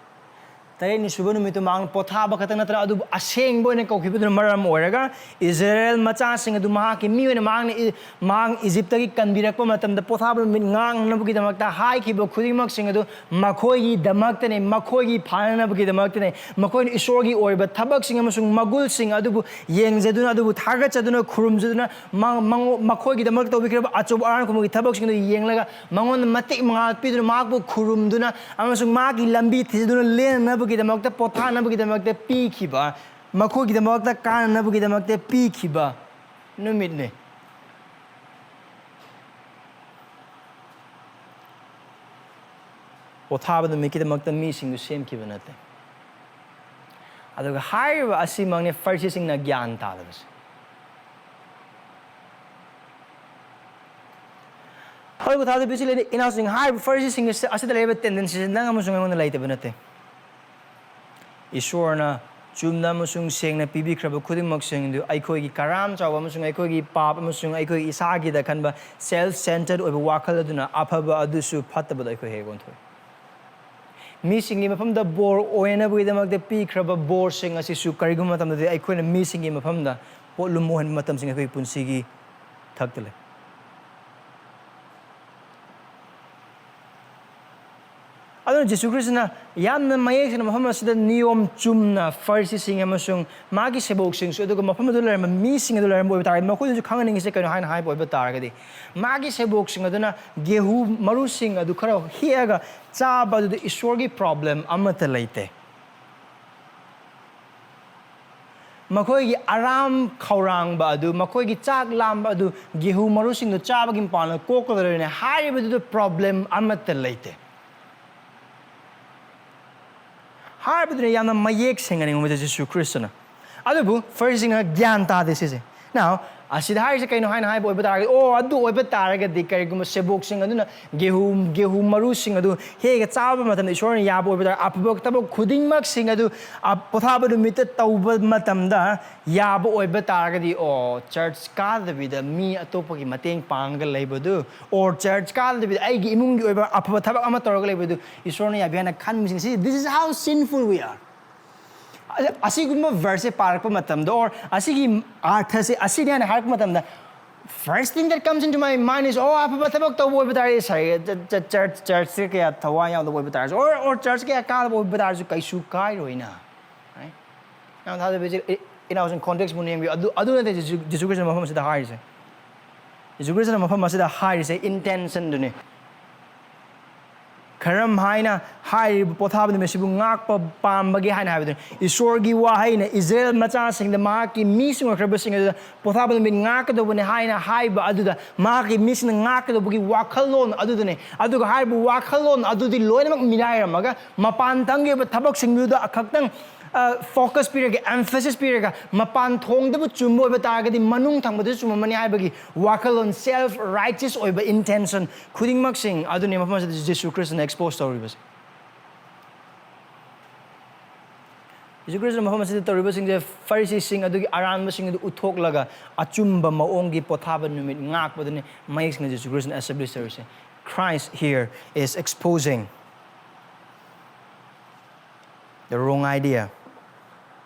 ꯇꯔꯦꯠꯅꯤ ꯁꯨꯕ ꯅꯨꯃꯤꯠꯇꯨ ꯃꯍꯥꯛꯅ ꯄꯣꯊꯥꯕ ꯈꯛꯇ ꯅꯠꯇꯅ, ꯑꯗꯨꯕꯨ ꯑꯁꯦꯡꯕ ꯑꯣꯏꯅ ꯀꯧꯈꯤꯕꯗꯨꯅ ꯃꯔꯝ ꯑꯣꯏꯔꯒ, ꯏꯖꯔꯦꯜ ꯃꯆꯥꯁꯤꯡ ꯑꯗꯨ ꯃꯍꯥꯛꯀꯤ ꯃꯤ ꯑꯣꯏꯅ ꯃꯍꯥꯛꯅ ꯏ-, ꯃꯍꯥꯛ ꯏꯖꯤꯞꯇꯒꯤ ꯀꯟꯕꯤꯔꯛꯄ ꯃꯇꯝꯗ, ꯄꯣꯊꯥꯕ ꯅꯨꯃꯤꯠ ꯉꯥꯡꯅꯕꯒꯤꯗꯃꯛꯇ ꯍꯥꯏꯈꯤꯕ ꯈꯨꯗꯤꯡꯃꯛꯁꯤꯡ ꯑꯗꯨ ꯃꯈꯣꯏꯒꯤꯗꯃꯛꯇꯅꯤ, ꯃꯈꯣꯏꯒꯤ ꯐꯅꯅꯕꯒꯤꯗꯃꯛꯇꯅꯤ꯫ ꯃꯈꯣꯏꯅ ꯏꯁꯣꯔꯒꯤ ꯑꯣꯏꯕ ꯊꯕꯛꯁꯤꯡ ꯑꯃꯁꯨꯡ ꯃꯒꯨꯜꯁꯤꯡ ꯑꯗꯨꯕꯨ ꯌꯦꯡꯖꯗꯨꯅ, ꯑꯗꯨꯕꯨ ꯊꯥꯒꯠꯆꯗꯨꯅ, ꯈꯨꯔꯨꯝꯖꯗꯨꯅ, ꯃ-, ꯃꯉꯣ-, ꯃꯈꯣꯏꯒꯤꯗꯃꯛ ꯇꯧꯕꯤꯈ꯭ꯔꯕ ꯑꯆꯧꯕ ꯑꯔꯥꯟ ꯈꯨꯝꯕꯒꯤ ꯊꯕꯛꯁꯤꯡ ꯑꯗꯨ ꯌꯦꯡꯂꯒ, ꯃꯉꯣꯟꯗ ꯃꯇꯤꯛ ꯃꯉꯥꯜ ꯄꯤꯗꯨꯅ, ꯃꯍꯥꯛꯄꯨ ꯈꯨꯔꯨꯝꯗꯨꯅ ꯑꯃꯁꯨꯡ ꯃꯍꯥꯛꯀꯤ ꯂꯝꯕꯤ ꯊꯤꯖꯗꯨꯅ ꯂꯦꯟꯅꯅꯕꯒꯤꯗꯃꯛꯇ, ꯄꯣꯊꯥꯅꯕꯒꯤꯗꯃꯛꯇ ꯄꯤꯈꯤꯕ, ꯃꯈꯣꯏꯒꯤꯗꯃꯛꯇ ꯀꯥꯟꯅꯅꯕꯒꯤꯗꯃꯛꯇ ꯄꯤꯈꯤꯕ ꯅꯨꯃꯤꯠꯅꯤ꯫ ꯄꯣꯊꯥꯕ ꯅꯨꯃꯤꯠꯀꯤꯗꯃꯛꯇ ꯃꯤꯁꯤꯡꯗꯨ ꯁꯦꯝꯈꯤꯕ ꯅꯠꯇꯦ꯫ ꯑꯗꯨꯒ ꯍꯥꯏꯔꯤꯕ ꯑꯁꯤꯃꯛꯅꯤ ꯐꯔꯤꯁꯤꯁꯤꯡꯅ ꯒ꯭ꯌꯥꯟ ꯇꯥꯗꯕꯁꯦ꯫ ꯑꯩꯕꯨ ꯊꯥꯖꯕꯤꯁꯤ ꯂꯩꯔꯦ, ꯏꯅꯥꯎꯁꯤꯡ, ꯍꯥꯏꯔꯤꯕ ꯐꯔꯤꯁꯤꯁꯤꯡ ꯑꯁꯤ, ꯑꯁꯤꯗ ꯂꯩꯔꯤꯕ tendency ꯅꯪ ꯑꯃꯁꯨꯡ ꯑꯩꯉꯣꯟꯗ ꯂꯩꯇꯕ ꯅꯠꯇꯦ꯫ ꯏꯁꯣꯔꯅ ꯆꯨꯝꯅ ꯑꯃꯁꯨꯡ ꯁꯦꯡꯅ ꯄꯤꯕꯤꯈ꯭ꯔꯕ ꯈꯨꯗꯤꯡꯃꯛꯁꯤꯡꯗꯨ ꯑꯩꯈꯣꯏꯒꯤ ꯀꯔꯥꯝ ꯆꯥꯎꯕ ꯑꯃꯁꯨꯡ ꯑꯩꯈꯣꯏꯒꯤ ꯄꯥꯞ ꯑꯃꯁꯨꯡ ꯑꯩꯈꯣꯏꯒꯤ ꯏꯁꯥꯒꯤꯗ ꯈꯟꯕ self centered ꯑꯣꯏꯕ ꯋꯥꯈꯜ ꯑꯗꯨꯅ ꯑꯐꯕ ꯑꯗꯨꯁꯨ ꯐꯠꯇꯕꯗ ꯑꯩꯈꯣꯏ ꯍꯦꯛ ꯑꯣꯟꯊꯣꯛꯏ꯫ ꯃꯤꯁꯤꯡꯒꯤ ꯃꯐꯝꯗ ꯕꯣꯔ ꯑꯣꯏꯅꯕꯒꯤꯗꯃꯛꯇ ꯄꯤꯈ꯭ꯔꯕ ꯕꯣꯔꯁꯤꯡ ꯑꯁꯤꯁꯨ ꯀꯔꯤꯒꯨꯝꯕ ꯃꯇꯝꯗꯗꯤ ꯑꯩꯈꯣꯏꯅ ꯃꯤꯁꯤꯡꯒꯤ ꯃꯐꯝꯗ ꯄꯣꯠꯂꯨꯝ ꯑꯣꯏꯍꯟꯕ ꯃꯇꯝꯁꯤꯡ ꯑꯩꯈꯣꯏꯒꯤ ꯄꯨꯟꯁꯤꯒꯤ ꯊꯛꯇ ꯂꯩ꯫ ꯑꯗꯨꯅ ꯖꯤꯁꯨ ꯈ꯭ꯔꯤꯁꯇꯅ ꯌꯥꯝꯅ ꯃꯌꯦꯛ ꯁꯦꯡꯅ ꯃꯐꯝ ꯑꯁꯤꯗ ꯅꯤꯌꯣꯝ ꯆꯨꯝꯅ ꯐꯔꯤꯁꯤꯁꯤꯡ ꯑꯃꯁꯨꯡ ꯃꯥꯒꯤ ꯁꯦꯕꯣꯛꯁꯤꯡꯁꯨ, ꯑꯗꯨꯒ ꯃꯐꯝ ꯑꯗꯨ ꯂꯩꯔꯝꯕ ꯃꯤꯁꯤꯡ ꯑꯗꯨ ꯂꯩꯔꯝꯕ ꯑꯣꯏꯕ ꯇꯥꯔꯒꯗꯤ, ꯃꯈꯣꯏꯗꯁꯨ ꯈꯪꯍꯟꯅꯤꯡꯉꯤꯁꯦ ꯀꯩꯅꯣ ꯍꯥꯏꯅ ꯍꯥꯏꯕ ꯑꯣꯏꯕ ꯇꯥꯔꯒꯗꯤ, ꯃꯥꯒꯤ ꯁꯦꯕꯣꯛꯁꯤꯡ ꯑꯗꯨꯅ ꯒꯦꯍꯨ ꯃꯔꯨꯁꯤꯡ ꯑꯗꯨ ꯈꯔ ꯍꯦꯛꯑꯒ ꯆꯥꯕ ꯑꯗꯨꯗ ꯏꯁꯣꯔꯒꯤ problem ꯑꯃꯠꯇ ꯂꯩꯇꯦ꯫ ꯃꯈꯣꯏꯒꯤ ꯑꯔꯥꯝ ꯈꯧꯔꯥꯡꯕ ꯑꯗꯨ, ꯃꯈꯣꯏꯒꯤ ꯆꯥꯛ ꯂꯥꯝꯕ ꯑꯗꯨ ꯒꯦꯍꯨ ꯃꯔꯨꯁꯤꯡꯗꯨ ꯆꯥꯕꯒꯤ ꯃꯄꯥꯟꯗ ꯀꯣꯛꯀꯗꯧꯔꯤꯕꯅꯤ ꯍꯥꯏꯔꯤꯕꯗꯨꯗ problem ꯑꯃꯠꯇ ꯂꯩꯇꯦ꯫ ꯍꯥꯏꯕꯗꯨꯅ ꯌꯥꯝꯅ ꯃꯌꯦꯛ ꯁꯦꯡꯅ ꯅꯤꯡꯉꯣꯝꯗ ꯖꯤꯁꯨ ꯈ꯭ꯔꯤꯁꯇꯅ꯫ ꯑꯗꯨꯕꯨ ꯐꯔꯤꯁꯤꯡꯅ ꯒ꯭ꯌꯥꯟ ꯇꯥꯗꯦ ꯁꯤꯁꯦ꯫ Now, ꯑꯁꯤꯗ ꯍꯥꯏꯔꯤꯁꯦ ꯀꯩꯅꯣ ꯍꯥꯏꯅ ꯍꯥꯏꯕ ꯑꯣꯏꯕ ꯇꯥꯔꯒꯗꯤ, ꯑꯣ, ꯑꯗꯨ ꯑꯣꯏꯕ ꯇꯥꯔꯒꯗꯤ ꯀꯔꯤꯒꯨꯝꯕ ꯁꯦꯕꯣꯛꯁꯤꯡ ꯑꯗꯨꯅ ꯒꯦꯍꯨ, ꯒꯦꯍꯨ ꯃꯔꯨꯁꯤꯡ ꯑꯗꯨ ꯍꯦꯛꯑꯒ ꯆꯥꯕ ꯃꯇꯝꯗ ꯏꯁꯣꯔꯅ ꯌꯥꯕ ꯑꯣꯏꯕ ꯇꯥꯔꯒꯗꯤ, ꯑꯐꯕ ꯊꯕꯛ ꯈꯨꯗꯤꯡꯃꯛꯁꯤꯡ ꯑꯗꯨ, ꯑ, ꯄꯣꯊꯥꯕ ꯅꯨꯃꯤꯠꯇ ꯇꯧꯕ ꯃꯇꯝꯗ ꯌꯥꯕ ꯑꯣꯏꯕ ꯇꯥꯔꯒꯗꯤ, ꯑꯣ, church ꯀꯥꯗꯕꯤꯗ ꯃꯤ ꯑꯇꯣꯞꯄꯒꯤ ꯃꯇꯦꯡ ꯄꯥꯡꯉꯒ ꯂꯩꯕꯗꯨ, or church ꯀꯥꯗꯕꯤꯗ ꯑꯩꯒꯤ ꯏꯃꯨꯡꯒꯤ ꯑꯣꯏꯕ ꯑꯐꯕ ꯊꯕꯛ ꯑꯃ ꯇꯧꯔꯒ ꯂꯩꯕꯗꯨ ꯏꯁꯣꯔꯅ ꯌꯥꯕꯤ ꯍꯥꯏꯅ ꯈꯟꯕꯁꯤꯡ ꯑꯁꯤ, this is how sinful we are. ꯑꯁꯤꯒꯨꯝꯕ verse ꯁꯦ ꯄꯥꯔꯛꯄ ꯃꯇꯝꯗ, or ꯑꯁꯤꯒꯤ ꯑꯥꯔꯊꯁꯦ ꯑꯁꯤꯅꯤ ꯍꯥꯏꯅ ꯍꯥꯏꯔꯛꯄ ꯃꯇꯝꯗ, first thing that comes into my mind is, ꯑꯣ, ꯑꯐꯕ ꯊꯕꯛ ꯇꯧꯕ ꯑꯣꯏꯕ ꯇꯥꯔꯗꯤ, ꯁꯥꯏ-, ꯆ-, ꯆ-, church, church ꯁꯦ ꯀꯌꯥ ꯊꯋꯥꯏ ꯌꯥꯎꯗꯕ ꯑꯣꯏꯕ ꯇꯥꯔꯁꯨ, or, or church ꯀꯌꯥ ꯀꯥꯗꯕ ꯑꯣꯏꯕ ꯇꯥꯔꯁꯨ ꯀꯩꯁꯨ ꯀꯥꯏꯔꯣꯏꯅ꯫ Right? ꯌꯥꯝ ꯊꯥꯖꯕ ꯏꯆꯦ-, ꯏ-, ꯏꯅꯥꯎꯁꯤꯡ, context ꯃꯨꯟꯅ ꯌꯦꯡꯕꯤꯌꯨ꯫ ꯑꯗꯨ, ꯑꯗꯨ ꯅꯠꯇꯦ ꯖꯤꯁꯨ, ꯖꯤꯁꯨ ꯈ꯭ꯔꯤꯁꯇꯅ ꯃꯐꯝ ꯑꯁꯤꯗ ꯍꯥꯏꯔꯤꯁꯦ꯫ ꯖꯤꯁꯨ ꯈ꯭ꯔꯤꯁꯇꯅ ꯃꯐꯝ ꯑꯁꯤꯗ ꯍꯥꯏꯔꯤꯁꯦ intention ꯗꯨꯅꯤ꯫ ꯈꯔꯝ ꯍꯥꯏꯅ ꯍꯥꯏꯔꯤꯕ ꯄꯣꯊꯥꯕ ꯅꯨꯃꯤꯠꯁꯤꯕꯨ ꯉꯥꯛꯄ ꯄꯥꯝꯕꯒꯦ ꯍꯥꯏꯅ ꯍꯥꯏꯕꯗꯨꯅꯤ꯫ ꯏꯁꯣꯔꯒꯤ ꯋꯥꯍꯩꯅ ꯏꯁꯔꯥꯌꯦꯜ ꯃꯆꯥꯁꯤꯡꯗ, ꯃꯍꯥꯛꯀꯤ ꯃꯤꯁꯤꯡ ꯑꯣꯏꯈ꯭ꯔꯕꯁꯤꯡ ꯑꯗꯨꯗ ꯄꯣꯊꯥꯕ ꯅꯨꯃꯤꯠ ꯉꯥꯛꯀꯗꯧꯕꯅꯤ ꯍꯥꯏꯅ ꯍꯥꯏꯕ ꯑꯗꯨꯗ, ꯃꯍꯥꯛꯀꯤ ꯃꯤꯁꯤꯡꯅ ꯉꯥꯛꯀꯗꯧꯕꯒꯤ ꯋꯥꯈꯜꯂꯣꯟ ꯑꯗꯨꯗꯨꯅꯤ꯫ ꯑꯗꯨꯒ ꯍꯥꯏꯔꯤꯕ ꯋꯥꯈꯜꯂꯣꯟ ꯑꯗꯨꯗꯤ ꯂꯣꯏꯅꯃꯛ ꯃꯤꯔꯥꯏꯔꯝꯃꯒ, ꯃꯄꯥꯟ ꯊꯪꯒꯤ ꯑꯣꯏꯕ ꯊꯕꯛꯁꯤꯡꯗꯨꯗ ꯈꯛꯇꯪ ꯐꯣꯀꯁ ꯄꯤꯔꯒ, ꯑꯦꯝꯐꯦꯁꯤꯁ ꯄꯤꯔꯒ, ꯃꯄꯥꯟ ꯊꯣꯡꯗꯕꯨ ꯆꯨꯝꯕ ꯑꯣꯏꯕ ꯇꯥꯔꯒꯗꯤ ꯃꯅꯨꯡ ꯊꯪꯕꯗꯁꯨ ꯆꯨꯝꯃꯝꯃꯅꯤ ꯍꯥꯏꯕꯒꯤ ꯋꯥꯈꯜꯂꯣꯟ, ꯁꯦꯜꯐ ꯔꯥꯏꯆꯁ ꯑꯣꯏꯕ ꯏꯟꯇꯦꯟꯁꯟ ꯈꯨꯗꯤꯡꯃꯛꯁꯤꯡ ꯑꯗꯨꯅꯤ ꯃꯐꯝ ꯑꯁꯤꯗ ꯖꯤꯁꯨ ꯈ꯭ꯔꯤꯁꯇꯅ ꯑꯦꯛꯁꯄꯣꯖ ꯇꯧꯔꯤꯕꯁꯦ꯫ ꯖꯤꯁꯨ ꯈ꯭ꯔꯤꯁꯇꯅ ꯃꯐꯝ ꯑꯁꯤꯗ ꯇꯧꯔꯤꯕꯁꯤꯡꯁꯦ ꯐꯔꯤꯁꯤꯁꯤꯡ ꯑꯗꯨꯒꯤ ꯑꯔꯥꯟꯕꯁꯤꯡ ꯑꯗꯨ ꯎꯠꯊꯣꯛꯂꯒ ꯑꯆꯨꯝꯕ ꯃꯑꯣꯡꯒꯤ ꯄꯣꯊꯥꯕ ꯅꯨꯃꯤꯠ ꯉꯥꯛꯄꯗꯨꯅꯤ ꯃꯌꯦꯛ ꯁꯦꯡꯅ ꯖꯤꯁꯨ ꯈ꯭ꯔꯤꯁꯇꯅ ꯑꯦꯁꯇꯥꯕ꯭ꯂꯤꯁ ꯇꯧꯔꯤꯁꯦ꯫ Christ here is exposing the wrong idea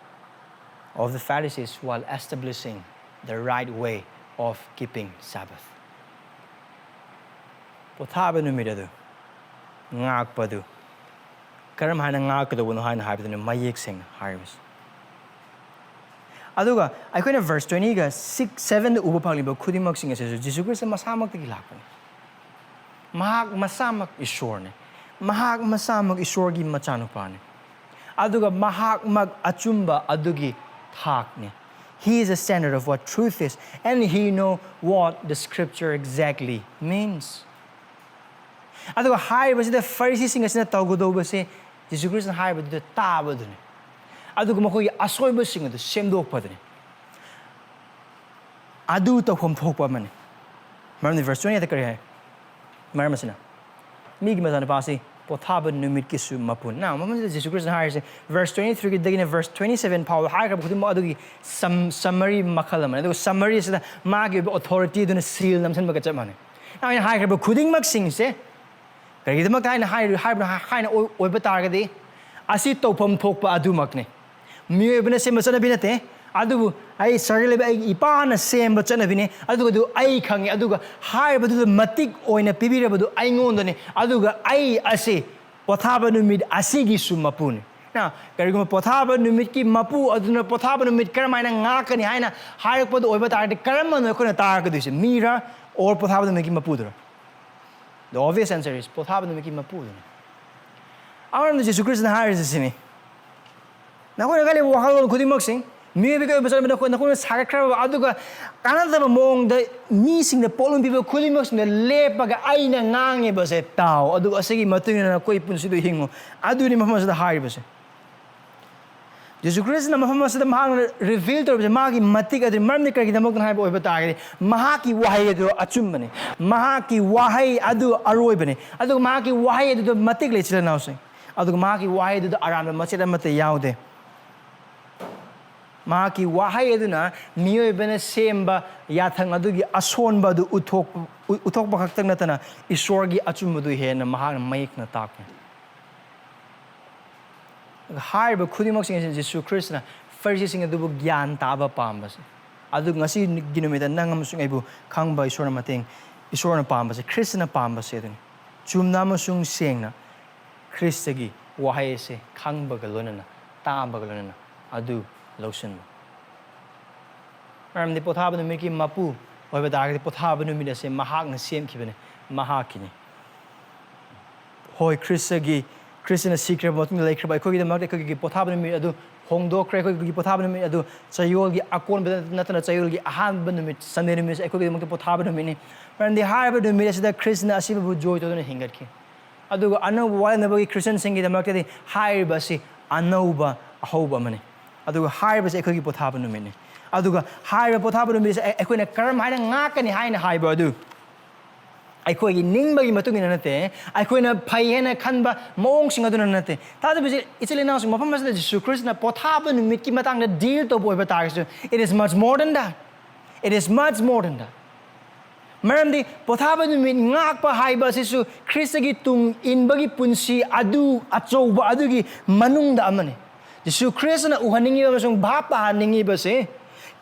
of the Pharisees while establishing the right way of keeping Sabbath. ꯄꯣꯊꯥꯕ ꯅꯨꯃꯤꯠ ꯑꯗꯨ ꯉꯥꯛꯄꯗꯨ ꯀꯔꯝ ꯍꯥꯏꯅ ꯉꯥꯛꯀꯗꯧꯕꯅꯣ ꯍꯥꯏꯅ ꯍꯥꯏꯕꯗꯨꯅ ꯃꯌꯦꯛ ꯁꯦꯡꯅ ꯍꯥꯏꯔꯤꯕꯁꯤ꯫ ꯑꯗꯨꯒ ꯑꯩꯈꯣꯏꯅ ꯚꯔꯁ ꯇ꯭ꯋꯦꯟꯇꯤꯒ ꯁꯤꯛꯁ, ꯁꯚꯦꯟꯗ ꯎꯕ ꯐꯪꯂꯤꯕ ꯈꯨꯗꯤꯡꯃꯛꯁꯤꯡ ꯑꯁꯤꯁꯨ ꯖꯤꯁꯨ ꯈ꯭ꯔꯤꯁꯇ ꯃꯁꯥꯃꯛꯇꯒꯤ ꯂꯥꯛꯄꯅꯤ꯫ ꯃꯍꯥꯛ ꯃꯁꯥꯃꯛ ꯏꯁꯣꯔꯅꯤ꯫ ꯃꯍꯥꯛ ꯃꯁꯥꯃꯛ ꯏꯁꯣꯔꯒꯤ ꯃꯆꯥꯅꯨꯄꯥꯅꯤ꯫ ꯑꯗꯨꯒ ꯃꯍꯥꯛꯃꯛ ꯑꯆꯨꯝꯕ ꯑꯗꯨꯒꯤ ꯊꯥꯛꯅꯤ꯫ He is a standard of what truth is, and he know what the scripture exactly means. ꯑꯗꯨꯒ ꯍꯥꯏꯔꯤꯕꯁꯤꯗ ꯐꯔꯤꯁꯤꯁꯤꯡ ꯑꯁꯤꯅ ꯇꯧꯒꯗꯧꯕꯁꯦ ꯖꯤꯁꯨ ꯈ꯭ꯔꯤꯁꯇꯅ ꯍꯥꯏꯕꯗꯨꯗ ꯇꯥꯕꯗꯨꯅꯤ꯫ ꯑꯗꯨꯒ ꯃꯈꯣꯏꯒꯤ ꯑꯁꯣꯏꯕꯁꯤꯡ ꯑꯗꯨ ꯁꯦꯝꯗꯣꯛꯄꯗꯨꯅꯤ꯫ ꯑꯗꯨ ꯇꯧꯐꯝ ꯊꯣꯛꯄ ꯑꯃꯅꯤ꯫ ꯃꯔꯝꯗꯤ ꯚꯔꯁ ꯇ꯭ꯋꯦꯟꯇꯤ ꯑꯦꯠꯇ ꯀꯔꯤ ꯍꯥꯏ? ꯃꯔꯝ ꯑꯁꯤꯅ, "ꯃꯤꯒꯤ ꯃꯆꯥꯅꯨꯄꯥꯁꯤ ꯄꯣꯊꯥꯕ ꯅꯨꯃꯤꯠꯀꯤꯁꯨ ꯃꯄꯨꯅꯤ"꯫ ꯅ, ꯃꯐꯝꯁꯤꯗ ꯖꯤꯁꯨ ꯈ꯭ꯔꯤꯁꯇꯅ ꯍꯥꯏꯔꯤꯁꯦ, ꯚꯔꯁ ꯇ꯭ꯋꯦꯟꯇꯤ ꯊ꯭ꯔꯤꯗꯒꯤꯅ ꯚꯔꯁ ꯇ꯭ꯋꯦꯟꯇꯤ ꯁꯚꯦꯟ ꯐꯥꯎꯕ ꯍꯥꯏꯈ꯭ꯔꯕ ꯈꯨꯗꯤꯡꯃꯛ ꯑꯗꯨꯒꯤ ꯁꯝ-, ꯁꯝꯃꯔꯤ ꯃꯈꯜ ꯑꯃꯅꯤ꯫ ꯑꯗꯨꯒ ꯁꯝꯃꯔꯤ ꯑꯁꯤꯗ ꯃꯥꯒꯤ ꯑꯣꯏꯕ ꯑꯣꯊꯣꯔꯤꯇꯤ ꯑꯗꯨꯅ ꯁꯤꯜ ꯅꯝꯁꯤꯟꯕꯒ ꯆꯞ ꯃꯥꯟꯅꯩ꯫ ꯅ, ꯑꯩꯅ ꯍꯥꯏꯈ꯭ꯔꯕ ꯈꯨꯗꯤꯡꯃꯛꯁꯤꯡꯁꯦ ꯀꯔꯤꯒꯤꯗꯃꯛꯇ ꯍꯥꯏꯅ ꯍꯥꯏꯔꯤ-, ꯍꯥꯏꯕꯅꯣ ꯍꯥ-, ꯍꯥꯏꯅ ꯑꯣꯏ-, ꯑꯣꯏꯕ ꯇꯥꯔꯒꯗꯤ, ꯑꯁꯤ ꯇꯧꯐꯝ ꯊꯣꯛꯄ ꯑꯗꯨꯃꯛꯅꯤ꯫ ꯃꯤꯑꯣꯏꯕꯅ ꯁꯦꯝꯕ ꯆꯠꯅꯕꯤ ꯅꯠꯇꯦ, ꯑꯗꯨꯕꯨ ꯑꯩ ꯁꯔꯒ ꯂꯩꯕ ꯑꯩꯒꯤ ꯏꯄꯥꯅ ꯁꯦꯝꯕ ꯆꯠꯅꯕꯤꯅꯤ, ꯑꯗꯨꯒ ꯑꯗꯨ ꯑꯩ ꯈꯪꯉꯤ, ꯑꯗꯨꯒ ꯍꯥꯏꯔꯤꯕꯗꯨꯗ ꯃꯇꯤꯛ ꯑꯣꯏꯅ ꯄꯤꯕꯤꯔꯕꯗꯨ ꯑꯩꯉꯣꯟꯗꯅꯤ, ꯑꯗꯨꯒ ꯑꯩ ꯑꯁꯤ ꯄꯣꯊꯥꯕ ꯅꯨꯃꯤꯠ ꯑꯁꯤꯒꯤꯁꯨ ꯃꯄꯨꯅꯤ꯫ ꯅ, ꯀꯔꯤꯒꯨꯝꯕ ꯄꯣꯊꯥꯕ ꯅꯨꯃꯤꯠꯀꯤ ꯃꯄꯨ ꯑꯗꯨꯅ ꯄꯣꯊꯥꯕ ꯅꯨꯃꯤꯠ ꯀꯔꯝꯍꯥꯏꯅ ꯉꯥꯛꯀꯅꯤ ꯍꯥꯏꯅ ꯍꯥꯏꯔꯛꯄꯗꯨ ꯑꯣꯏꯕ ꯇꯥꯔꯒꯗꯤ, ꯀꯔꯝꯕꯅꯣ ꯑꯩꯈꯣꯏꯅ ꯇꯥꯔꯒꯗꯣꯏꯁꯦ? ꯃꯤꯔ, or ꯄꯣꯊꯥꯕ ꯅꯨꯃꯤꯠꯀꯤ ꯃꯄꯨꯗꯨꯔ? The obvious answer is ꯄꯣꯊꯥꯕ ꯅꯨꯃꯤꯠꯀꯤ ꯃꯄꯨꯗꯨꯅꯤ꯫ ꯑꯃꯔꯣꯝꯗ ꯖꯤꯁꯨ ꯈ꯭ꯔꯤꯁꯇꯅ ꯍꯥꯏꯔꯤꯁꯦ ꯁꯤꯅꯤ, "ꯅꯈꯣꯏꯅ ꯈꯜꯂꯤꯕ ꯋꯥꯈꯜꯂꯣꯟ ꯈꯨꯗꯤꯡꯃꯛꯁꯤꯡ, ꯃꯤꯑꯣꯏꯕꯒꯤ ꯑꯣꯏꯕ ꯆꯠꯅꯕꯤ ꯅꯈꯣꯏ, ꯅꯈꯣꯏꯅ ꯁꯥꯒꯠꯈ꯭ꯔꯕ ꯑꯗꯨꯒ ꯀꯥꯟꯅꯗꯕ ꯃꯑꯣꯡꯗ ꯃꯤꯁꯤꯡꯗ ꯄꯣꯠꯂꯨꯝ ꯄꯤꯕ ꯈꯨꯗꯤꯡꯃꯛꯁꯤꯡꯗ ꯂꯦꯞꯄꯒ ꯑꯩꯅ ꯉꯥꯡꯉꯤꯕꯁꯦ ꯇꯥꯎ, ꯑꯗꯨꯒ ꯑꯁꯤꯒꯤ ꯃꯇꯨꯡ ꯏꯟꯅ ꯅꯈꯣꯏ ꯄꯨꯟꯁꯤꯗꯨ ꯍꯤꯡꯉꯨ"꯫ ꯑꯗꯨꯅꯤ ꯃꯐꯝ ꯑꯁꯤꯗ ꯍꯥꯏꯔꯤꯕꯁꯦ꯫ ꯖꯤꯁꯨ ꯈ꯭ꯔꯤꯁꯇꯅ ꯃꯐꯝ ꯑꯁꯤꯗ ꯃꯍꯥꯛꯅ ꯔꯤꯚꯤꯜ ꯇꯧꯔꯤꯕꯁꯦ ꯃꯥꯒꯤ ꯃꯇꯤꯛ ꯑꯗꯨꯅꯤ꯫ ꯃꯔꯝꯗꯤ ꯀꯔꯤꯒꯤꯗꯃꯛꯇꯅꯣ ꯍꯥꯏꯕ ꯑꯣꯏꯕ ꯇꯥꯔꯒꯗꯤ, ꯃꯍꯥꯛꯀꯤ ꯋꯥꯍꯩ ꯑꯗꯨ ꯑꯆꯨꯝꯕꯅꯤ, ꯃꯍꯥꯛꯀꯤ ꯋꯥꯍꯩ ꯑꯗꯨ ꯑꯔꯣꯏꯕꯅꯤ, ꯑꯗꯨꯒ ꯃꯍꯥꯛꯀꯤ ꯋꯥꯍꯩ ꯑꯗꯨꯗ ꯃꯇꯤꯛ ꯂꯩ, ꯏꯆꯤꯜ ꯏꯅꯥꯎꯁꯤꯡ꯫ ꯑꯗꯨꯒ ꯃꯍꯥꯛꯀꯤ ꯋꯥꯍꯩ ꯑꯗꯨꯗ ꯑꯔꯥꯟꯕ ꯃꯆꯦꯠ ꯑꯃꯠꯇ ꯌꯥꯎꯗꯦ꯫ ꯃꯍꯥꯛꯀꯤ ꯋꯥꯍꯩ ꯑꯗꯨꯅ ꯃꯤꯑꯣꯏꯕꯅ ꯁꯦꯝꯕ ꯌꯥꯊꯪ ꯑꯗꯨꯒꯤ ꯑꯁꯣꯟꯕ ꯑꯗꯨ ꯎꯠꯊꯣꯛꯄ, ꯎ-, ꯎꯠꯊꯣꯛꯄ ꯈꯛꯇꯪ ꯅꯠꯇꯅ, ꯏꯁꯣꯔꯒꯤ ꯑꯆꯨꯝꯕꯗꯨ ꯍꯦꯟꯅ ꯃꯍꯥꯛꯅ ꯃꯌꯦꯛꯅ ꯇꯥꯛꯄꯅꯤ꯫ ꯍꯥꯏꯔꯤꯕ ꯈꯨꯗꯤꯡꯃꯛꯁꯤꯡ ꯑꯁꯤ ꯖꯤꯁꯨ ꯈ꯭ꯔꯤꯁꯇꯅ ꯐꯔꯤꯁꯤꯁꯤꯡ ꯑꯗꯨꯕꯨ ꯒ꯭ꯌꯥꯟ ꯇꯥꯕ ꯄꯥꯝꯕꯁꯦ꯫ ꯑꯗꯨ ꯉꯁꯤꯒꯤ ꯅꯨꯃꯤꯠꯇ ꯅꯪ ꯑꯃꯁꯨꯡ ꯑꯩꯕꯨ ꯈꯪꯕ ꯏꯁꯣꯔꯅ ꯃꯇꯦꯡ, ꯏꯁꯣꯔꯅ ꯄꯥꯝꯕꯁꯦ, ꯈ꯭ꯔꯤꯁꯇꯅ ꯄꯥꯝꯕꯁꯦ ꯑꯗꯨꯅꯤ꯫ ꯆꯨꯝꯅ ꯑꯃꯁꯨꯡ ꯁꯦꯡꯅ ꯈ꯭ꯔꯤꯁꯇꯒꯤ ꯋꯥꯍꯩ ꯑꯁꯦ ꯈꯪꯕꯒ ꯂꯣꯏꯅꯅ, ꯇꯥꯕꯒ ꯂꯣꯏꯅꯅ ꯑꯗꯨ ꯂꯧꯁꯤꯟꯕ꯫ ꯃꯔꯝꯗꯤ ꯄꯣꯊꯥꯕ ꯅꯨꯃꯤꯠꯀꯤ ꯃꯄꯨ ꯑꯣꯏꯕ ꯇꯥꯔꯒꯗꯤ, ꯄꯣꯊꯥꯕ ꯅꯨꯃꯤꯠ ꯑꯁꯦ ꯃꯍꯥꯛꯅ ꯁꯦꯝꯈꯤꯕꯅꯤ, ꯃꯍꯥꯛꯀꯤꯅꯤ꯫ ꯍꯣꯏ, ꯈ꯭ꯔꯤꯁꯇꯒꯤ, ꯈ꯭ꯔꯤꯁꯇꯅ ꯁꯤꯈ꯭ꯔꯕ ꯃꯇꯨꯡꯗ ꯂꯩꯈ꯭ꯔꯕ ꯑꯩꯈꯣꯏꯒꯤꯗꯃꯛꯇ ꯑꯩꯈꯣꯏꯒꯤ ꯄꯣꯊꯥꯕ ꯅꯨꯃꯤꯠ ꯑꯗꯨ ꯍꯣꯡꯗꯣꯛꯈ꯭ꯔꯦ꯫ ꯑꯩꯈꯣꯏꯒꯤ ꯄꯣꯊꯥꯕ ꯅꯨꯃꯤꯠ ꯑꯗꯨ ꯆꯌꯣꯜꯒꯤ ꯑꯀꯣꯟꯕꯗ ꯅꯠꯇꯅ ꯆꯌꯣꯜꯒꯤ ꯑꯍꯥꯟꯕ ꯅꯨꯃꯤꯠ, ꯁꯟꯗꯦ ꯅꯨꯃꯤꯠꯁꯦ ꯑꯩꯈꯣꯏꯒꯤꯗꯃꯛꯇ ꯄꯣꯊꯥꯕ ꯅꯨꯃꯤꯠꯅꯤ꯫ ꯃꯔꯝꯗꯤ ꯍꯥꯏꯔꯤꯕ ꯅꯨꯃꯤꯠ ꯑꯁꯤꯗ ꯈ꯭ꯔꯤꯁꯇꯅ ꯑꯁꯤꯕꯕꯨ ꯖꯣꯏ ꯇꯧꯗꯨꯅ ꯍꯤꯡꯒꯠꯈꯤ꯫ ꯑꯗꯨꯒ ꯑꯅꯧꯕ ꯋꯥꯌꯦꯜꯅꯕꯒꯤ ꯈ꯭ꯔꯤꯁꯇꯤꯌꯟꯁꯤꯡꯒꯤꯗꯃꯛꯇꯗꯤ ꯍꯥꯏꯔꯤꯕ ꯑꯁꯤ ꯑꯅꯧꯕ ꯑꯍꯧꯕ ꯑꯃꯅꯤ꯫ ꯑꯗꯨꯒ ꯍꯥꯏꯔꯤꯕꯁꯤ ꯑꯩꯈꯣꯏꯒꯤ ꯄꯣꯊꯥꯕ ꯅꯨꯃꯤꯠꯅꯤ꯫ ꯑꯗꯨꯒ ꯍꯥꯏꯔꯤꯕ ꯄꯣꯊꯥꯕ ꯅꯨꯃꯤꯠ ꯑꯁꯤ ꯑꯩ-, ꯑꯩꯈꯣꯏꯅ ꯀꯔꯝ ꯍꯥꯏꯅ ꯉꯥꯛꯀꯅꯤ ꯍꯥꯏꯅ ꯍꯥꯏꯕ ꯑꯗꯨ ꯑꯩꯈꯣꯏꯒꯤ ꯅꯤꯡꯕꯒꯤ ꯃꯇꯨꯡ ꯏꯟꯅ ꯅꯠꯇꯦ, ꯑꯩꯈꯣꯏꯅ ꯐꯩ ꯍꯥꯏꯅ ꯈꯟꯕ ꯃꯑꯣꯡꯁꯤꯡ ꯑꯗꯨꯅ ꯅꯠꯇꯦ꯫ ꯊꯥꯖꯕ ꯏꯆꯤꯜ ꯏꯅꯥꯎꯁꯤꯡ, ꯃꯐꯝ ꯑꯁꯤꯗ ꯖꯤꯁꯨ ꯈ꯭ꯔꯤꯁꯇꯅ ꯄꯣꯊꯥꯕ ꯅꯨꯃꯤꯠꯀꯤ ꯃꯇꯥꯡꯗ ꯗꯤꯜ ꯇꯧꯕ ꯑꯣꯏꯕ ꯇꯥꯔꯒꯁꯨ, it is much more than that. It is much more than that. ꯃꯔꯝꯗꯤ ꯄꯣꯊꯥꯕ ꯅꯨꯃꯤꯠ ꯉꯥꯛꯄ ꯍꯥꯏꯕ ꯑꯁꯤꯁꯨ ꯈ꯭ꯔꯤꯁꯇꯒꯤ ꯇꯨꯡ ꯏꯟꯕꯒꯤ ꯄꯨꯟꯁꯤ ꯑꯗꯨ ꯑꯆꯧꯕ ꯑꯗꯨꯒꯤ ꯃꯅꯨꯡꯗ ꯑꯃꯅꯤ꯫ ꯖꯤꯁꯨ ꯈ꯭ꯔꯤꯁꯇꯅ ꯎꯍꯟꯅꯤꯡꯉꯤꯕ ꯑꯃꯁꯨꯡ ꯚꯥꯞ ꯇꯥꯍꯟꯅꯤꯡꯉꯤꯕꯁꯦ,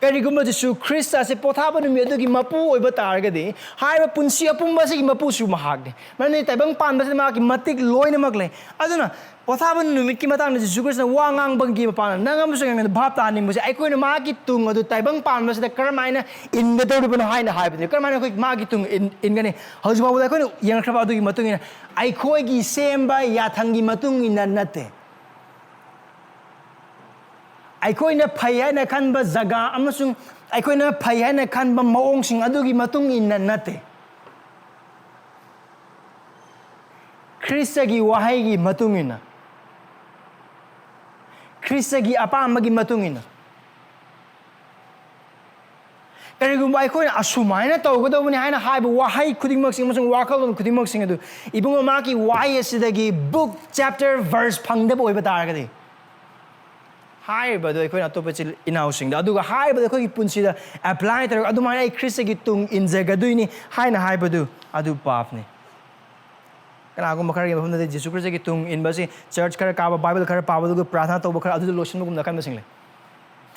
ꯀꯔꯤꯒꯨꯝꯕ ꯖꯤꯁꯨ ꯈ꯭ꯔꯤꯁꯇ ꯑꯁꯤ ꯄꯣꯊꯥꯕ ꯅꯨꯃꯤꯠ ꯑꯗꯨꯒꯤ ꯃꯄꯨ ꯑꯣꯏꯕ ꯇꯥꯔꯒꯗꯤ, ꯍꯥꯏꯔꯤꯕ ꯄꯨꯟꯁꯤ ꯑꯄꯨꯝꯕ ꯑꯁꯤꯒꯤ ꯃꯄꯨꯁꯨ ꯃꯍꯥꯛꯅꯤ꯫ ꯃꯔꯝꯗꯤ ꯇꯥꯏꯕꯪ ꯄꯥꯟꯕꯁꯤꯗ ꯃꯍꯥꯛꯀꯤ ꯃꯇꯤꯛ ꯂꯣꯏꯅꯃꯛ ꯂꯩ꯫ ꯑꯗꯨꯅ ꯄꯣꯊꯥꯕ ꯅꯨꯃꯤꯠꯀꯤ ꯃꯇꯥꯡꯗ ꯖꯤꯁꯨ ꯈ꯭ꯔꯤꯁꯇꯅ ꯋꯥ ꯉꯥꯡꯕꯒꯤ ꯃꯄꯥꯡꯒꯜ, ꯅꯪ ꯑꯃꯁꯨꯡ ꯑꯩꯉꯣꯟꯗ ꯚꯥꯞ ꯇꯥꯍꯟꯅꯤꯡꯕꯁꯦ, ꯑꯩꯈꯣꯏꯅ ꯃꯥꯒꯤ ꯇꯨꯡ ꯑꯗꯨ ꯇꯥꯏꯕꯪ ꯄꯥꯟꯕꯁꯤꯗ ꯀꯔꯝꯍꯥꯏꯅ ꯏꯟꯒꯗꯧꯔꯤꯕꯅꯣ ꯍꯥꯏꯅ ꯍꯥꯏꯕꯅꯤ꯫ ꯀꯔꯝꯍꯥꯏꯅ ꯑꯩꯈꯣꯏ ꯃꯥꯒꯤ ꯇꯨꯡ ꯏꯟ-, ꯏꯟꯒꯅꯤ? ꯍꯧꯖꯤꯛ ꯐꯥꯎꯕꯗ ꯑꯩꯈꯣꯏꯅ ꯌꯦꯡꯈ꯭ꯔꯕ ꯑꯗꯨꯒꯤ ꯃꯇꯨꯡ ꯏꯟꯅ ꯑꯩꯈꯣꯏꯒꯤ ꯁꯦꯝꯕ ꯌꯥꯊꯪꯒꯤ ꯃꯇꯨꯡ ꯏꯟꯅ ꯅꯠꯇꯦ꯫ ꯑꯩꯈꯣꯏꯅ ꯐꯩ ꯍꯥꯏꯅ ꯈꯟꯕ ꯖꯒꯥ ꯑꯃꯁꯨꯡ ꯑꯩꯈꯣꯏꯅ ꯐꯩ ꯍꯥꯏꯅ ꯈꯟꯕ ꯃꯑꯣꯡꯁꯤꯡ ꯑꯗꯨꯒꯤ ꯃꯇꯨꯡ ꯏꯟꯅ ꯅꯠꯇꯦ꯫ ꯈ꯭ꯔꯤꯁꯇꯒꯤ ꯋꯥꯍꯩꯒꯤ ꯃꯇꯨꯡ ꯏꯟꯅ, ꯈ꯭ꯔꯤꯁꯇꯒꯤ ꯑꯄꯥꯝꯕꯒꯤ ꯃꯇꯨꯡ ꯏꯟꯅ꯫ ꯀꯔꯤꯒꯨꯝꯕ ꯑꯩꯈꯣꯏꯅ ꯑꯁꯨꯃꯥꯏꯅ ꯇꯧꯒꯗꯧꯕꯅꯤ ꯍꯥꯏꯅ ꯍꯥꯏꯕ ꯋꯥꯍꯩ ꯈꯨꯗꯤꯡꯃꯛꯁꯤꯡ ꯑꯃꯁꯨꯡ ꯋꯥꯈꯜꯂꯣꯟ ꯈꯨꯗꯤꯡꯃꯛꯁꯤꯡ ꯑꯗꯨ ꯏꯕꯨꯡꯉꯣ ꯃꯍꯥꯛꯀꯤ ꯋꯥꯍꯩ ꯑꯁꯤꯗꯒꯤ book, chapter, verse ꯐꯪꯗꯕ ꯑꯣꯏꯕ ꯇꯥꯔꯒꯗꯤ, ꯍꯥꯏꯔꯤꯕꯗꯣ ꯑꯩꯈꯣꯏꯅ ꯑꯇꯣꯞꯄ ꯏꯆꯤꯜ ꯏꯅꯥꯎꯁꯤꯡꯗ, ꯑꯗꯨꯒ ꯍꯥꯏꯔꯤꯕꯗꯣ ꯑꯩꯈꯣꯏꯒꯤ ꯄꯨꯟꯁꯤꯗ apply ꯇꯧꯔꯒ ꯑꯗꯨꯃꯥꯏꯅ ꯑꯩ ꯈ꯭ꯔꯤꯁꯇꯒꯤ ꯇꯨꯡ ꯏꯟꯖꯒꯗꯣꯏꯅꯤ ꯍꯥꯏꯅ ꯍꯥꯏꯕꯗꯨ ꯑꯗꯨ ꯄꯥꯞꯅꯤ꯫ ꯀꯅꯥꯒꯨꯝꯕ ꯈꯔꯒꯤ ꯃꯐꯝꯗꯗꯤ ꯖꯤꯁꯨ ꯈ꯭ꯔꯤꯁꯇꯒꯤ ꯇꯨꯡ ꯏꯟꯕꯁꯤ church ꯈꯔ ꯀꯥꯕ, Bible ꯈꯔ ꯄꯥꯕ, ꯑꯗꯨꯒ ꯄ꯭ꯔꯥꯔꯊꯅꯥ ꯇꯧꯕ ꯈꯔ, ꯑꯗꯨꯗ ꯂꯣꯏꯁꯤꯟꯕꯒꯨꯝꯅ ꯈꯟꯕꯁꯤꯡ ꯂꯩ꯫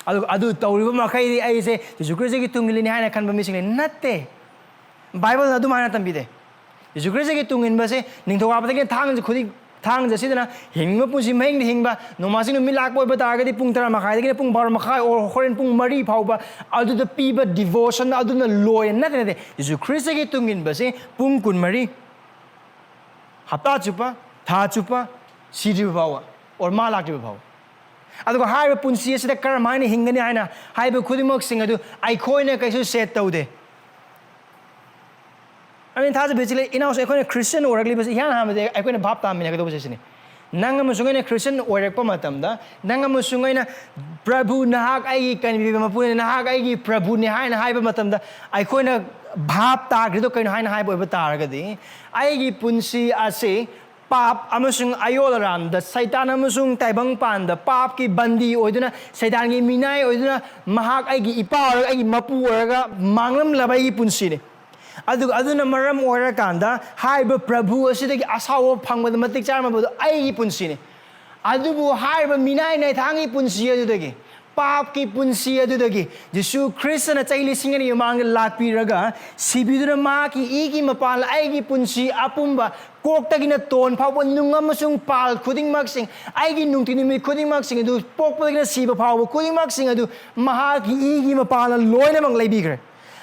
ꯑꯗꯨ, ꯑꯗꯨ ꯇꯧꯔꯤꯕ ꯃꯈꯩꯗꯤ ꯑꯩꯁꯦ ꯖꯤꯁꯨ ꯈ꯭ꯔꯤꯁꯇꯒꯤ ꯇꯨꯡ ꯏꯜꯂꯤꯅꯤ ꯍꯥꯏꯅ ꯈꯟꯕ ꯃꯤꯁꯤꯡ ꯂꯩ꯫ ꯅꯠꯇꯦ, ꯕꯥꯏꯕꯜꯅ ꯑꯗꯨꯃꯥꯏꯅ ꯇꯝꯕꯤꯗꯦ꯫ ꯖꯤꯁꯨ ꯈ꯭ꯔꯤꯁꯇꯒꯤ ꯇꯨꯡ ꯏꯟꯕꯁꯦ ꯅꯤꯡꯊꯧꯀꯥꯕꯗꯒꯤꯅ ꯊꯥꯡꯖ ꯈꯨꯗꯤꯡ, ꯊꯥꯡꯖ ꯑꯁꯤꯗꯅ ꯍꯤꯡꯕ ꯄꯨꯟꯁꯤ ꯃꯍꯤꯡꯗ ꯍꯤꯡꯕ, ꯅꯣꯡꯃꯥꯏꯖꯤꯡ ꯅꯨꯃꯤꯠ ꯂꯥꯛꯄ ꯑꯣꯏꯕ ꯇꯥꯔꯒꯗꯤ ꯄꯨꯡ ꯇꯔꯥ ꯃꯈꯥꯏꯗꯒꯤꯅ ꯄꯨꯡ ꯕꯥꯔꯣ ꯃꯈꯥꯏ ꯑꯣꯔ ꯍꯣꯔꯦꯟ ꯄꯨꯡ ꯃꯔꯤ ꯐꯥꯎꯕ ꯑꯗꯨꯗ ꯄꯤꯕ devotion ꯑꯗꯨꯅ ꯂꯣꯏꯔꯦ꯫ ꯅꯠꯇꯦ, ꯅꯠꯇꯦ, ꯖꯤꯁꯨ ꯈ꯭ꯔꯤꯁꯇꯒꯤ ꯇꯨꯡ ꯏꯟꯕꯁꯦ ꯄꯨꯡ ꯀꯨꯟꯃꯔꯤ, ꯍꯞꯇꯥ ꯆꯨꯞꯄ, ꯊꯥ ꯆꯨꯞꯄ, ꯁꯤꯗ꯭ꯔꯤꯕ ꯐꯥꯎꯕ ꯑꯣꯔ ꯃꯥ ꯂꯥꯛꯇ꯭ꯔꯤꯕ ꯐꯥꯎꯕ꯫ ꯑꯗꯨꯒ ꯍꯥꯏꯔꯤꯕ ꯄꯨꯟꯁꯤ ꯑꯁꯤꯗ ꯀꯔꯝ ꯍꯥꯏꯅ ꯍꯤꯡꯒꯅꯤ ꯍꯥꯏꯅ ꯍꯥꯏꯕ ꯈꯨꯗꯤꯡꯃꯛꯁꯤꯡ ꯑꯗꯨ ꯑꯩꯈꯣꯏꯅ ꯀꯩꯁꯨ set ꯇꯧꯗꯦ꯫ ꯑꯩꯅ ꯊꯥꯖꯕ ꯏꯆꯤꯜ ꯏꯅꯥꯎꯁꯦ, ꯑꯩꯈꯣꯏꯅ ꯈ꯭ꯔꯤꯁꯇꯤꯌꯟ ꯑꯣꯏꯔꯛꯂꯤꯕꯁꯤ ꯏꯍꯥꯟ ꯍꯥꯟꯕꯗ ꯑꯩꯈꯣꯏꯅ ꯚꯥꯞ ꯇꯥꯃꯤꯟꯅꯒꯗꯧꯕꯁꯦ ꯁꯤꯅꯤ꯫ ꯅꯪ ꯑꯃꯁꯨꯡ ꯑꯩꯅ ꯈ꯭ꯔꯤꯁꯇꯤꯌꯟ ꯑꯣꯏꯔꯛꯄ ꯃꯇꯝꯗ, ꯅꯪ ꯑꯃꯁꯨꯡ ꯑꯩꯅ, "ꯄ꯭ꯔꯚꯨ, ꯅꯍꯥꯛ ꯑꯩꯒꯤ ꯀꯟꯕꯤꯕ ꯃꯄꯨꯅꯤ, ꯅꯍꯥꯛ ꯑꯩꯒꯤ ꯄ꯭ꯔꯚꯨꯅꯤ" ꯍꯥꯏꯅ ꯍꯥꯏꯕ ꯃꯇꯝꯗ, ꯑꯩꯈꯣꯏꯅ ꯚꯥꯞ ꯇꯥꯈ꯭ꯔꯤꯗꯣ ꯀꯩꯅꯣ ꯍꯥꯏꯅ ꯍꯥꯏꯕ ꯑꯣꯏꯕ ꯇꯥꯔꯒꯗꯤ, ꯑꯩꯒꯤ ꯄꯨꯟꯁꯤ ꯑꯁꯤ ꯄꯥꯞ ꯑꯃꯁꯨꯡ ꯑꯌꯣꯜ ꯑꯔꯥꯟꯗ, ꯁꯩꯇꯥꯟ ꯑꯃꯁꯨꯡ ꯇꯥꯏꯕꯪꯄꯥꯟꯗ, ꯄꯥꯞꯀꯤ ꯕꯟꯗꯤ ꯑꯣꯏꯗꯨꯅ, ꯁꯩꯇꯥꯟꯒꯤ ꯃꯤꯅꯥꯏ ꯑꯣꯏꯗꯨꯅ, ꯃꯍꯥꯛ ꯑꯩꯒꯤ ꯏꯄꯥ ꯑꯣꯏꯔꯒ, ꯑꯩꯒꯤ ꯃꯄꯨ ꯑꯣꯏꯔꯒ ꯃꯥꯡꯂꯝꯂꯕ ꯑꯩꯒꯤ ꯄꯨꯟꯁꯤꯅꯤ꯫ ꯑꯗꯨꯒ ꯑꯗꯨꯅ ꯃꯔꯝ ꯑꯣꯏꯔꯀꯥꯟꯗ ꯍꯥꯏꯔꯤꯕ ꯄ꯭ꯔꯚꯨ ꯑꯁꯤꯗꯒꯤ ꯑꯁꯥꯎꯕ ꯐꯪꯕꯗ ꯃꯇꯤꯛ ꯆꯥꯔꯝꯕꯗꯨ ꯑꯩꯒꯤ ꯄꯨꯟꯁꯤꯅꯤ꯫ ꯑꯗꯨꯕꯨ ꯍꯥꯏꯔꯤꯕ ꯃꯤꯅꯥꯏ ꯅꯥꯏꯊꯥꯡꯒꯤ ꯄꯨꯟꯁꯤ ꯑꯗꯨꯗꯒꯤ, ꯄꯥꯞꯀꯤ ꯄꯨꯟꯁꯤ ꯑꯗꯨꯗꯒꯤ ꯖꯤꯁꯨ ꯈ꯭ꯔꯤꯁꯇꯅ ꯆꯍꯤ ꯂꯤꯁꯤꯡ ꯑꯅꯤ ꯃꯃꯥꯡꯗ ꯂꯥꯛꯄꯤꯔꯒ ꯁꯤꯕꯤꯗꯨꯅ ꯃꯍꯥꯛꯀꯤ ꯏꯒꯤ ꯃꯄꯥꯜ ꯑꯩꯒꯤ ꯄꯨꯟꯁꯤ ꯑꯄꯨꯝꯕ, ꯀꯣꯛꯇꯒꯤꯅ ꯇꯣꯟ ꯐꯥꯎꯕ, ꯅꯨꯡ ꯑꯃꯁꯨꯡ ꯄꯥꯜ ꯈꯨꯗꯤꯡꯃꯛꯁꯤꯡ, ꯑꯩꯒꯤ ꯅꯨꯡꯇꯤ ꯅꯨꯃꯤꯠ ꯈꯨꯗꯤꯡꯃꯛꯁꯤꯡ ꯑꯗꯨ, ꯄꯣꯛꯄꯗꯒꯤꯅ ꯁꯤꯕ ꯐꯥꯎꯕ ꯈꯨꯗꯤꯡꯃꯛꯁꯤꯡ ꯑꯗꯨ ꯃꯍꯥꯛꯀꯤ ꯏꯒꯤ ꯃꯄꯥꯜꯅ ꯂꯣꯏꯅꯃꯛ ꯂꯩꯕꯤꯈ꯭ꯔꯦ꯫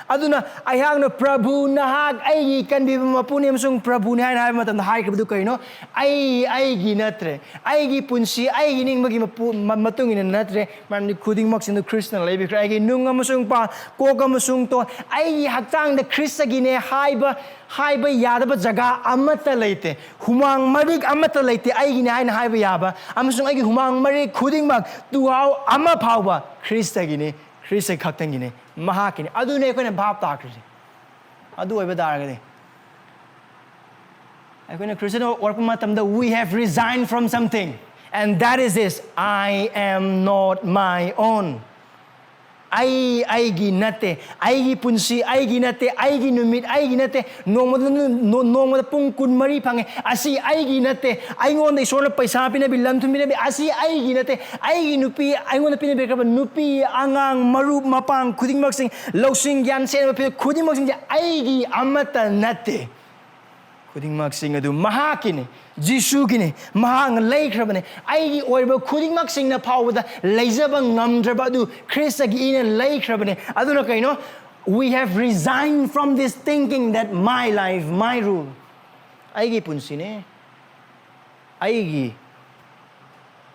ꯑꯗꯨꯅ ꯑꯩꯍꯥꯛꯅ "ꯄ꯭ꯔꯚꯨ ꯅꯍꯥꯛ ꯑꯩꯒꯤ ꯀꯟꯕꯤꯕ ꯃꯄꯨꯅꯤ ꯑꯃꯁꯨꯡ ꯄ꯭ꯔꯚꯨꯅꯤ" ꯍꯥꯏꯅ ꯍꯥꯏꯕ ꯃꯇꯝꯗ ꯍꯥꯏꯈ꯭ꯔꯤꯕꯗꯨ ꯀꯔꯤꯅꯣ? "ꯑꯩ ꯑꯩꯒꯤ ꯅꯠꯇ꯭ꯔꯦ, ꯑꯩꯒꯤ ꯄꯨꯟꯁꯤ ꯑꯩꯒꯤ ꯅꯤꯡꯕꯒꯤ ꯃꯄꯨ-, ꯃ-, ꯃꯇꯨꯡ ꯏꯟꯅ ꯅꯠꯇ꯭ꯔꯦ, ꯃꯔꯝꯗꯤ ꯈꯨꯗꯤꯡꯃꯛꯁꯤꯡꯗꯨ ꯈ꯭ꯔꯤꯁꯇꯅ ꯂꯩꯕꯤꯈ꯭ꯔꯦ꯫ ꯑꯩꯒꯤ ꯅꯨꯡ ꯑꯃꯁꯨꯡ ꯄꯥ, ꯀꯣꯛ ꯑꯃꯁꯨꯡ ꯇꯣꯟ, ꯑꯩꯒꯤ ꯍꯛꯆꯥꯡꯗ ꯈ꯭ꯔꯤꯁꯇꯒꯤꯅꯦ ꯍꯥꯏꯕ, ꯍꯥꯏꯕ ꯌꯥꯗꯕ ꯖꯒꯥ ꯑꯃꯠꯇ ꯂꯩꯇꯦ, ꯍꯨꯃꯥꯡ ꯃꯔꯤꯛ ꯑꯃꯠꯇ ꯂꯩꯇꯦ ꯑꯩꯒꯤꯅꯦ ꯍꯥꯏꯅ ꯍꯥꯏꯕ ꯌꯥꯕ, ꯑꯃꯁꯨꯡ ꯑꯩꯒꯤ ꯍꯨꯃꯥꯡ ꯃꯔꯤꯛ ꯈꯨꯗꯤꯡꯃꯛ ꯇꯨꯍꯥꯎ ꯑꯃ ꯐꯥꯎꯕ ꯈ꯭ꯔꯤꯁꯇꯒꯤꯅꯤ, ꯈ꯭ꯔꯤꯁꯇ ꯈꯛꯇꯪꯒꯤꯅꯤ, ꯃꯍꯥꯛꯀꯤꯅꯤ"꯫ ꯑꯗꯨꯅꯤ ꯑꯩꯈꯣꯏꯅ ꯚꯥꯞ ꯇꯥꯈ꯭ꯔꯤꯁꯦ꯫ ꯑꯗꯨ ꯑꯣꯏꯕ ꯇꯥꯔꯒꯗꯤ ꯑꯩꯈꯣꯏꯅ ꯈ꯭ꯔꯤꯁꯇꯤꯌꯟ ꯑꯣꯏꯔꯛꯄ ꯃꯇꯝꯗ, "We have resigned from something, and that is this: I am not my own." ꯑꯩ ꯑꯩꯒꯤ ꯅꯠꯇꯦ, ꯑꯩꯒꯤ ꯄꯨꯟꯁꯤ ꯑꯩꯒꯤ ꯅꯠꯇꯦ, ꯑꯩꯒꯤ ꯅꯨꯃꯤꯠ ꯑꯩꯒꯤ ꯅꯠꯇꯦ, ꯅꯣꯡꯃꯗ, ꯅꯣ-, ꯅꯣꯡꯃꯗ ꯄꯨꯡ ꯀꯨꯟꯃꯔꯤ ꯐꯪꯉꯦ, ꯑꯁꯤ ꯑꯩꯒꯤ ꯅꯠꯇꯦ, ꯑꯩꯉꯣꯟꯗ ꯏꯁꯣꯔꯅ ꯄꯩꯁꯥ ꯄꯤꯅꯕꯤ, ꯂꯟ ꯊꯨꯝ ꯄꯤꯅꯕꯤ, ꯑꯁꯤ ꯑꯩꯒꯤ ꯅꯠꯇꯦ, ꯑꯩꯒꯤ ꯅꯨꯄꯤ, ꯑꯩꯉꯣꯟꯗ ꯄꯤꯅꯕꯤꯔꯛꯈ꯭ꯔꯕ ꯅꯨꯄꯤ, ꯑꯉꯥꯡ, ꯃꯔꯨꯞ ꯃꯄꯥꯡ ꯈꯨꯗꯤꯡꯃꯛꯁꯤꯡ, ꯂꯧꯁꯤꯡ, ꯒ꯭ꯌꯥꯟ, ꯁꯦꯟ, ꯈꯨꯗꯤꯡꯃꯛꯁꯤꯡꯁꯦ ꯑꯩꯒꯤ ꯑꯃꯠꯇ ꯅꯠꯇꯦ꯫ ꯈꯨꯗꯤꯡꯃꯛꯁꯤꯡ ꯑꯗꯨ ꯃꯍꯥꯛꯀꯤꯅꯤ, ꯖꯤꯁꯨꯒꯤꯅꯤ, ꯃꯍꯥꯛꯅ ꯂꯩꯈ꯭ꯔꯕꯅꯤ꯫ ꯑꯩꯒꯤ ꯑꯣꯏꯕ ꯈꯨꯗꯤꯡꯃꯛꯁꯤꯡꯅ ꯐꯥꯎꯕꯗ ꯂꯩꯖꯕ ꯉꯝꯗ꯭ꯔꯕ ꯑꯗꯨ ꯈ꯭ꯔꯤꯁꯇꯒꯤ ꯏꯅ ꯂꯩꯈ꯭ꯔꯕꯅꯤ꯫ ꯑꯗꯨꯅ ꯀꯩꯅꯣ? "We have resigned from this thinking that my life, my rule." ꯑꯩꯒꯤ ꯄꯨꯟꯁꯤꯅꯦ, ꯑꯩꯒꯤ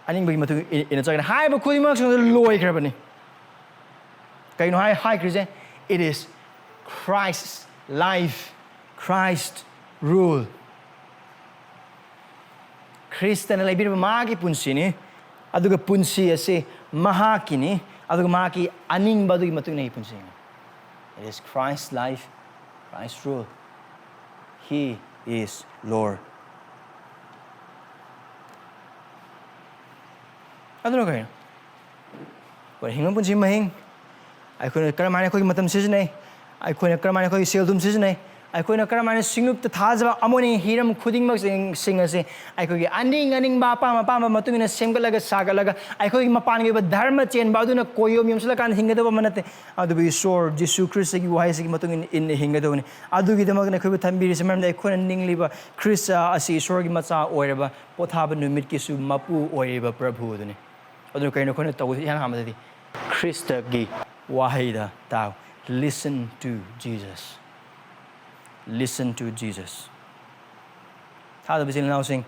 ꯑꯅꯤꯡꯕꯒꯤ ꯃꯇꯨꯡ ꯏ-, ꯏꯟꯅ ꯆꯠꯀꯅꯤ ꯍꯥꯏꯕ ꯈꯨꯗꯤꯡꯃꯛꯁꯤꯡ ꯑꯗꯨ ꯂꯣꯏꯈ꯭ꯔꯕꯅꯤ꯫ ꯀꯩꯅꯣ ꯍꯥꯏ-, ꯍꯥꯏꯈ꯭ꯔꯤꯁꯦ? "It is Christ's life, Christ rule." ꯈ꯭ꯔꯤꯁꯇꯅ ꯂꯩꯕꯤꯔꯤꯕ ꯃꯥꯒꯤ ꯄꯨꯟꯁꯤꯅꯤ, ꯑꯗꯨꯒ ꯄꯨꯟꯁꯤ ꯑꯁꯤ ꯃꯍꯥꯛꯀꯤꯅꯤ, ꯑꯗꯨꯒ ꯃꯍꯥꯛꯀꯤ ꯑꯅꯤꯡꯕ ꯑꯗꯨꯒꯤ ꯃꯇꯨꯡ ꯏꯟꯅ ꯑꯩꯒꯤ ꯄꯨꯟꯁꯤꯅꯤ꯫ "It is Christ's life, Christ rule. He is Lord." ꯑꯗꯨꯅ ꯀꯩꯅꯣ? ꯑꯩꯈꯣꯏ ꯍꯤꯡꯕ ꯄꯨꯟꯁꯤ ꯃꯍꯤꯡ, ꯑꯩꯈꯣꯏꯅ ꯀꯔꯝ ꯍꯥꯏꯅ ꯑꯩꯈꯣꯏꯒꯤ ꯃꯇꯝ ꯁꯤꯖꯤꯟꯅꯩ, ꯑꯩꯈꯣꯏꯅ ꯀꯔꯝ ꯍꯥꯏꯅ ꯑꯩꯈꯣꯏꯒꯤ ꯁꯦꯜ ꯊꯨꯝ ꯁꯤꯖꯤꯟꯅꯩ, ꯑꯩꯈꯣꯏꯅ ꯀꯔꯝ ꯍꯥꯏꯅ ꯁꯤꯡꯂꯨꯞꯇ ꯊꯥꯖꯕ ꯑꯃꯣꯏꯅ ꯍꯤꯔꯝ ꯈꯨꯗꯤꯡꯃꯛꯁꯤꯡ ꯑꯁꯤ ꯑꯩꯈꯣꯏꯒꯤ ꯑꯅꯤꯡ ꯑꯅꯤꯡꯕ, ꯑꯄꯥꯝ ꯑꯄꯥꯝꯕ ꯃꯇꯨꯡ ꯏꯟꯅ ꯁꯦꯝꯒꯠꯂꯒ ꯁꯥꯒꯠꯂꯒ ꯑꯩꯈꯣꯏꯒꯤ ꯃꯄꯥꯟꯒꯤ ꯑꯣꯏꯕ ꯙꯔꯃ ꯆꯦꯟꯕ ꯑꯗꯨꯅ ꯀꯣꯌꯣꯝ ꯌꯣꯝꯁꯤꯜꯂꯀꯥꯟꯗ ꯍꯤꯡꯒꯗꯕ ꯑꯃ ꯅꯠꯇꯦ꯫ ꯑꯗꯨꯕꯨ ꯏꯁꯣꯔ ꯖꯤꯁꯨ ꯈ꯭ꯔꯤꯁꯇꯒꯤ ꯋꯥꯍꯩꯁꯤꯒꯤ ꯃꯇꯨꯡ ꯏꯟꯅ, ꯏꯟꯅ ꯍꯤꯡꯒꯗꯕꯅꯤ꯫ ꯑꯗꯨꯒꯤꯗꯃꯛꯇ ꯑꯩꯈꯣꯏꯕꯨ ꯊꯝꯕꯤꯔꯤꯁꯦ, ꯃꯔꯝꯗꯤ ꯑꯩꯈꯣꯏꯅ ꯅꯤꯡꯂꯤꯕ ꯈ꯭ꯔꯤꯁꯇ ꯑꯁꯤ ꯏꯁꯣꯔꯒꯤ ꯃꯆꯥ ꯑꯣꯏꯔꯕ, ꯄꯣꯊꯥꯕ ꯅꯨꯃꯤꯠꯀꯤꯁꯨ ꯃꯄꯨ ꯑꯣꯏꯔꯤꯕ ꯄ꯭ꯔꯚꯨ ꯑꯗꯨꯅꯤ꯫ ꯑꯗꯨꯅ ꯀꯩꯅꯣ ꯑꯩꯈꯣꯏꯅ ꯇꯧꯕꯁꯤ? ꯏꯍꯥꯟ ꯍꯥꯟꯕꯗꯗꯤ ꯈ꯭ꯔꯤꯁꯇꯒꯤ ꯋꯥꯍꯩꯗ ꯇꯥꯎ꯫ Listen to Jesus. Listen to Jesus. ꯊꯥꯖꯕ ꯏꯆꯤꯜ ꯏꯅꯥꯎꯁꯤꯡ,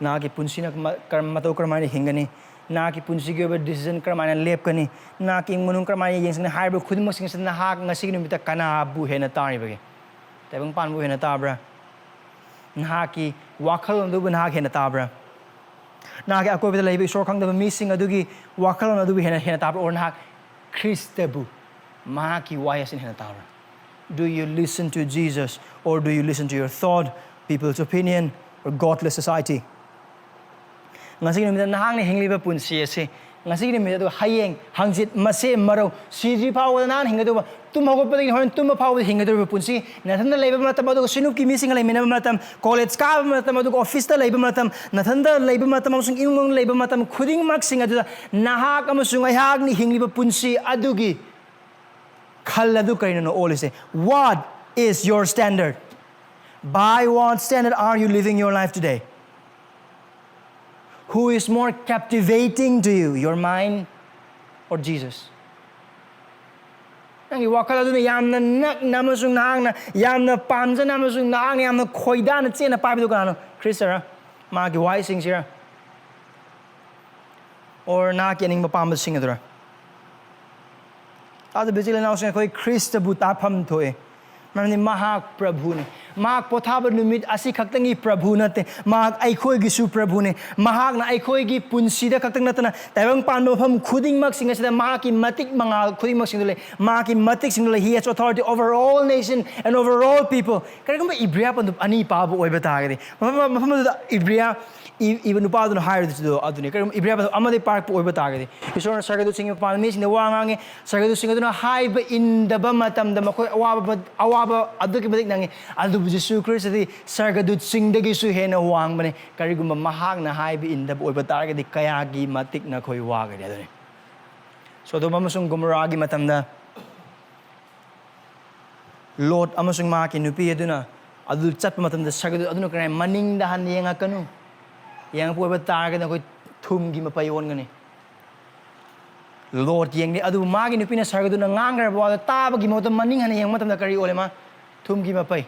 ꯅꯍꯥꯛꯀꯤ ꯄꯨꯟꯁꯤꯅ ꯀꯔꯝ- ꯃꯇꯧ ꯀꯔꯝꯍꯥꯏꯅ ꯍꯤꯡꯒꯅꯤ, ꯅꯍꯥꯛꯀꯤ ꯄꯨꯟꯁꯤꯒꯤ ꯑꯣꯏꯕ decision ꯀꯔꯝꯍꯥꯏꯅ ꯂꯦꯞꯀꯅꯤ, ꯅꯍꯥꯛꯀꯤ ꯏꯃꯨꯡ ꯃꯅꯨꯡ ꯀꯔꯝꯍꯥꯏꯅ ꯌꯦꯡꯁꯤꯟꯒꯅꯤ ꯍꯥꯏꯔꯤꯕ ꯈꯨꯗꯤꯡꯃꯛꯁꯤꯡ ꯑꯁꯤꯗ ꯅꯍꯥꯛ ꯉꯁꯤꯒꯤ ꯅꯨꯃꯤꯠꯇ ꯀꯅꯥꯕꯨ ꯍꯦꯟꯅ ꯇꯥꯔꯤꯕꯒꯦ? ꯇꯥꯏꯕꯪꯄꯥꯟꯕꯨ ꯍꯦꯟꯅ ꯇꯥꯕ꯭ꯔꯥ? ꯅꯍꯥꯛꯀꯤ ꯋꯥꯈꯜꯂꯣꯟ ꯑꯗꯨꯕꯨ ꯅꯍꯥꯛ ꯍꯦꯟꯅ ꯇꯥꯕ꯭ꯔꯥ? ꯅꯍꯥꯛꯀꯤ ꯑꯀꯣꯏꯕꯗ ꯂꯩꯕ ꯏꯁꯣꯔ ꯈꯪꯗꯕ ꯃꯤꯁꯤꯡ ꯑꯗꯨꯒꯤ ꯋꯥꯈꯜꯂꯣꯟ ꯑꯗꯨꯕꯨ ꯍꯦꯟꯅ ꯍꯦꯟꯅ ꯇꯥꯕ꯭ꯔꯥ? Or ꯅꯍꯥꯛ ꯈ꯭ꯔꯤꯁꯇꯕꯨ, ꯃꯍꯥꯛꯀꯤ ꯋꯥꯍꯩ ꯑꯁꯤꯅ ꯍꯦꯟꯅ ꯇꯥꯕ꯭ꯔꯥ? Do you listen to Jesus, or do you listen to your thought, people's opinion, or godless society? ꯉꯁꯤꯒꯤ ꯅꯨꯃꯤꯠꯇ ꯅꯍꯥꯛꯅ ꯍꯤꯡꯂꯤꯕ ꯄꯨꯟꯁꯤ ꯑꯁꯤ, ꯉꯁꯤꯒꯤ ꯅꯨꯃꯤꯠ ꯑꯗꯨꯒ ꯍꯌꯦꯡ, ꯍꯪꯆꯤꯠ, ꯃꯁꯦꯝ ꯃꯔꯧ, ꯁꯤꯗ꯭ꯔꯤ ꯐꯥꯎꯕꯗ ꯅꯍꯥꯛꯅ ꯍꯤꯡꯒꯗꯧꯕ, ꯇꯨꯝ ꯍꯧꯒꯠꯄꯗꯒꯤ ꯍꯣꯔꯦꯟ ꯇꯨꯝꯕ ꯐꯥꯎꯕꯗ ꯍꯤꯡꯒꯗꯧꯔꯤꯕ ꯄꯨꯟꯁꯤ, ꯅꯊꯟꯗ ꯂꯩꯕ ꯃꯇꯝ, ꯑꯗꯨꯒ ꯁꯤꯅꯨꯞꯀꯤ ꯃꯤꯁꯤꯡꯒ ꯂꯩꯃꯤꯟꯅꯕ ꯃꯇꯝ, ꯀꯣꯂꯦꯖ ꯀꯥꯕ ꯃꯇꯝ, ꯑꯗꯨꯒ ꯑꯣꯐꯤꯁꯇ ꯂꯩꯕ ꯃꯇꯝ, ꯅꯊꯟꯗ ꯂꯩꯕ ꯃꯇꯝ ꯑꯃꯁꯨꯡ ꯏꯃꯨꯡ ꯃꯅꯨꯡ ꯂꯩꯕ ꯃꯇꯝ ꯈꯨꯗꯤꯡꯃꯛꯁꯤꯡ ꯑꯗꯨꯗ ꯅꯍꯥꯛ ꯑꯃꯁꯨꯡ ꯑꯩꯍꯥꯛꯅ ꯍꯤꯡꯂꯤꯕ ꯄꯨꯟꯁꯤ ꯑꯗꯨꯒꯤ ꯈꯜ ꯑꯗꯨ ꯀꯔꯤꯅꯣ ꯑꯣꯜꯂꯤꯁꯦ? What is your standard? By what standard are you living your life today? Who is more captivating to you, your mind or Jesus? ꯅꯪꯒꯤ ꯋꯥꯈꯜ ꯑꯗꯨꯅ ꯌꯥꯝꯅ ꯅꯛꯅ ꯑꯃꯁꯨꯡ ꯅꯍꯥꯛꯅ ꯌꯥꯝꯅ ꯄꯥꯝꯖꯅ ꯑꯃꯁꯨꯡ ꯅꯍꯥꯛꯅ ꯌꯥꯝꯅ ꯈꯣꯏꯗꯥꯅ ꯆꯦꯠꯅ ꯄꯥꯏꯕꯗꯨ ꯀꯅꯥꯅꯣ? ꯈ꯭ꯔꯤꯁꯇꯔ? ꯃꯥꯒꯤ ꯋꯥꯍꯩꯁꯤꯡꯁꯤꯔ? Or ꯅꯍꯥꯛꯀꯤ ꯑꯅꯤꯡꯕ ꯄꯥꯝꯕꯁꯤꯡ ꯑꯗꯨꯔ? ꯊꯥꯖꯕ ꯏꯆꯤꯜ ꯏꯅꯥꯎꯁꯤꯡ, ꯑꯩꯈꯣꯏ ꯈ꯭ꯔꯤꯁꯇꯕꯨ ꯇꯥꯐꯝ ꯊꯣꯛꯑꯦ꯫ ꯃꯔꯝꯗꯤ ꯃꯍꯥꯛ ꯄ꯭ꯔꯚꯨꯅꯤ꯫ ꯃꯍꯥꯛ ꯄꯣꯊꯥꯕ ꯅꯨꯃꯤꯠ ꯑꯁꯤ ꯈꯛꯇꯪꯒꯤ ꯄ꯭ꯔꯚꯨ ꯅꯠꯇꯦ, ꯃꯍꯥꯛ ꯑꯩꯈꯣꯏꯒꯤꯁꯨ ꯄ꯭ꯔꯚꯨꯅꯤ꯫ ꯃꯍꯥꯛꯅ ꯑꯩꯈꯣꯏꯒꯤ ꯄꯨꯟꯁꯤꯗ ꯈꯛꯇꯪ ꯅꯠꯇꯅ ꯇꯥꯏꯕꯪ ꯄꯥꯟꯕ ꯃꯐꯝ ꯈꯨꯗꯤꯡꯃꯛꯁꯤꯡ ꯑꯁꯤꯗ ꯃꯍꯥꯛꯀꯤ ꯃꯇꯤꯛ ꯃꯉꯥꯜ ꯈꯨꯗꯤꯡꯃꯛꯁꯤꯡꯗꯨ ꯂꯩ꯫ ꯃꯍꯥꯛꯀꯤ ꯃꯇꯤꯛꯁꯤꯡꯗꯨ ꯂꯩ꯫ He has authority over all nation and over all people. ꯀꯔꯤꯒꯨꯝꯕ ꯏꯕ꯭ꯔꯤꯌꯥ ꯄꯟꯗꯨꯞ ꯑꯅꯤ ꯄꯥꯕ ꯑꯣꯏꯕ ꯇꯥꯔꯒꯗꯤ, ꯃꯐꯝ ꯃꯐꯝ ꯑꯗꯨꯗ ꯏꯕ꯭ꯔꯤꯌꯥ ꯏ- ꯏꯕ ꯅꯨꯄꯥꯗꯨꯅ ꯍꯥꯏꯔꯤꯗꯨ ꯑꯗꯨꯅꯤ꯫ ꯀꯔꯤꯒꯨꯝꯕ ꯏꯕ꯭ꯔꯤꯌꯥ ꯄꯟꯗꯨꯞ ꯑꯃꯗꯒꯤ ꯄꯥꯔꯛꯄ ꯑꯣꯏꯕ ꯇꯥꯔꯒꯗꯤ, ꯏꯁꯣꯔꯅ ꯁꯔꯒꯗꯨꯠꯁꯤꯡꯒꯤ ꯃꯄꯥꯟꯗ ꯃꯤꯁꯤꯡꯗ ꯋꯥ ꯉꯥꯡꯉꯤ꯫ ꯁꯔꯒꯗꯨꯠꯁꯤꯡ ꯑꯗꯨꯅ ꯍꯥꯏꯕ ꯏꯟꯗꯕ ꯃꯇꯝꯗ ꯃꯈꯣꯏ ꯑꯋꯥꯕ ꯑꯋꯥꯕ ꯑꯗꯨꯛꯀꯤ ꯃꯇꯤꯛ ꯅꯪꯉꯤ꯫ ꯑꯗꯨꯕꯨ ꯖꯤꯁꯨ ꯈ꯭ꯔꯤꯁꯇꯗꯤ ꯁꯔꯒꯗꯨꯠꯁꯤꯡꯗꯒꯤꯁꯨ ꯍꯦꯟꯅ ꯋꯥꯡꯕꯅꯤ꯫ ꯀꯔꯤꯒꯨꯝꯕ ꯃꯍꯥꯛꯅ ꯍꯥꯏꯕ ꯏꯟꯗꯕ ꯑꯣꯏꯕ ꯇꯥꯔꯒꯗꯤ ꯀꯌꯥꯒꯤ ꯃꯇꯤꯛ ꯅꯈꯣꯏ ꯋꯥꯒꯅꯤ ꯑꯗꯨꯅꯤ꯫ ꯁꯣꯗꯣꯝ ꯑꯃꯁꯨꯡ ꯒꯣꯃꯣꯔꯥꯒꯤ ꯃꯇꯝꯗ ꯂꯣꯠ ꯑꯃꯁꯨꯡ ꯃꯍꯥꯛꯀꯤ ꯅꯨꯄꯤ ꯑꯗꯨꯅ ꯑꯗꯨ ꯆꯠꯄ ꯃꯇꯝꯗ ꯁꯔꯒꯗꯨꯠ ꯑꯗꯨꯅ ꯀꯔꯤ ꯍꯥꯏ? ꯃꯅꯤꯡꯗ ꯍꯟꯅ ꯌꯦꯡꯉꯛꯀꯅꯨ꯫ ꯌꯦꯡꯉꯛꯄ ꯑꯣꯏꯕ ꯇꯥꯔꯒꯗꯤ ꯅꯈꯣꯏ ꯊꯨꯝꯒꯤ ꯃꯄꯩ ꯑꯣꯟꯒꯅꯤ꯫ ꯂꯣꯠ ꯌꯦꯡꯂꯤ꯫ ꯑꯗꯨꯕꯨ ꯃꯥꯒꯤ ꯅꯨꯄꯤꯅ ꯁꯔꯒꯗꯨꯠꯅ ꯉꯥꯡꯈ꯭ꯔꯕ ꯋꯥꯗꯣ ꯇꯥꯕꯒꯤ ꯃꯍꯨꯠꯇ ꯃꯅꯤꯡ ꯍꯟꯅ ꯌꯦꯡꯕ ꯃꯇꯝꯗ ꯀꯔꯤ ꯑꯣꯜꯂꯦ ꯃꯥ? ꯊꯨꯝꯒꯤ ꯃꯄꯩ꯫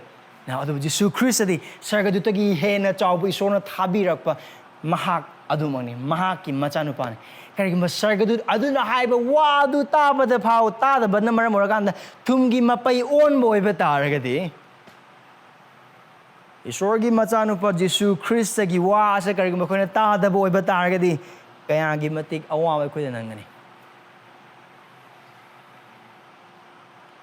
ꯅ ꯑꯗꯨꯕꯨ ꯖꯤꯁꯨ ꯈ꯭ꯔꯤꯁꯇꯗꯤ ꯁꯔꯒꯗꯨꯠꯇꯒꯤ ꯍꯦꯟꯅ ꯆꯥꯎꯕ ꯏꯁꯣꯔꯅ ꯊꯥꯕꯤꯔꯛꯄ ꯃꯍꯥꯛ ꯑꯗꯨꯃꯛꯅꯤ, ꯃꯍꯥꯛꯀꯤ ꯃꯆꯥꯅꯨꯄꯥꯅꯤ꯫ ꯀꯔꯤꯒꯨꯝꯕ ꯁꯔꯒꯗꯨꯠ ꯑꯗꯨꯅ ꯍꯥꯏꯕ ꯋꯥꯗꯨ ꯇꯥꯕꯗ ꯐꯥꯎ ꯇꯥꯗꯕꯅ ꯃꯔꯝ ꯑꯣꯏꯔꯀꯥꯟꯗ ꯊꯨꯝꯒꯤ ꯃꯄꯩ ꯑꯣꯟꯕ ꯑꯣꯏꯕ ꯇꯥꯔꯒꯗꯤ, ꯏꯁꯣꯔꯒꯤ ꯃꯆꯥꯅꯨꯄꯥ ꯖꯤꯁꯨ ꯈ꯭ꯔꯤꯁꯇꯒꯤ ꯋꯥ ꯑꯁꯦ ꯀꯔꯤꯒꯨꯝꯕ ꯑꯩꯈꯣꯏꯅ ꯇꯥꯗꯕ ꯑꯣꯏꯕ ꯇꯥꯔꯒꯗꯤ, ꯀꯌꯥꯒꯤ ꯃꯇꯤꯛ ꯑꯋꯥꯕ ꯑꯩꯈꯣꯏꯗ ꯅꯪꯒꯅꯤ꯫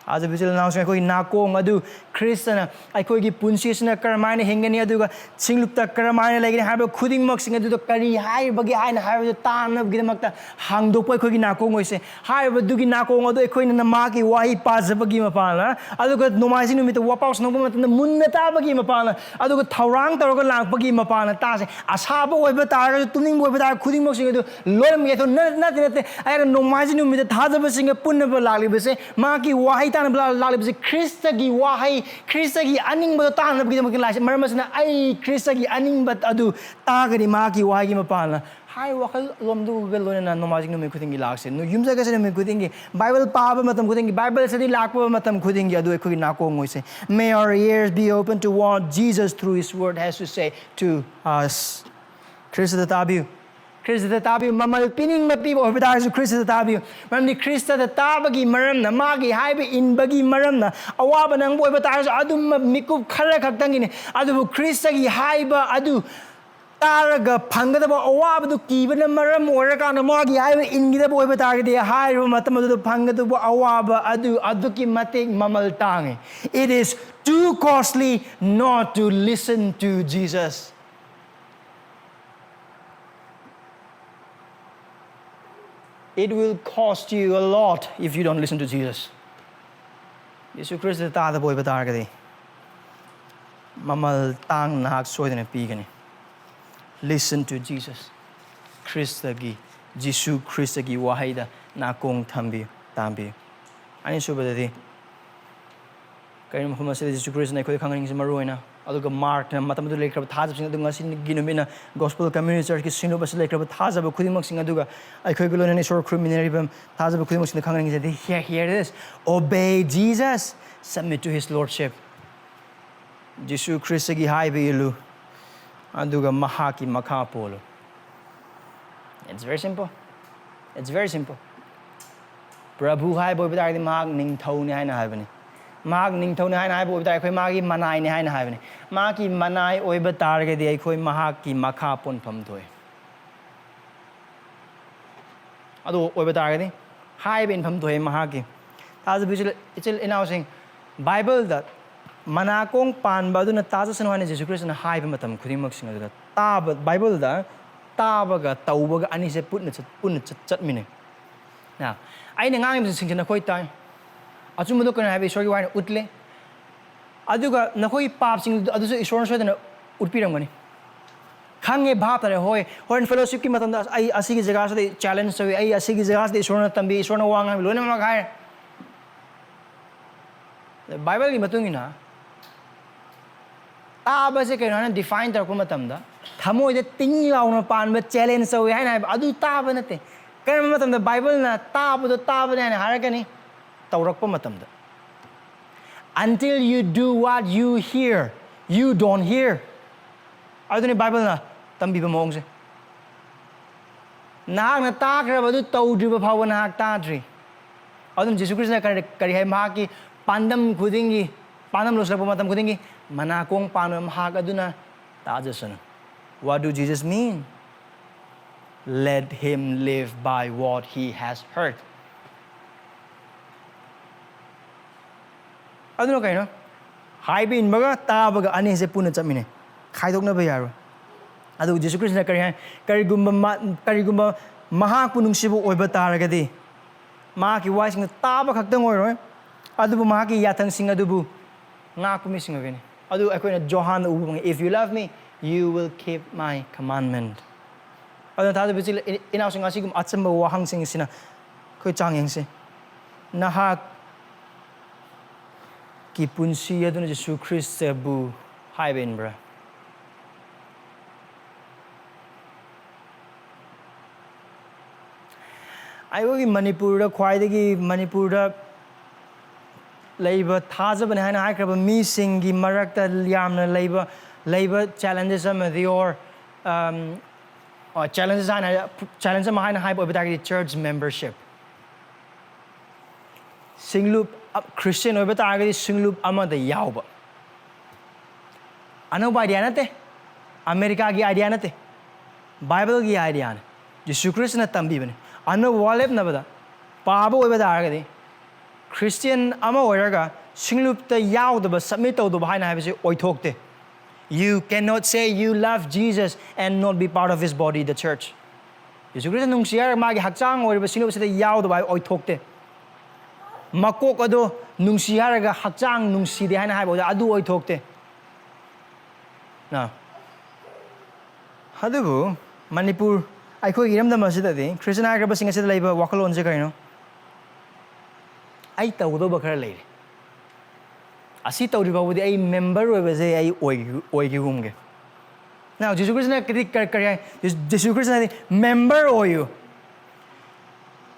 ꯊꯥꯖꯕ ꯏꯆꯤꯜ ꯏꯅꯥꯎꯁꯤꯡ, ꯑꯩꯈꯣꯏꯒꯤ ꯅꯥꯀꯣꯡ ꯑꯗꯨ ꯈ꯭ꯔꯤꯁꯇꯅ ꯑꯩꯈꯣꯏꯒꯤ ꯄꯨꯟꯁꯤ ꯑꯁꯤꯅ ꯀꯔꯝꯍꯥꯏꯅ ꯍꯤꯡꯒꯅꯤ, ꯑꯗꯨꯒ ꯁꯤꯡꯂꯨꯞꯇ ꯀꯔꯝꯍꯥꯏꯅ ꯂꯩꯒꯅꯤ ꯍꯥꯏꯕ ꯈꯨꯗꯤꯡꯃꯛꯁꯤꯡ ꯑꯗꯨꯗ ꯀꯔꯤ ꯍꯥꯏꯔꯤꯕꯒꯦ ꯍꯥꯏꯅ ꯍꯥꯏꯕꯗꯨ ꯇꯥꯅꯕꯒꯤꯗꯃꯛꯇ ꯍꯥꯡꯗꯣꯛꯄ ꯑꯩꯈꯣꯏꯒꯤ ꯅꯥꯀꯣꯡ ꯑꯣꯏꯁꯦ꯫ ꯍꯥꯏꯔꯤꯕꯗꯨꯒꯤ ꯅꯥꯀꯣꯡ ꯑꯗꯨ ꯑꯩꯈꯣꯏꯅ ꯃꯥꯒꯤ ꯋꯥꯍꯩ ꯄꯥꯖꯕꯒꯤ ꯃꯄꯥꯟꯅ, ꯑꯗꯨꯒ ꯅꯣꯡꯃꯥꯏꯖꯤꯡ ꯅꯨꯃꯤꯠꯇ ꯋꯥꯄꯥꯎ ꯁꯟꯗꯣꯛꯄ ꯃꯇꯝꯗ ꯃꯨꯟꯅ ꯇꯥꯕꯒꯤ ꯃꯄꯥꯟꯅ, ꯑꯗꯨꯒ ꯊꯧꯔꯥꯡ ꯇꯧꯔꯒ ꯂꯥꯛꯄꯒꯤ ꯃꯄꯥꯟꯅ ꯇꯥꯁꯦ꯫ ꯑꯁꯥꯕ ꯑꯣꯏꯕ ꯇꯥꯔꯒꯁꯨ, ꯇꯨꯝꯅꯤꯡꯕ ꯑꯣꯏꯕ ꯇꯥꯔꯒꯁꯨ, ꯈꯨꯗꯤꯡꯃꯛꯁꯤꯡ ꯑꯗꯨ ꯂꯣꯏꯅꯃꯛ ꯌꯥꯊꯣꯛ-, ꯅ-, ꯅꯠꯇꯦ, ꯅꯠꯇꯦ꯫ ꯑꯩꯅ ꯅꯣꯡꯃꯥꯏꯖꯤꯡ ꯅꯨꯃꯤꯠꯇ ꯊꯥꯖꯕꯁꯤꯡꯒ ꯄꯨꯟꯅꯕ ꯂꯥꯛꯂꯤꯕꯁꯦ, ꯃꯍꯥꯛꯀꯤ ꯋꯥꯍꯩ ꯇꯥꯅꯕ ꯂꯥ-, ꯂꯥꯛꯂꯤꯕꯁꯦ, ꯈ꯭ꯔꯤꯁꯇꯒꯤ ꯋꯥꯍꯩ, ꯈ꯭ꯔꯤꯁꯇꯒꯤ ꯑꯅꯤꯡꯕꯗꯣ ꯇꯥꯅꯕꯒꯤꯗꯃꯛꯇ ꯂꯥꯛꯏꯁꯦ꯫ ꯃꯔꯝ ꯑꯁꯤꯅ ꯑꯩ ꯈ꯭ꯔꯤꯁꯇꯒꯤ ꯑꯅꯤꯡꯕ ꯑꯗꯨ ꯇꯥꯒꯅꯤ, ꯃꯍꯥꯛꯀꯤ ꯋꯥꯍꯩꯒꯤ ꯃꯄꯥꯟꯅ꯫ ꯍꯥꯏ ꯋꯥꯈꯜꯂꯣꯟꯗꯨꯒ ꯂꯣꯏꯅꯅ ꯅꯣꯡꯃꯥꯏꯖꯤꯡ ꯅꯨꯃꯤꯠ ꯈꯨꯗꯤꯡꯒꯤ ꯂꯥꯛꯁꯦ꯫ ꯅꯣꯏ ꯌꯨꯝꯖꯀꯩꯁ ꯅꯨꯃꯤꯠ ꯈꯨꯗꯤꯡꯒꯤ, ꯕꯥꯏꯕꯜ ꯄꯥꯕ ꯃꯇꯝ ꯈꯨꯗꯤꯡꯒꯤ, ꯕꯥꯏꯕꯜ ꯁ꯭ꯇꯗꯤ ꯂꯥꯛꯄ ꯃꯇꯝ ꯈꯨꯗꯤꯡꯒꯤ ꯑꯗꯨ ꯑꯩꯈꯣꯏꯒꯤ ꯅꯥꯀꯣꯡ ꯑꯣꯏꯁꯦ꯫ May our ears be open to what Jesus through his word has to say to us. ꯈ꯭ꯔꯤꯁꯇꯗ ꯇꯥꯕꯤꯌꯨ꯫ ꯈ꯭ꯔꯤꯁꯇꯗ ꯇꯥꯕꯤꯌꯨ꯫ ꯃꯃꯜ ꯄꯤꯅꯤꯡꯕ ꯄꯤꯕ ꯑꯣꯏꯕ ꯇꯥꯔꯁꯨ ꯈ꯭ꯔꯤꯁꯇꯗ ꯇꯥꯕꯤꯌꯨ꯫ ꯃꯔꯝꯗꯤ ꯈ꯭ꯔꯤꯁꯇꯗ ꯇꯥꯕꯒꯤ ꯃꯔꯝꯅ, ꯃꯥꯒꯤ ꯍꯥꯏꯕ ꯏꯟꯕꯒꯤ ꯃꯔꯝꯅ, ꯑꯋꯥꯕ ꯅꯪꯕ ꯑꯣꯏꯕ ꯇꯥꯔꯁꯨ ꯑꯗꯨꯝ ꯃꯤꯀꯨꯞ ꯈꯔ ꯈꯛꯇꯪꯒꯤꯅꯤ꯫ ꯑꯗꯨꯕꯨ ꯈ꯭ꯔꯤꯁꯇꯒꯤ ꯍꯥꯏꯕ ꯑꯗꯨ ꯇꯥꯔꯒ ꯐꯪꯒꯗꯕ ꯑꯋꯥꯕꯗꯨ ꯀꯤꯕꯅ ꯃꯔꯝ ꯑꯣꯏꯔꯀꯥꯟꯗ ꯃꯥꯒꯤ ꯍꯥꯏꯕ ꯏꯟꯒꯗꯕ ꯑꯣꯏꯕ ꯇꯥꯔꯒꯗꯤ, ꯍꯥꯏꯔꯤꯕ ꯃꯇꯝ ꯑꯗꯨꯗ ꯐꯪꯒꯗꯕ ꯑꯋꯥꯕ ꯑꯗꯨ ꯑꯗꯨꯛꯀꯤ ꯃꯇꯤꯛ ꯃꯃꯜ ꯇꯥꯡꯉꯤ꯫ It is too costly not to listen to Jesus. It will cost you a lot if you don't listen to Jesus. ꯌꯦꯁꯨ ꯈ꯭ꯔꯤꯁꯇ ꯇꯥꯗꯕ ꯑꯣꯏꯕ ꯇꯥꯔꯒꯗꯤ, ꯃꯃꯜ ꯇꯥꯡꯅ ꯅꯍꯥꯛ ꯁꯣꯏꯗꯅ ꯄꯤꯒꯅꯤ꯫ Listen to Jesus. ꯈ꯭ꯔꯤꯁꯇꯒꯤ, ꯖꯤꯁꯨ ꯈ꯭ꯔꯤꯁꯇꯒꯤ ꯋꯥꯍꯩꯗ ꯅꯥꯀꯣꯡ ꯊꯝꯕꯤꯌꯨ, ꯇꯥꯕꯤꯌꯨ꯫ ꯑꯅꯤꯁꯨꯕꯗꯗꯤ, ꯀꯔꯤꯒꯨꯝꯕ ꯃꯐꯝ ꯑꯁꯤꯗ ꯖꯤꯁꯨ ꯈ꯭ꯔꯤꯁꯇꯅ ꯑꯩꯈꯣꯏꯗ ꯈꯪꯍꯟꯅꯤꯡꯉꯤꯁꯤ ꯃꯔꯨ ꯑꯣꯏꯅ, ꯑꯗꯨꯒ ꯃꯥꯔꯛꯅ ꯃꯇꯝ ꯑꯗꯨ ꯂꯩꯈ꯭ꯔꯕ ꯊꯥꯖꯕꯁꯤꯡ ꯑꯗꯨ ꯉꯁꯤꯒꯤ ꯅꯨꯃꯤꯠꯅ Gospel Community Churchꯀꯤ ꯁꯤꯡꯅꯨꯞ ꯑꯁꯤꯗ ꯂꯩꯈ꯭ꯔꯕ ꯊꯥꯖꯕ ꯈꯨꯗꯤꯡꯃꯛꯁꯤꯡ ꯑꯗꯨꯒ ꯑꯩꯈꯣꯏꯒ ꯂꯣꯏꯅꯅ ꯏꯁꯣꯔ ꯈꯨꯔꯨꯝꯃꯤꯟꯅꯔꯤꯕ ꯊꯥꯖꯕ ꯈꯨꯗꯤꯡꯃꯛꯁꯤꯡꯗ ꯈꯪꯍꯟꯅꯤꯡꯉꯤꯁꯤ꯫ Here, here it is. Obey Jesus, submit to his lordship. ꯖꯤꯁꯨ ꯈ꯭ꯔꯤꯁꯇꯒꯤ ꯍꯥꯏꯕ ꯏꯜꯂꯨ, ꯑꯗꯨꯒ ꯃꯍꯥꯛꯀꯤ ꯃꯈꯥ ꯄꯣꯜꯂꯨ꯫ It's very simple. It's very simple. ꯄ꯭ꯔꯚꯨ ꯍꯥꯏꯕ ꯑꯣꯏꯕ ꯇꯥꯔꯒꯗꯤ ꯃꯍꯥꯛ ꯅꯤꯡꯊꯧꯅꯤ ꯍꯥꯏꯅ ꯍꯥꯏꯕꯅꯤ꯫ ꯃꯍꯥꯛ ꯅꯤꯡꯊꯧꯅꯤ ꯍꯥꯏꯅ ꯍꯥꯏꯕ ꯑꯣꯏꯕ ꯇꯥꯔꯒꯗꯤ ꯑꯩꯈꯣꯏ ꯃꯥꯒꯤ ꯃꯅꯥꯏꯅꯤ ꯍꯥꯏꯅ ꯍꯥꯏꯕꯅꯤ꯫ ꯃꯍꯥꯛꯀꯤ ꯃꯅꯥꯏ ꯑꯣꯏꯕ ꯇꯥꯔꯒꯗꯤ ꯑꯩꯈꯣꯏ ꯃꯍꯥꯛꯀꯤ ꯃꯈꯥ ꯄꯣꯟꯐꯝ ꯊꯣꯛꯏ꯫ ꯑꯗꯨ ꯑꯣꯏꯕ ꯇꯥꯔꯒꯗꯤ ꯍꯥꯏꯕ ꯏꯟꯐꯝ ꯊꯣꯛꯏ ꯃꯍꯥꯛꯀꯤ꯫ ꯊꯥꯖꯕ ꯏꯆꯤꯜ, ꯏꯆꯤꯜ ꯏꯅꯥꯎꯁꯤꯡ, ꯕꯥꯏꯕꯜꯗ ꯃꯅꯥꯀꯣꯡ ꯄꯥꯟꯕ ꯑꯗꯨꯅ ꯇꯥꯖꯁꯅꯨ ꯍꯥꯏꯅ ꯖꯤꯁꯨ ꯈ꯭ꯔꯤꯁꯇꯅ ꯍꯥꯏꯕ ꯃꯇꯝ ꯈꯨꯗꯤꯡꯃꯛꯁꯤꯡ ꯑꯗꯨꯗ ꯇꯥꯕ, ꯕꯥꯏꯕꯜꯗ ꯇꯥꯕꯒ ꯇꯧꯕꯒ ꯑꯅꯤꯁꯦ ꯄꯨꯟꯅ ꯆꯠ-, ꯄꯨꯟꯅ ꯆꯠ-, ꯆꯠꯃꯤꯟꯅꯩ꯫ ꯅ, ꯑꯩꯅ ꯉꯥꯡꯉꯤꯕꯁꯤꯡꯁꯦ ꯅꯈꯣꯏ ꯇꯥꯏ꯫ ꯑꯆꯨꯝꯕꯗꯣ ꯀꯩꯅꯣ ꯍꯥꯏꯕ ꯏꯁꯣꯔꯒꯤ ꯋꯥꯅ ꯎꯠꯂꯦ꯫ ꯑꯗꯨꯒ ꯅꯈꯣꯏꯒꯤ ꯄꯥꯞꯁꯤꯡ ꯑꯗꯨꯁꯨ ꯏꯁꯣꯔꯅ ꯁꯣꯏꯗꯅ ꯎꯠꯄꯤꯔꯝꯒꯅꯤ꯫ ꯈꯪꯉꯦ, ꯚꯥꯞ ꯇꯥꯔꯦ꯫ ꯍꯣꯏ, ꯍꯣꯔꯦꯟ fellowshipꯀꯤ ꯃꯇꯝꯗ ꯑꯩ ꯑꯁꯤꯒꯤ ꯖꯒꯥꯁꯤꯗ challenge ꯇꯧꯏ, ꯑꯩ ꯑꯁꯤꯒꯤ ꯖꯒꯥꯁꯤꯗ ꯏꯁꯣꯔꯅ ꯇꯝꯕꯤ, ꯏꯁꯣꯔꯅ ꯋꯥ ꯉꯥꯡꯕꯤ, ꯂꯣꯏꯅꯃꯛ ꯍꯥꯏꯔꯦ꯫ ꯕꯥꯏꯕꯜꯒꯤ ꯃꯇꯨꯡ ꯏꯟꯅ ꯇꯥꯕꯁꯦ ꯀꯩꯅꯣ ꯍꯥꯏꯅ define ꯇꯧꯔꯛꯄ ꯃꯇꯝꯗ, ꯊꯃꯣꯏꯗ ꯇꯤꯡ ꯂꯥꯎꯅ ꯄꯥꯟꯕ, challenge ꯇꯧꯏ ꯍꯥꯏꯅ ꯍꯥꯏꯕ, ꯑꯗꯨ ꯇꯥꯕ ꯅꯠꯇꯦ꯫ ꯀꯔꯝꯕ ꯃꯇꯝꯗ ꯕꯥꯏꯕꯜꯅ ꯇꯥꯕꯗꯣ ꯇꯥꯕꯅꯤ ꯍꯥꯏꯅ ꯍꯥꯏꯔꯛꯀꯅꯤ? ꯇꯧꯔꯛꯄ ꯃꯇꯝꯗ꯫ Until you do what you hear, you don't hear. ꯑꯗꯨꯅꯤ ꯕꯥꯏꯕꯜꯅ ꯇꯝꯕꯤꯕ ꯃꯑꯣꯡꯁꯦ꯫ ꯅꯍꯥꯛꯅ ꯇꯥꯈ꯭ꯔꯕ ꯑꯗꯨ ꯇꯧꯗ꯭ꯔꯤꯕ ꯐꯥꯎꯕ ꯅꯍꯥꯛ ꯇꯥꯗ꯭ꯔꯤ꯫ ꯑꯗꯨꯅ ꯖꯤꯁꯨ ꯈ꯭ꯔꯤꯁꯇꯅ ꯀꯔꯤ, ꯀꯔꯤ ꯍꯥꯏ? ꯃꯍꯥꯛꯀꯤ ꯄꯥꯟꯗꯝ ꯈꯨꯗꯤꯡꯒꯤ, ꯄꯥꯟꯗꯝ ꯂꯣꯏꯁꯤꯜꯂꯛꯄ ꯃꯇꯝ ꯈꯨꯗꯤꯡꯒꯤ, "ꯃꯅꯥꯀꯣꯡ ꯄꯥꯟꯕ ꯃꯍꯥꯛ ꯑꯗꯨꯅ ꯇꯥꯖꯁꯅꯨ." What do Jesus mean? "Let him live by what he has heard." ꯑꯗꯨꯅ ꯀꯩꯅꯣ? ꯍꯥꯏꯕ ꯏꯟꯕꯒ ꯇꯥꯕꯒ ꯑꯅꯤꯁꯦ ꯄꯨꯟꯅ ꯆꯠꯃꯤꯟꯅꯩ, ꯈꯥꯏꯗꯣꯛꯅꯕ ꯌꯥꯔꯣꯏ꯫ ꯑꯗꯨꯒ ꯖꯤꯁꯨ ꯈ꯭ꯔꯤꯁꯇꯅ ꯀꯔꯤ ꯍꯥꯏ? "ꯀꯔꯤꯒꯨꯝꯕ ꯃꯥ-, ꯀꯔꯤꯒꯨꯝꯕ ꯃꯍꯥꯛꯄꯨ ꯅꯨꯡꯁꯤꯕ ꯑꯣꯏꯕ ꯇꯥꯔꯒꯗꯤ, ꯃꯍꯥꯛꯀꯤ ꯋꯥꯍꯩꯁꯤꯡꯗ ꯇꯥꯕ ꯈꯛꯇꯪ ꯑꯣꯏꯔꯣꯏ, ꯑꯗꯨꯕꯨ ꯃꯍꯥꯛꯀꯤ ꯌꯥꯊꯪꯁꯤꯡ ꯑꯗꯨꯕꯨ ꯉꯥꯛꯄ ꯃꯤꯁꯤꯡ ꯑꯣꯏꯒꯅꯤ꯫" ꯑꯗꯨ ꯑꯩꯈꯣꯏꯅ ꯖꯣꯍꯥꯟꯗ ꯎꯕ ꯐꯪꯉꯤ, "If you love me, you will keep my commandment." ꯑꯗꯨꯅ ꯊꯥꯖꯕ ꯏꯆꯤꯜ ꯏꯅꯥꯎꯁꯤꯡ, ꯑꯁꯤꯒꯨꯝꯕ ꯑꯆꯝꯕ ꯋꯥꯍꯪꯁꯤꯡ ꯑꯁꯤꯅ ꯑꯩꯈꯣꯏ ꯆꯥꯡ ꯌꯦꯡꯁꯤ꯫ ꯅꯍꯥꯛ ꯀꯤ ꯄꯨꯟꯁꯤ ꯑꯗꯨꯅ ꯖꯤꯁꯨ ꯈ꯭ꯔꯤꯁꯇꯕꯨ ꯍꯥꯏꯕ ꯏꯟꯕ꯭ꯔꯥ? ꯑꯩꯈꯣꯏꯒꯤ ꯃꯅꯤꯄꯨꯔꯗ ꯈ꯭ꯋꯥꯏꯗꯒꯤ, ꯃꯅꯤꯄꯨꯔꯗ ꯂꯩꯕ ꯊꯥꯖꯕꯅꯤ ꯍꯥꯏꯅ ꯍꯥꯏꯈ꯭ꯔꯕ ꯃꯤꯁꯤꯡꯒꯤ ꯃꯔꯛꯇ ꯌꯥꯝꯅ ꯂꯩꯕ, ꯂꯩꯕ challenges ꯑꯃꯗꯤ, or, um, challenges ꯍꯥꯏꯅ, challenge ꯑꯃ ꯍꯥꯏꯅ ꯍꯥꯏꯕ ꯑꯣꯏꯕ ꯇꯥꯔꯒꯗꯤ, church membership꯫ ꯁꯤꯡꯂꯨꯞ, Christian ꯑꯣꯏꯕ ꯇꯥꯔꯒꯗꯤ ꯁꯤꯡꯂꯨꯞ ꯑꯃꯗ ꯌꯥꯎꯕ꯫ ꯑꯅꯧꯕ idea ꯅꯠꯇꯦ, ꯑꯃꯦꯔꯤꯀꯥꯒꯤ idea ꯅꯠꯇꯦ, ꯕꯥꯏꯕꯜꯒꯤ ideaꯅꯤ꯫ ꯖꯤꯁꯨ ꯈ꯭ꯔꯤꯁꯇꯅ ꯇꯝꯕꯤꯕꯅꯤ꯫ ꯑꯅꯧꯕ ꯋꯥꯔꯦꯞꯅꯕꯗ ꯄꯥꯕ ꯑꯣꯏꯕ ꯇꯥꯔꯒꯗꯤ, Christian ꯑꯃ ꯑꯣꯏꯔꯒ ꯁꯤꯡꯂꯨꯞꯇ ꯌꯥꯎꯗꯕ, submit ꯇꯧꯗꯕ ꯍꯥꯏꯅ ꯍꯥꯏꯕꯁꯤ ꯑꯣꯏꯊꯣꯛꯇꯦ꯫ You cannot say you love Jesus and not be part of his body, the church꯫ Jesus Christ ꯅꯨꯡꯁꯤ ꯍꯥꯏꯔꯒ ꯃꯥꯒꯤ ꯍꯛꯆꯥꯡ ꯑꯣꯏꯔꯤꯕ ꯁꯤꯡꯂꯨꯞ ꯑꯁꯤꯗ ꯌꯥꯎꯗꯕ ꯍꯥꯏꯕ ꯑꯣꯏꯊꯣꯛꯇꯦ꯫ ꯃꯀꯣꯛ ꯑꯗꯣ ꯅꯨꯡꯁꯤ ꯍꯥꯏꯔꯒ ꯍꯛꯆꯥꯡ ꯅꯨꯡꯁꯤꯗꯦ ꯍꯥꯏꯅ ꯍꯥꯏꯕ ꯑꯗꯨ ꯑꯣꯏꯊꯣꯛꯇꯦ꯫ ꯑ꯫ ꯑꯗꯨꯕꯨ ꯃꯅꯤꯄꯨꯔ, ꯑꯩꯈꯣꯏꯒꯤ ꯏꯔꯝꯗꯝ ꯑꯁꯤꯗꯗꯤ Christian ꯍꯥꯏꯈ꯭ꯔꯕꯁꯤꯡ ꯑꯁꯤꯗ ꯂꯩꯕ ꯋꯥꯈꯜꯂꯣꯟꯁꯦ ꯀꯔꯤꯅꯣ? ꯑꯩ ꯇꯧꯒꯗꯧꯕ ꯈꯔ ꯂꯩꯔꯦ꯫ ꯑꯁꯤ ꯇꯧꯗ꯭ꯔꯤ ꯐꯥꯎꯕꯗꯤ ꯑꯩ member ꯑꯣꯏꯕꯁꯦ ꯑꯩ ꯑꯣꯏ-, ꯑꯣꯏꯈꯤꯒꯨꯝꯒꯦ꯫ Now, ꯖꯤꯁꯨ ꯈ꯭ꯔꯤꯁꯇꯅ ꯀꯔꯤ, ꯀꯔꯤ, ꯀꯔꯤ ꯍꯥꯏ? ꯖꯤꯁꯨ, ꯖꯤꯁꯨ ꯈ꯭ꯔꯤꯁꯇꯅ ꯍꯥꯏꯗꯤ, "Member ꯑꯣꯏꯌꯨ"꯫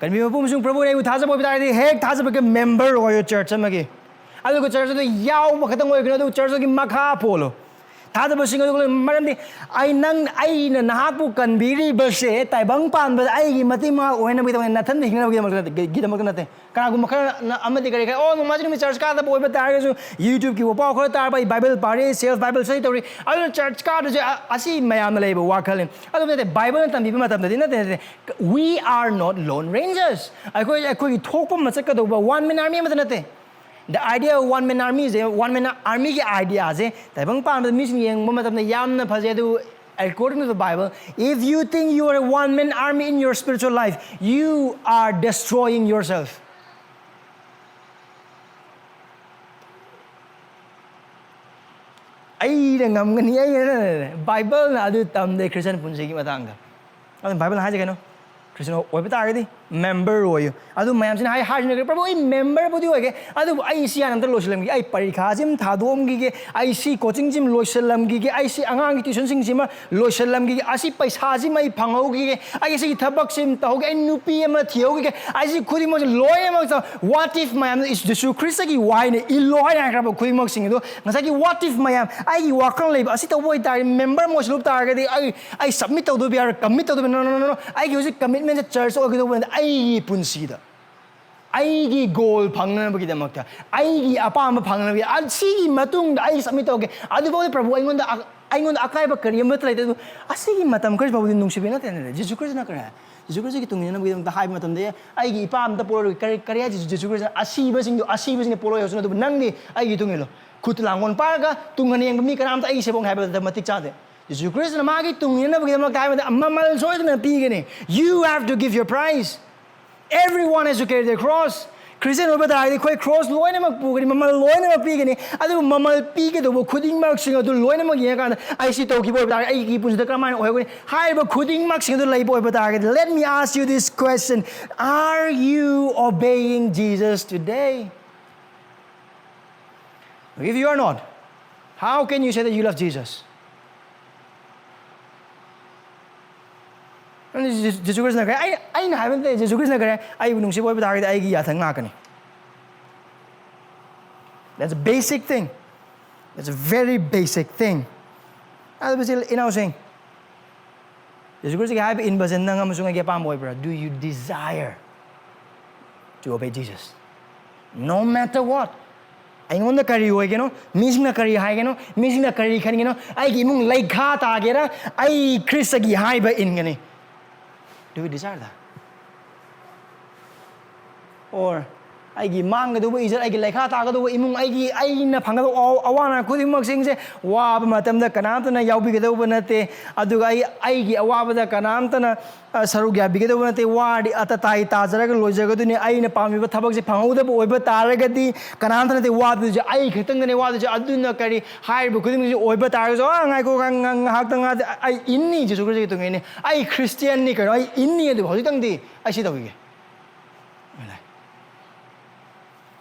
ꯀꯟꯕꯤ ꯃꯄꯨ ꯑꯃꯁꯨꯡ ꯄ꯭ꯔꯚꯨꯅ ꯑꯩꯕꯨ ꯊꯥꯖꯕ ꯑꯣꯏꯕ ꯇꯥꯔꯗꯤ, ꯍꯦꯛ ꯊꯥꯖꯕꯒꯤ member ꯑꯣꯏꯌꯨ church ꯑꯃꯒꯤ꯫ ꯑꯗꯨꯒ church ꯑꯗꯨ ꯌꯥꯎꯕ ꯈꯛꯇꯪ ꯑꯣꯏꯒꯅꯨ, ꯑꯗꯨ church ꯑꯗꯨꯒꯤ ꯃꯈꯥ ꯄꯣꯜꯂꯨ꯫ ꯊꯥꯖꯕꯁꯤꯡ ꯑꯗꯨ, ꯃꯔꯝꯗꯤ ꯑꯩ ꯅꯪ, ꯑꯩꯅ ꯅꯍꯥꯛꯄꯨ ꯀꯟꯕꯤꯔꯤꯕꯁꯦ ꯇꯥꯏꯕꯪ ꯄꯥꯟꯕꯗ ꯑꯩꯒꯤ ꯃꯇꯤꯛ ꯃꯉꯥ ꯑꯣꯏꯅꯕꯒꯤꯗꯃꯛ, ꯅꯊꯟꯗ ꯍꯤꯡꯅꯕꯒꯤꯗꯃꯛꯇ ꯅꯠꯇꯦ, ꯒꯤꯗꯃꯛꯇ ꯅꯠꯇꯦ꯫ ꯀꯅꯥꯒꯨꯝꯕ ꯈꯔꯅ ꯑꯃꯗꯤ ꯀꯔꯤ ꯈꯔ, "ꯑꯣ, ꯅꯣꯡꯃꯥꯏꯖꯤꯡ ꯅꯨꯃꯤꯠ church ꯀꯥꯗꯕ ꯑꯣꯏꯕ ꯇꯥꯔꯒꯁꯨ, YouTube-ꯀꯤ ꯋꯥꯄꯥꯎ ꯈꯔ ꯇꯥꯔꯕ, ꯑꯩ Bible ꯄꯥꯔꯦ, self Bible study ꯇꯧꯔꯤ, ꯑꯗꯨꯅ church ꯀꯥꯗ꯭ꯔꯁꯦ", ꯑ-, ꯑꯁꯤ ꯃꯌꯥꯝꯅ ꯂꯩꯕ ꯋꯥꯈꯜꯅꯤ꯫ ꯑꯗꯨ ꯅꯠꯇꯦ, Bible-ꯅ ꯇꯝꯕꯤꯕ ꯃꯇꯝꯗꯗꯤ ꯅꯠꯇꯦ, ꯅꯠꯇꯦ꯫ We are not lone rangers. ꯑꯩꯈꯣꯏ, ꯑꯩꯈꯣꯏꯒꯤ ꯊꯣꯛꯄ ꯑꯃ ꯆꯠꯀꯗꯧꯕ one man army ꯑꯃꯠꯇ ꯅꯠꯇꯦ꯫ The idea of one man army say, one man army-ꯒꯤ idea ꯁꯦ ꯇꯥꯏꯕꯪ ꯄꯥꯟꯕꯗ ꯃꯤꯁꯤꯡ ꯌꯦꯡꯕ ꯃꯇꯝꯗ ꯌꯥꯝꯅ ꯐꯖꯩ, ꯑꯗꯨꯕꯨ according to the Bible, if you think you are a one man army in your spiritual life, you are destroying yourself. ꯑꯩꯅ ꯉꯝꯒꯅꯤ, ꯑꯩꯅ, Bible-ꯅ ꯑꯗꯨ ꯇꯝꯗꯦ Christian ꯄꯨꯟꯁꯤꯒꯤ ꯃꯇꯥꯡꯗ꯫ ꯑꯗꯨꯅ Bible-ꯅ ꯍꯥꯏꯁꯦ ꯀꯩꯅꯣ? Christian ꯑꯣꯏꯕ ꯇꯥꯔꯒꯗꯤ member ꯑꯣꯏꯌꯨ꯫ ꯑꯗꯨ ꯃꯌꯥꯝꯁꯤꯅ ꯍꯥꯏ ꯍꯥꯏꯔꯤꯅ ꯀꯔꯤ? "ꯄ꯭ꯔꯚꯨ, ꯑꯩ member ꯕꯨꯗꯤ ꯑꯣꯏꯒꯦ, ꯑꯗꯨꯕꯨ ꯑꯩ ꯁꯤ ꯍꯥꯟꯅ ꯑꯝꯇ ꯂꯣꯏꯁꯤꯜꯂꯝꯈꯤꯒꯦ, ꯑꯩ ꯄꯔꯤꯈꯥꯁꯤ ꯑꯃ ꯊꯥꯗꯣꯛꯑꯝꯈꯤꯒꯦ, ꯑꯩ ꯁꯤ coaching ꯁꯤ ꯑꯃ ꯂꯣꯏꯁꯤꯜꯂꯝꯈꯤꯒꯦ, ꯑꯩ ꯁꯤ ꯑꯉꯥꯡꯒꯤ tuition ꯁꯤꯡꯁꯤꯃ ꯂꯣꯏꯁꯤꯜꯂꯝꯈꯤꯒꯦ, ꯑꯁꯤ ꯄꯩꯁꯥꯁꯤꯃ ꯑꯩ ꯐꯪꯍꯧꯈꯤꯒꯦ, ꯑꯩ ꯁꯤꯒꯤ ꯊꯕꯛꯁꯤ ꯑꯃ ꯇꯧꯍꯧꯒꯦ, ꯑꯩ ꯅꯨꯄꯤ ꯑꯃ ꯊꯤꯍꯧꯈꯤꯒꯦ, ꯑꯩ ꯁꯤ ꯈꯨꯗꯤꯡꯃꯛꯁꯦ ꯂꯣꯏꯅꯃꯛ ꯇꯧ-," What if ꯃꯌꯥꯝꯗꯣ ꯏꯁ-, ꯖꯤꯁꯨ ꯈ꯭ꯔꯤꯁꯇꯒꯤ ꯋꯥꯍꯩꯅ "ꯏꯜꯂꯣ" ꯍꯥꯏꯅ ꯍꯥꯏꯈ꯭ꯔꯕ ꯈꯨꯗꯤꯡꯃꯛꯁꯤꯡ ꯑꯗꯣ ꯉꯁꯥꯏꯒꯤ what if ꯃꯌꯥꯝ, ꯑꯩꯒꯤ ꯋꯥꯈꯜ ꯂꯩꯕ ꯑꯁꯤ ꯇꯧꯕ ꯑꯣꯏꯇꯥꯔꯗꯤ, member ꯑꯃ ꯑꯣꯏꯁꯤꯜꯂꯨꯕ ꯇꯥꯔꯒꯗꯤ ꯑꯩ, ꯑꯩ submit ꯇꯧꯗꯕ ꯌꯥꯔꯣꯏ, commit ꯇꯧꯗꯕ, no, no, no, no, no. ꯑꯩꯒꯤ ꯍꯧꯖꯤꯛ commitment ꯁꯦ church ꯑꯣꯏꯒꯗꯧꯕ ꯅꯠꯇꯦ, ꯑꯩꯒꯤ ꯄꯨꯟꯁꯤꯗ꯫ ꯑꯩꯒꯤ goal ꯐꯪꯅꯕꯒꯤꯗꯃꯛꯇ, ꯑꯩꯒꯤ ꯑꯄꯥꯝꯕ ꯐꯪꯅꯕꯒꯤ, ꯑꯁꯤꯒꯤ ꯃꯇꯨꯡꯗ ꯑꯩ submit ꯇꯧꯒꯦ꯫ ꯑꯗꯨꯐꯥꯎꯗꯤ ꯄ꯭ꯔꯚꯨ ꯑꯩꯉꯣꯟꯗ ꯑ-, ꯑꯩꯉꯣꯟꯗ ꯑꯀꯥꯏꯕ ꯀꯔꯤ ꯑꯃꯠꯇ ꯂꯩꯇꯦ꯫ ꯑꯗꯨꯕꯨ ꯑꯁꯤꯒꯤ ꯃꯇꯝ ꯈꯔꯁꯤ ꯐꯥꯎꯕꯗꯤ ꯅꯨꯡꯁꯤꯕ ꯅꯠꯇꯦ, ꯅꯠꯇꯦ꯫ ꯖꯤꯁꯨ ꯈ꯭ꯔꯤꯁꯇꯅ ꯀꯔꯤ ꯍꯥꯏ? ꯖꯤꯁꯨ ꯈ꯭ꯔꯤꯁꯇꯒꯤ ꯇꯨꯡ ꯏꯟꯅꯕꯒꯤꯗꯃꯛꯇ ꯍꯥꯏꯕ ꯃꯇꯝꯗ, "ꯑꯦ, ꯑꯩꯒꯤ ꯏꯄꯥ ꯑꯝꯇ ꯄꯣꯛꯂꯔꯣꯏ"꯫ ꯀꯔꯤ, ꯀꯔꯤ ꯍꯥꯏ? ꯖꯤꯁꯨ, ꯖꯤꯁꯨ ꯈ꯭ꯔꯤꯁꯇꯅ "ꯑꯁꯤꯕꯁꯤꯡꯗꯨ, ꯑꯁꯤꯕꯁꯤꯡꯅ ꯄꯣꯛꯂꯣꯏ ꯍꯥꯏꯁꯅꯨ, ꯑꯗꯨꯕꯨ ꯅꯪꯗꯤ ꯑꯩꯒꯤ ꯇꯨꯡ ꯏꯜꯂꯣ"꯫ ꯈꯨꯠꯇ ꯂꯥꯡꯒꯣꯜ ꯄꯥꯏꯔꯒ ꯇꯨꯡ ꯍꯟꯅ ꯌꯦꯡꯕ ꯃꯤ ꯀꯅꯥꯝꯇ ꯑꯩꯒꯤ ꯁꯦꯕꯣꯛꯅꯤ ꯍꯥꯏꯕꯗ ꯃꯇꯤꯛ ꯆꯥꯗꯦ꯫ ꯖꯤꯁꯨ ꯈ꯭ꯔꯤꯁꯇꯅ ꯃꯥꯒꯤ ꯇꯨꯡ ꯏꯟꯅꯕꯒꯤꯗꯃꯛꯇ ꯍꯥꯏꯕꯗ ꯃꯃꯜ ꯁꯣꯏꯗꯅ ꯄꯤꯒꯅꯤ꯫ You have to give your price. Everyone has to carry the cross. Christian ꯑꯣꯏꯕ ꯇꯥꯔꯒꯗꯤ ꯑꯩꯈꯣꯏ cross ꯂꯣꯏꯅꯃꯛ ꯄꯨꯒꯅꯤ, ꯃꯃꯜ ꯂꯣꯏꯅꯃꯛ ꯄꯤꯒꯅꯤ꯫ ꯑꯗꯨꯕꯨ ꯃꯃꯜ ꯄꯤꯒꯗꯧꯕ ꯈꯨꯗꯤꯡꯃꯛꯁꯤꯡ ꯑꯗꯨ ꯂꯣꯏꯅꯃꯛ ꯌꯦꯡꯉꯀꯥꯟꯗ, "ꯑꯩ ꯁꯤ ꯇꯧꯈꯤꯕ ꯑꯣꯏꯕ ꯇꯥꯔꯒꯗꯤ ꯑꯩꯒꯤ ꯄꯨꯟꯁꯤꯗ ꯀꯔꯝꯍꯥꯏꯅ ꯑꯣꯏꯍꯧꯒꯅꯤ?" ꯍꯥꯏꯔꯤꯕ ꯈꯨꯗꯤꯡꯃꯛꯁꯤꯡ ꯑꯗꯨ ꯂꯩꯕ ꯑꯣꯏꯕ ꯇꯥꯔꯒꯗꯤ, let me ask you this question: Are you obeying Jesus today? If you are not, how can you say that you love Jesus? ꯖꯤꯁꯨ ꯈ꯭ꯔꯤꯁꯇꯅ ꯀꯔꯤ? ꯑꯩ, ꯑꯩꯅ ꯍꯥꯏꯕ ꯅꯠꯇꯦ, ꯖꯤꯁꯨ ꯈ꯭ꯔꯤꯁꯇꯅ ꯀꯔꯤ? "ꯑꯩꯕꯨ ꯅꯨꯡꯁꯤꯕ ꯑꯣꯏꯕ ꯇꯥꯔꯒꯗꯤ ꯑꯩꯒꯤ ꯌꯥꯊꯪ ꯉꯥꯛꯀꯅꯤ." That's a basic thing. That's a very basic thing. ꯑꯗꯨꯕꯨ ꯏꯆꯤꯜ ꯏꯅꯥꯎꯁꯤꯡ, ꯖꯤꯁꯨ ꯈ꯭ꯔꯤꯁꯇꯒꯤ ꯍꯥꯏꯕ ꯏꯟꯕꯁꯦ ꯅꯪ ꯑꯃꯁꯨꯡ ꯑꯩꯒꯤ ꯑꯄꯥꯝꯕ ꯑꯣꯏꯕ꯭ꯔꯥ? Do you desire to obey Jesus? No matter what. ꯑꯩꯉꯣꯟꯗ ꯀꯔꯤ ꯑꯣꯏꯒꯅꯣ, ꯃꯤꯁꯤꯡꯅ ꯀꯔꯤ ꯍꯥꯏꯒꯅꯣ, ꯃꯤꯁꯤꯡꯅ ꯀꯔꯤ ꯈꯟꯒꯅꯣ, ꯑꯩꯒꯤ ꯏꯃꯨꯡ ꯂꯩꯈꯥ ꯇꯥꯒꯦꯔꯥ, ꯑꯩ ꯈ꯭ꯔꯤꯁꯇꯒꯤ ꯍꯥꯏꯕ ꯏꯟꯒꯅꯤ꯫ Do we desire that? Or ꯑꯩꯒꯤ ꯃꯥꯡꯒꯗꯧꯕ ꯏꯖꯠ, ꯑꯩꯒꯤ ꯂꯩꯈꯥ ꯇꯥꯒꯗꯧꯕ ꯏꯃꯨꯡ, ꯑꯩꯒꯤ, ꯑꯩꯅ ꯐꯪꯒꯗꯧꯕ ꯑꯋꯥ-, ꯑꯋꯥ ꯑꯅꯥ ꯈꯨꯗꯤꯡꯃꯛꯁꯤꯡꯁꯦ ꯋꯥꯕ ꯃꯇꯝꯗ ꯀꯅꯥꯝꯇꯅ ꯌꯥꯎꯕꯤꯒꯗꯧꯕ ꯅꯠꯇꯦ꯫ ꯑꯗꯨꯒ ꯑꯩ, ꯑꯩꯒꯤ ꯑꯋꯥꯕꯗ ꯀꯅꯥꯝꯇꯅ, ꯑ, ꯁꯔꯨꯛ ꯌꯥꯕꯤꯒꯗꯧꯕ ꯅꯠꯇꯦ꯫ ꯋꯥꯔꯗꯤ ꯑꯇꯇꯥꯏ ꯇꯥꯖꯔꯒ ꯂꯣꯏꯖꯒꯗꯣꯏꯅꯤ꯫ ꯑꯩꯅ ꯄꯥꯝꯃꯤꯕ ꯊꯕꯛꯁꯦ ꯐꯪꯍꯧꯗꯕ ꯑꯣꯏꯕ ꯇꯥꯔꯒꯗꯤ ꯀꯅꯥꯝꯇ ꯅꯠꯇꯦ ꯋꯥꯗꯣꯏꯁꯦ, ꯑꯩ ꯈꯛꯇꯪꯗꯅꯦ ꯋꯥꯗꯣꯏꯁꯦ꯫ ꯑꯗꯨꯅ ꯀꯔꯤ ꯍꯥꯏꯔꯤꯕ ꯈꯨꯗꯤꯡꯃꯛꯁꯦ ꯑꯣꯏꯕ ꯇꯥꯔꯒꯁꯨ, "ꯑ, ꯉꯥꯏꯈꯣ, ꯉ-, ꯉ-, ꯉꯥꯏꯍꯥꯛꯇꯪ ꯉꯥꯏ, ꯑꯩ ꯏꯟꯅꯤ, ꯖꯤꯁꯨ ꯈ꯭ꯔꯤꯁꯇꯒꯤ ꯇꯨꯡ ꯏꯟꯅꯤ, ꯑꯩ ꯈ꯭ꯔꯤꯁꯇꯤꯌꯥꯟꯅꯤ ꯀꯩꯅꯣ, ꯑꯩ ꯏꯟꯅꯤ, ꯑꯗꯨꯕꯨ ꯍꯧꯖꯤꯛꯇꯪꯗꯤ ꯑꯩ ꯁꯤ ꯇꯧꯈꯤꯒꯦ"꯫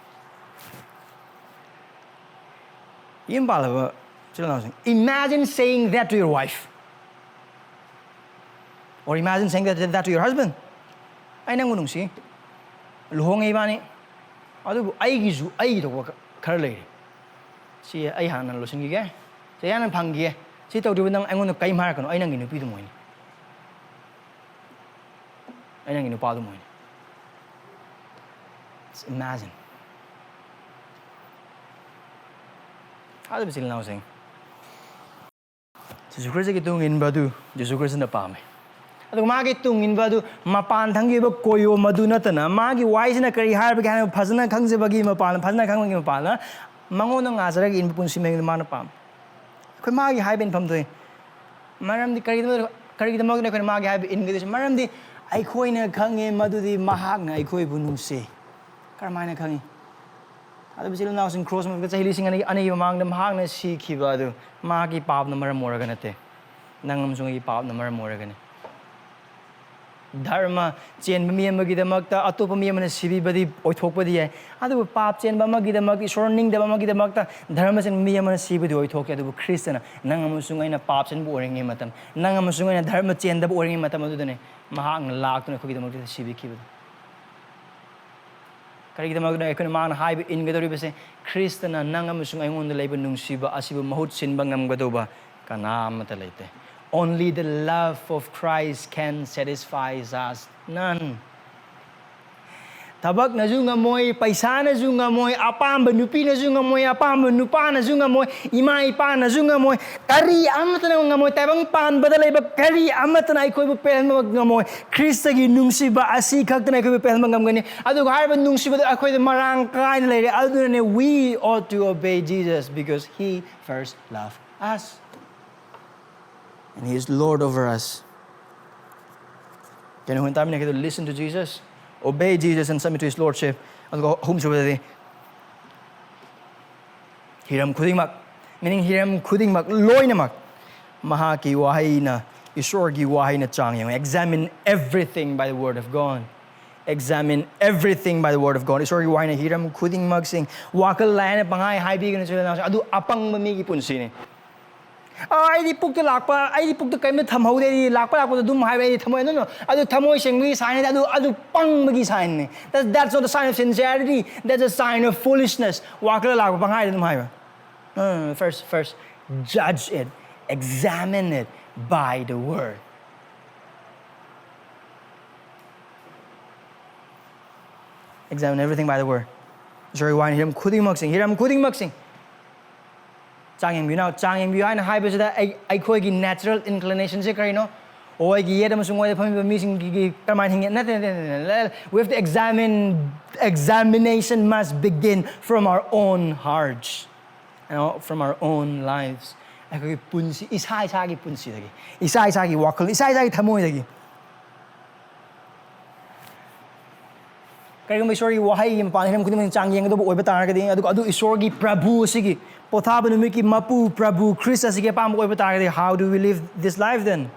ꯌꯨꯝ ꯄꯥꯜꯂꯕ ꯏꯆꯤꯜ ꯏꯅꯥꯎꯁꯤꯡ, imagine saying that to your wife, or imagine saying that, that to your husband. "ꯑꯩ ꯅꯪꯕꯨ ꯅꯨꯡꯁꯤ, ꯂꯨꯍꯣꯡꯉꯦ ꯏꯕꯥꯅꯤ, ꯑꯗꯨꯕꯨ ꯑꯩꯒꯤꯁꯨ ꯑꯩꯒꯤ ꯊꯣꯛꯄ ꯈ-, ꯈꯔ ꯂꯩꯔꯦ꯫ ꯁꯤ ꯑꯩ ꯍꯥꯟꯅ ꯂꯣꯏꯁꯤꯟꯈꯤꯒꯦ, ꯁꯤ ꯍꯥꯟꯅ ꯐꯪꯈꯤꯒꯦ꯫ ꯁꯤ ꯇꯧꯗ꯭ꯔꯤꯕ ꯅꯪ ꯑꯩꯉꯣꯟꯗ ꯀꯔꯤꯝ ꯍꯥꯏꯔꯛꯀꯅꯨ, ꯑꯩ ꯅꯪꯒꯤ ꯅꯨꯄꯤꯗꯨꯃ ꯑꯣꯏꯅꯤ, ꯑꯩ ꯅꯪꯒꯤ ꯅꯨꯄꯥꯗꯨꯃ ꯑꯣꯏꯅꯤ"꯫ Imagine. ꯑꯗꯨꯕꯨ ꯏꯆꯤꯜ ꯏꯅꯥꯎꯁꯤꯡ, ꯖꯤꯁꯨ ꯈ꯭ꯔꯤꯁꯇꯒꯤ ꯇꯨꯡ ꯏꯟꯕ ꯑꯗꯨ ꯖꯤꯁꯨ ꯈ꯭ꯔꯤꯁꯇꯅ ꯄꯥꯝꯃꯤ꯫ ꯑꯗꯨꯒ ꯃꯥꯒꯤ ꯇꯨꯡ ꯏꯟꯕ ꯑꯗꯨ ꯃꯄꯥꯟ ꯊꯪꯒꯤ ꯑꯣꯏꯕ ꯀꯣꯌꯣꯝ ꯑꯗꯨ ꯅꯠꯇꯅ, ꯃꯥꯒꯤ ꯋꯥꯍꯩꯁꯤꯅ ꯀꯔꯤ ꯍꯥꯏꯔꯕꯒꯦ ꯍꯥꯏꯅ ꯐꯖꯅ ꯈꯪꯖꯕꯒꯤ ꯃꯄꯥꯟ, ꯐꯖꯅ ꯈꯪꯕꯒꯤ ꯃꯄꯥꯟꯅ ꯃꯉꯣꯟꯗ ꯉꯥꯖꯔꯒ ꯏꯟꯕ ꯄꯨꯟꯁꯤ ꯃꯍꯤꯡꯗꯨ ꯃꯥꯅ ꯄꯥꯝꯃꯤ꯫ ꯑꯩꯈꯣꯏ ꯃꯥꯒꯤ ꯍꯥꯏꯕ ꯏꯟꯐꯝ ꯊꯣꯛꯏ꯫ ꯃꯔꯝꯗꯤ ꯀꯔꯤꯒꯤꯗꯃꯛ-, ꯀꯔꯤꯒꯤꯗꯃꯛꯇꯅꯣ ꯑꯩꯈꯣꯏꯅ ꯃꯥꯒꯤ ꯍꯥꯏꯕ ꯏꯟꯒꯗꯣꯏꯁꯦ? ꯃꯔꯝꯗꯤ ꯑꯩꯈꯣꯏꯅ ꯈꯪꯉꯦ ꯃꯗꯨꯗꯤ ꯃꯍꯥꯛꯅ ꯑꯩꯈꯣꯏꯕꯨ ꯅꯨꯡꯁꯤ꯫ ꯀꯔꯝꯍꯥꯏꯅ ꯈꯪꯉꯤ? ꯑꯗꯨꯕꯨ ꯏꯆꯤꯜ ꯏꯅꯥꯎꯁꯤꯡ, ꯀ꯭ꯔꯣꯁ ꯃꯊꯛꯇ ꯆꯍꯤ ꯂꯤꯁꯤꯡ ꯑꯅꯤ, ꯑꯅꯤꯒꯤ ꯃꯃꯥꯡꯗ ꯃꯍꯥꯛꯅ ꯁꯤꯈꯤꯕ ꯑꯗꯨ ꯃꯍꯥꯛꯀꯤ ꯄꯥꯞꯅ ꯃꯔꯝ ꯑꯣꯏꯔꯒ ꯅꯠꯇꯦ, ꯅꯪ ꯑꯃꯁꯨꯡ ꯑꯩꯒꯤ ꯄꯥꯞꯅ ꯃꯔꯝ ꯑꯣꯏꯔꯒꯅꯤ꯫ ꯙꯔꯃ ꯆꯦꯟꯕ ꯃꯤ ꯑꯃꯒꯤꯗꯃꯛꯇ ꯑꯇꯣꯞꯄ ꯃꯤ ꯑꯃꯅ ꯁꯤꯕꯤꯕꯗꯤ ꯑꯣꯏꯊꯣꯛꯄꯗꯤ ꯌꯥꯏ, ꯑꯗꯨꯕꯨ ꯄꯥꯞ ꯆꯦꯟꯕ ꯑꯃꯒꯤꯗꯃꯛ, ꯏꯁꯣꯔ ꯅꯤꯡꯗꯕ ꯑꯃꯒꯤꯗꯃꯛꯇ ꯙꯔꯃ ꯆꯦꯟꯕ ꯃꯤ ꯑꯃꯅ ꯁꯤꯕꯗꯤ ꯑꯣꯏꯊꯣꯛꯇꯦ꯫ ꯑꯗꯨꯕꯨ ꯈ꯭ꯔꯤꯁꯇꯅ ꯅꯪ ꯑꯃꯁꯨꯡ ꯑꯩꯅ ꯄꯥꯞ ꯆꯦꯟꯕ ꯑꯣꯏꯔꯤꯉꯩ ꯃꯇꯝ, ꯅꯪ ꯑꯃꯁꯨꯡ ꯑꯩꯅ ꯙꯔꯃ ꯆꯦꯟꯗꯕ ꯑꯣꯏꯔꯤꯉꯩ ꯃꯇꯝ ꯑꯗꯨꯗꯅꯦ ꯃꯍꯥꯛꯅ ꯂꯥꯛꯇꯨꯅ ꯑꯩꯈꯣꯏꯒꯤꯗꯃꯛꯇ ꯁꯤꯕꯤꯈꯤꯕꯗꯨ꯫ ꯀꯔꯤꯒꯤꯗꯃꯛꯇꯅꯣ ꯑꯩꯈꯣꯏꯅ ꯃꯥꯅ ꯍꯥꯏꯕ ꯏꯟꯒꯗꯧꯔꯤꯕꯁꯦ? ꯈ꯭ꯔꯤꯁꯇꯅ ꯅꯪ ꯑꯃꯁꯨꯡ ꯑꯩꯉꯣꯟꯗ ꯂꯩꯕ ꯅꯨꯡꯁꯤꯕ ꯑꯁꯤꯕꯨ ꯃꯍꯨꯠ ꯁꯤꯟꯕ ꯉꯝꯒꯗꯧꯕ ꯀꯅꯥ ꯑꯃꯠꯇ ꯂꯩꯇꯦ꯫ Only the love of Christ can satisfy us. None. ꯊꯕꯛꯅꯁꯨ ꯉꯝꯃꯣꯏ, ꯄꯩꯁꯥꯅꯁꯨ ꯉꯝꯃꯣꯏ, ꯑꯄꯥꯝꯕ ꯅꯨꯄꯤꯅꯁꯨ ꯉꯝꯃꯣꯏ, ꯑꯄꯥꯝꯕ ꯅꯨꯄꯥꯅꯁꯨ ꯉꯝꯃꯣꯏ, ꯏꯃꯥ ꯏꯄꯥꯅꯁꯨ ꯉꯝꯃꯣꯏ, ꯀꯔꯤ ꯑꯃꯠꯇꯅ ꯉꯝꯃꯣꯏ, ꯇꯥꯏꯕꯪ ꯄꯥꯟꯕꯗ ꯂꯩꯕ ꯀꯔꯤ ꯑꯃꯠꯇꯅ ꯑꯩꯈꯣꯏꯕꯨ ꯄꯦꯜꯍꯟꯕ ꯉꯝꯃꯣꯏ꯫ ꯈ꯭ꯔꯤꯁꯇꯒꯤ ꯅꯨꯡꯁꯤꯕ ꯑꯁꯤ ꯈꯛꯇꯅ ꯑꯩꯈꯣꯏꯕꯨ ꯄꯦꯜꯍꯟꯕ ꯉꯝꯒꯅꯤ꯫ ꯑꯗꯨꯒ ꯍꯥꯏꯔꯤꯕ ꯅꯨꯡꯁꯤꯕꯗꯨ ꯑꯩꯈꯣꯏꯗ ꯃꯔꯥꯡ ꯀꯥꯏꯅ ꯂꯩꯔꯦ꯫ ꯑꯗꯨꯅꯅꯦ, we ought to obey Jesus because he first loved us. And he is Lord over us. ꯀꯩꯅꯣ ꯍꯣꯏ ꯇꯥꯃꯤꯟꯅꯈꯤꯗꯣ, listen to Jesus, obey Jesus and submit to his lordship. ꯑꯗꯨꯒ ꯑꯍꯨꯝꯁꯨꯕꯗꯗꯤ ꯍꯤꯔꯝ ꯈꯨꯗꯤꯡꯃꯛ, meaning ꯍꯤꯔꯝ ꯈꯨꯗꯤꯡꯃꯛ ꯂꯣꯏꯅꯃꯛ ꯃꯍꯥꯛꯀꯤ ꯋꯥꯍꯩꯅ, ꯏꯁꯣꯔꯒꯤ ꯋꯥꯍꯩꯅ ꯆꯥꯡ ꯌꯦꯡꯉꯨ꯫ Examine everything by the word of God. Examine everything by the word of God. ꯏꯁꯣꯔꯒꯤ ꯋꯥꯍꯩꯅ ꯍꯤꯔꯝ ꯈꯨꯗꯤꯡꯃꯛꯁꯤꯡ, ꯋꯥꯈꯜ ꯂꯥꯏꯅ ꯄꯪꯍꯥꯏ ꯍꯥꯏꯕꯤꯒꯅꯨ, ꯑꯗꯨ ꯑꯄꯪꯕ ꯃꯤꯒꯤ ꯄꯨꯟꯁꯤꯅꯤ꯫ "ꯑ, ꯑꯩꯗꯤ ꯄꯨꯛꯇ ꯂꯥꯛꯄ, ꯑꯩꯗꯤ ꯄꯨꯛꯇ ꯀꯔꯤꯝꯇ ꯊꯝꯍꯧꯗꯦ, ꯑꯩꯗꯤ ꯂꯥꯛꯄ ꯂꯥꯛꯄꯗ ꯑꯗꯨꯝ ꯍꯥꯏꯕ, ꯑꯩꯗꯤ ꯊꯝꯃꯣꯏ", no, no, ꯑꯗꯨ ꯊꯝꯃꯣꯏ ꯁꯦꯡꯕꯒꯤ sign ꯅꯠꯇꯦ, ꯑꯗꯨ, ꯑꯗꯨ ꯄꯪꯕꯒꯤ sign ꯅꯤ꯫ That, that's not a sign of sincerity, that's a sign of foolishness. ꯋꯥꯈꯜ ꯂꯥꯛꯄ ꯄꯪꯍꯥꯏꯗ ꯑꯗꯨꯝ ꯍꯥꯏꯕ꯫ No, no, no, first, first, judge it, examine it by the word. Examine everything by the word. ꯏꯁꯣꯔꯒꯤ ꯋꯥꯍꯩ ꯍꯤꯔꯝ ꯈꯨꯗꯤꯡꯃꯛꯁꯤꯡ, ꯍꯤꯔꯝ ꯈꯨꯗꯤꯡꯃꯛꯁꯤꯡ꯫ ꯆꯥꯡ ꯌꯦꯡꯕꯤꯌꯨ ꯅꯥꯎ, ꯆꯥꯡ ꯌꯦꯡꯕꯤꯌꯨ ꯍꯥꯏꯅ ꯍꯥꯏꯕꯁꯤꯗ ꯑꯩ, ꯑꯩꯈꯣꯏꯒꯤ natural inclination ꯁꯦ ꯀꯔꯤꯅꯣ? ꯑꯣ, ꯑꯩꯒꯤ ꯌꯦꯠ ꯑꯃꯁꯨꯡ ꯑꯣꯏꯗ ꯐꯝꯃꯤꯕ ꯃꯤꯁꯤꯡꯒꯤ ꯀꯔꯝꯍꯥꯏꯅ ꯍꯤꯡꯉꯤ? ꯅꯠꯇꯦ, ꯅꯠꯇꯦ, ꯅꯠꯇꯦ, ꯅꯠꯇꯦ꯫ We have to examine, examination must begin from our own hearts, you know, from our own lives. ꯑꯩꯈꯣꯏꯒꯤ ꯄꯨꯟꯁꯤ, ꯏꯁꯥ ꯏꯁꯥꯒꯤ ꯄꯨꯟꯁꯤꯗꯒꯤ, ꯏꯁꯥ ꯏꯁꯥꯒꯤ ꯋꯥꯈꯜ, ꯏꯁꯥ ꯏꯁꯥꯒꯤ ꯊꯃꯣꯏꯗꯒꯤ꯫ ꯀꯔꯤꯒꯨꯝꯕ ꯏꯁꯣꯔꯒꯤ ꯋꯥꯍꯩꯒꯤ ꯃꯄꯥꯟ ꯍꯤꯔꯝ ꯈꯨꯗꯤꯡꯃꯛ ꯆꯥꯡ ꯌꯦꯡꯒꯗꯧꯕ ꯑꯣꯏꯕ ꯇꯥꯔꯒꯗꯤ, ꯑꯗꯨꯒ ꯑꯗꯨ ꯏꯁꯣꯔꯒꯤ ꯄ꯭ꯔꯚꯨ ꯑꯁꯤꯒꯤ, ꯄꯣꯊꯥꯕ ꯅꯨꯃꯤꯠꯀꯤ ꯃꯄꯨ ꯄ꯭ꯔꯚꯨ ꯈ꯭ꯔꯤꯁ ꯑꯁꯤꯒꯤ ꯑꯄꯥꯝꯕ ꯑꯣꯏꯕ ꯇꯥꯔꯒꯗꯤ, how do we live this life then?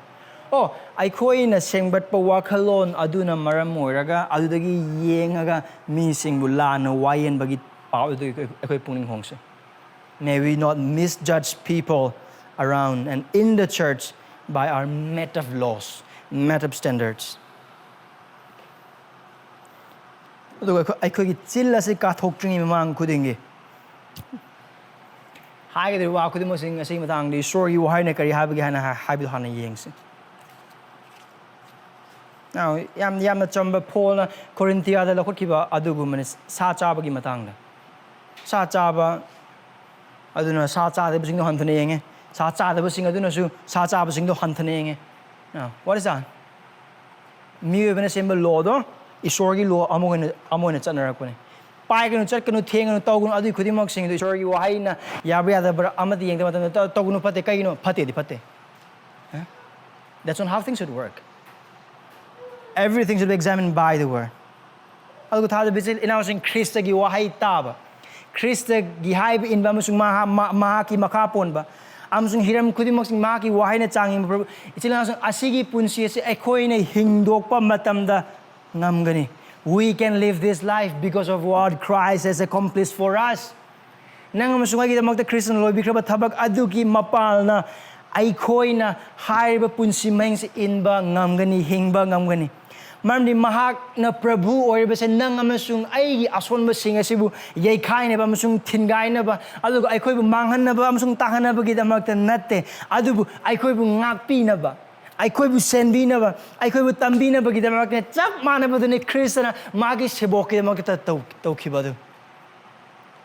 ꯑꯣ, ꯑꯩꯈꯣꯏꯅ ꯁꯦꯝꯒꯠꯄ ꯋꯥꯈꯜꯂꯣꯟ ꯑꯗꯨꯅ ꯃꯔꯝ ꯑꯣꯏꯔꯒ, ꯑꯗꯨꯗꯒꯤ ꯌꯦꯡꯉꯒ ꯃꯤꯁꯤꯡꯕꯨ ꯂꯥꯟꯅ ꯋꯥꯌꯦꯟꯕꯒꯤ ꯄꯥꯎ ꯑꯗꯨ ꯑꯩꯈꯣꯏ ꯄꯨꯛꯅꯤꯡ ꯍꯣꯡꯁꯤ꯫ May we not misjudge people around and in the church by our made up laws, made up standards. ꯑꯗꯨꯒ ꯑꯩꯈꯣꯏ, ꯑꯩꯈꯣꯏꯒꯤ ꯆꯤꯜ ꯑꯁꯤ ꯀꯥꯊꯣꯛꯇ꯭ꯔꯤꯉꯩ ꯃꯃꯥꯡ ꯈꯨꯗꯤꯡꯒꯤ ꯍꯥꯏꯒꯗꯧꯔꯤꯕ ꯋꯥ ꯈꯨꯗꯤꯡꯃꯛꯁꯤ ꯉꯁꯤꯒꯤ ꯃꯇꯥꯡꯗ ꯏꯁꯣꯔꯒꯤ ꯋꯥꯍꯩꯅ ꯀꯔꯤ ꯍꯥꯏꯕꯒꯦ ꯍꯥꯏꯅ ꯍꯥꯏ-, ꯍꯥꯏꯕꯗꯨ ꯍꯥꯟꯅ ꯌꯦꯡꯁꯤ꯫ Now, ꯌꯥꯝ ꯌꯥꯝꯅ ꯆꯝꯕ ꯄꯣꯜꯅ ꯀꯣꯔꯤꯟꯊꯤꯌꯥꯗ ꯂꯧꯈꯠꯈꯤꯕ ꯑꯗꯨꯒꯨꯝꯕꯅꯤ, ꯁꯥ ꯆꯥꯕꯒꯤ ꯃꯇꯥꯡꯗ꯫ ꯁꯥ ꯆꯥꯕ ꯑꯗꯨꯅ ꯁꯥ ꯆꯥꯗꯕꯁꯤꯡꯗꯣ ꯍꯟꯊꯅ ꯌꯦꯡꯉꯦ, ꯁꯥ ꯆꯥꯗꯕꯁꯤꯡ ꯑꯗꯨꯅꯁꯨ ꯁꯥ ꯆꯥꯕꯁꯤꯡꯗꯣ ꯍꯟꯊꯅ ꯌꯦꯡꯉꯦ꯫ Now, what is that? ꯃꯤꯑꯣꯏꯕꯅ ꯁꯦꯝꯕ ꯂꯣꯗꯣ ꯏꯁꯣꯔꯒꯤ ꯂꯣ ꯑꯃ ꯑꯣꯏꯅ, ꯑꯃ ꯑꯣꯏꯅ ꯆꯠꯅꯔꯛꯄꯅꯤ꯫ ꯄꯥꯏꯒꯅꯨ, ꯆꯠꯀꯅꯨ, ꯊꯦꯡꯒꯅꯨ, ꯇꯧꯒꯅꯨ, ꯑꯗꯨꯒꯤ ꯈꯨꯗꯤꯡꯃꯛꯁꯤꯡꯗꯨ ꯏꯁꯣꯔꯒꯤ ꯋꯥꯍꯩꯅ ꯌꯥꯕ꯭ꯔꯥ ꯌꯥꯗꯕ꯭ꯔꯥ ꯑꯃꯗ ꯌꯦꯡꯗꯕ ꯃꯇꯝꯗ ꯇꯧ-, ꯇꯧꯒꯅꯨ ꯐꯠꯇꯦ꯫ ꯀꯩꯒꯤꯅꯣ? ꯐꯠꯇꯦꯗꯤ ꯐꯠꯇꯦ꯫ Huh? That's not how things should work. Everything should be examined by the word. ꯑꯗꯨꯒ ꯊꯥꯖꯕ ꯏꯆꯤꯜ ꯏꯅꯥꯎꯁꯤꯡ, ꯈ꯭ꯔꯤꯁꯇꯒꯤ ꯋꯥꯍꯩ ꯇꯥꯕ, ꯈ꯭ꯔꯤꯁꯇꯒꯤ ꯍꯥꯏꯕ ꯏꯟꯕ ꯑꯃꯁꯨꯡ ꯃꯍꯥ-, ꯃ-, ꯃꯍꯥꯛꯀꯤ ꯃꯈꯥ ꯄꯣꯟꯕ ꯑꯃꯁꯨꯡ ꯍꯤꯔꯝ ꯈꯨꯗꯤꯡꯃꯛꯁꯤꯡ ꯃꯍꯥꯛꯀꯤ ꯋꯥꯍꯩꯅ ꯆꯥꯡꯌꯦꯡꯕ ꯄ꯭ꯔꯚꯨ꯫ ꯏꯆꯤꯜ ꯏꯅꯥꯎꯁꯤꯡ, ꯑꯁꯤꯒꯤ ꯄꯨꯟꯁꯤ ꯑꯁꯤ ꯑꯩꯈꯣꯏꯅ ꯍꯤꯡꯗꯣꯛꯄ ꯃꯇꯝꯗ ꯉꯝꯒꯅꯤ꯫ We can live this life because of what Christ has accomplished for us. ꯅꯪ ꯑꯃꯁꯨꯡ ꯑꯩꯒꯤꯗꯃꯛꯇ ꯈ꯭ꯔꯤꯁꯇꯅ ꯂꯣꯏꯕꯤꯈ꯭ꯔꯕ ꯊꯕꯛ ꯑꯗꯨꯒꯤ ꯃꯄꯥꯜꯅ ꯑꯩꯈꯣꯏꯅ ꯍꯥꯏꯔꯤꯕ ꯄꯨꯟꯁꯤ ꯃꯍꯤꯡꯁꯤ ꯏꯟꯕ ꯉꯝꯒꯅꯤ, ꯍꯤꯡꯕ ꯉꯝꯒꯅꯤ꯫ ꯃꯔꯝꯗꯤ ꯃꯍꯥꯛꯅ ꯄ꯭ꯔꯚꯨ ꯑꯣꯏꯔꯤꯕꯁꯦ ꯅꯪ ꯑꯃꯁꯨꯡ ꯑꯩꯒꯤ ꯑꯁꯣꯟꯕꯁꯤꯡ ꯑꯁꯤꯕꯨ ꯌꯩꯈꯥꯏꯅꯕ ꯑꯃꯁꯨꯡ ꯊꯤꯟꯒꯥꯏꯅꯕ, ꯑꯗꯨꯒ ꯑꯩꯈꯣꯏꯕꯨ ꯃꯥꯡꯍꯟꯅꯕ ꯑꯃꯁꯨꯡ ꯇꯥꯍꯟꯅꯕꯒꯤꯗꯃꯛꯇ ꯅꯠꯇꯦ, ꯑꯗꯨꯕꯨ ꯑꯩꯈꯣꯏꯕꯨ ꯉꯥꯛꯄꯤꯅꯕ, ꯑꯩꯈꯣꯏꯕꯨ ꯁꯦꯟꯕꯤꯅꯕ, ꯑꯩꯈꯣꯏꯕꯨ ꯇꯝꯕꯤꯅꯕꯒꯤꯗꯃꯛꯇ ꯆꯞ ꯃꯥꯟꯅꯕꯗꯨꯅꯤ ꯈ꯭ꯔꯤꯁꯇꯅ ꯃꯥꯒꯤ ꯁꯦꯕꯣꯛꯀꯤꯗꯃꯛꯇ ꯇꯧ-, ꯇꯧꯈꯤꯕ ꯑꯗꯨ꯫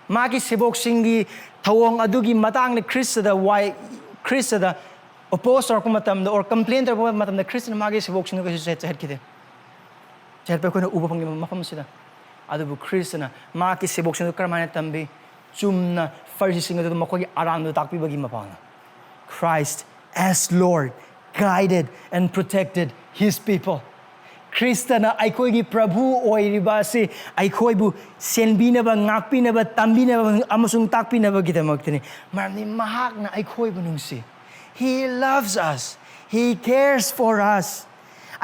ꯃꯥꯒꯤ ꯁꯦꯕꯣꯛꯁꯤꯡꯒꯤ ꯊꯧꯑꯣꯡ ꯑꯗꯨꯒꯤ ꯃꯇꯥꯡꯗ ꯈ꯭ꯔꯤꯁꯇꯗ ꯋꯥꯏ-, ꯈ꯭ꯔꯤꯁꯇꯗ oppose ꯇꯧꯔꯛꯄ ꯃꯇꯝꯗ, or complain ꯇꯧꯔꯛꯄ ꯃꯇꯝꯗ, ꯈ꯭ꯔꯤꯁꯇꯅ ꯃꯥꯒꯤ ꯁꯦꯕꯣꯛꯁꯤꯡꯗꯨ ꯀꯩꯁꯨ ꯆꯠ-, ꯆꯠꯍꯠꯈꯤꯗꯦ꯫ ꯆꯠꯄ ꯑꯩꯈꯣꯏꯅ ꯎꯕ ꯐꯪꯉꯤꯕ ꯃꯐꯝꯁꯤꯗ꯫ ꯑꯗꯨꯕꯨ ꯈ꯭ꯔꯤꯁꯇꯅ ꯃꯍꯥꯛꯀꯤ ꯁꯦꯕꯣꯛꯁꯤꯡꯗꯨ ꯀꯔꯝꯍꯥꯏꯅ ꯇꯝꯕꯤ? ꯆꯨꯝꯅ ꯐꯔꯤꯁꯤꯁꯤꯡ ꯑꯗꯨꯗ ꯃꯈꯣꯏꯒꯤ ꯑꯔꯥꯟꯕꯗꯨ ꯇꯥꯛꯄꯤꯕꯒꯤ ꯃꯄꯥꯡꯅ꯫ Christ, as Lord, guided and protected his people. ꯈ꯭ꯔꯤꯁꯇꯅ ꯑꯩꯈꯣꯏꯒꯤ ꯄ꯭ꯔꯚꯨ ꯑꯣꯏꯔꯤꯕ ꯑꯁꯤ ꯑꯩꯈꯣꯏꯕꯨ ꯁꯦꯟꯕꯤꯅꯕ, ꯉꯥꯛꯄꯤꯅꯕ, ꯇꯝꯕꯤꯅꯕ ꯑꯃꯁꯨꯡ ꯇꯥꯛꯄꯤꯅꯕꯒꯤꯗꯃꯛꯇꯅꯤ꯫ ꯃꯔꯝꯗꯤ ꯃꯍꯥꯛꯅ ꯑꯩꯈꯣꯏꯕꯨ ꯅꯨꯡꯁꯤ꯫ He loves us. He cares for us.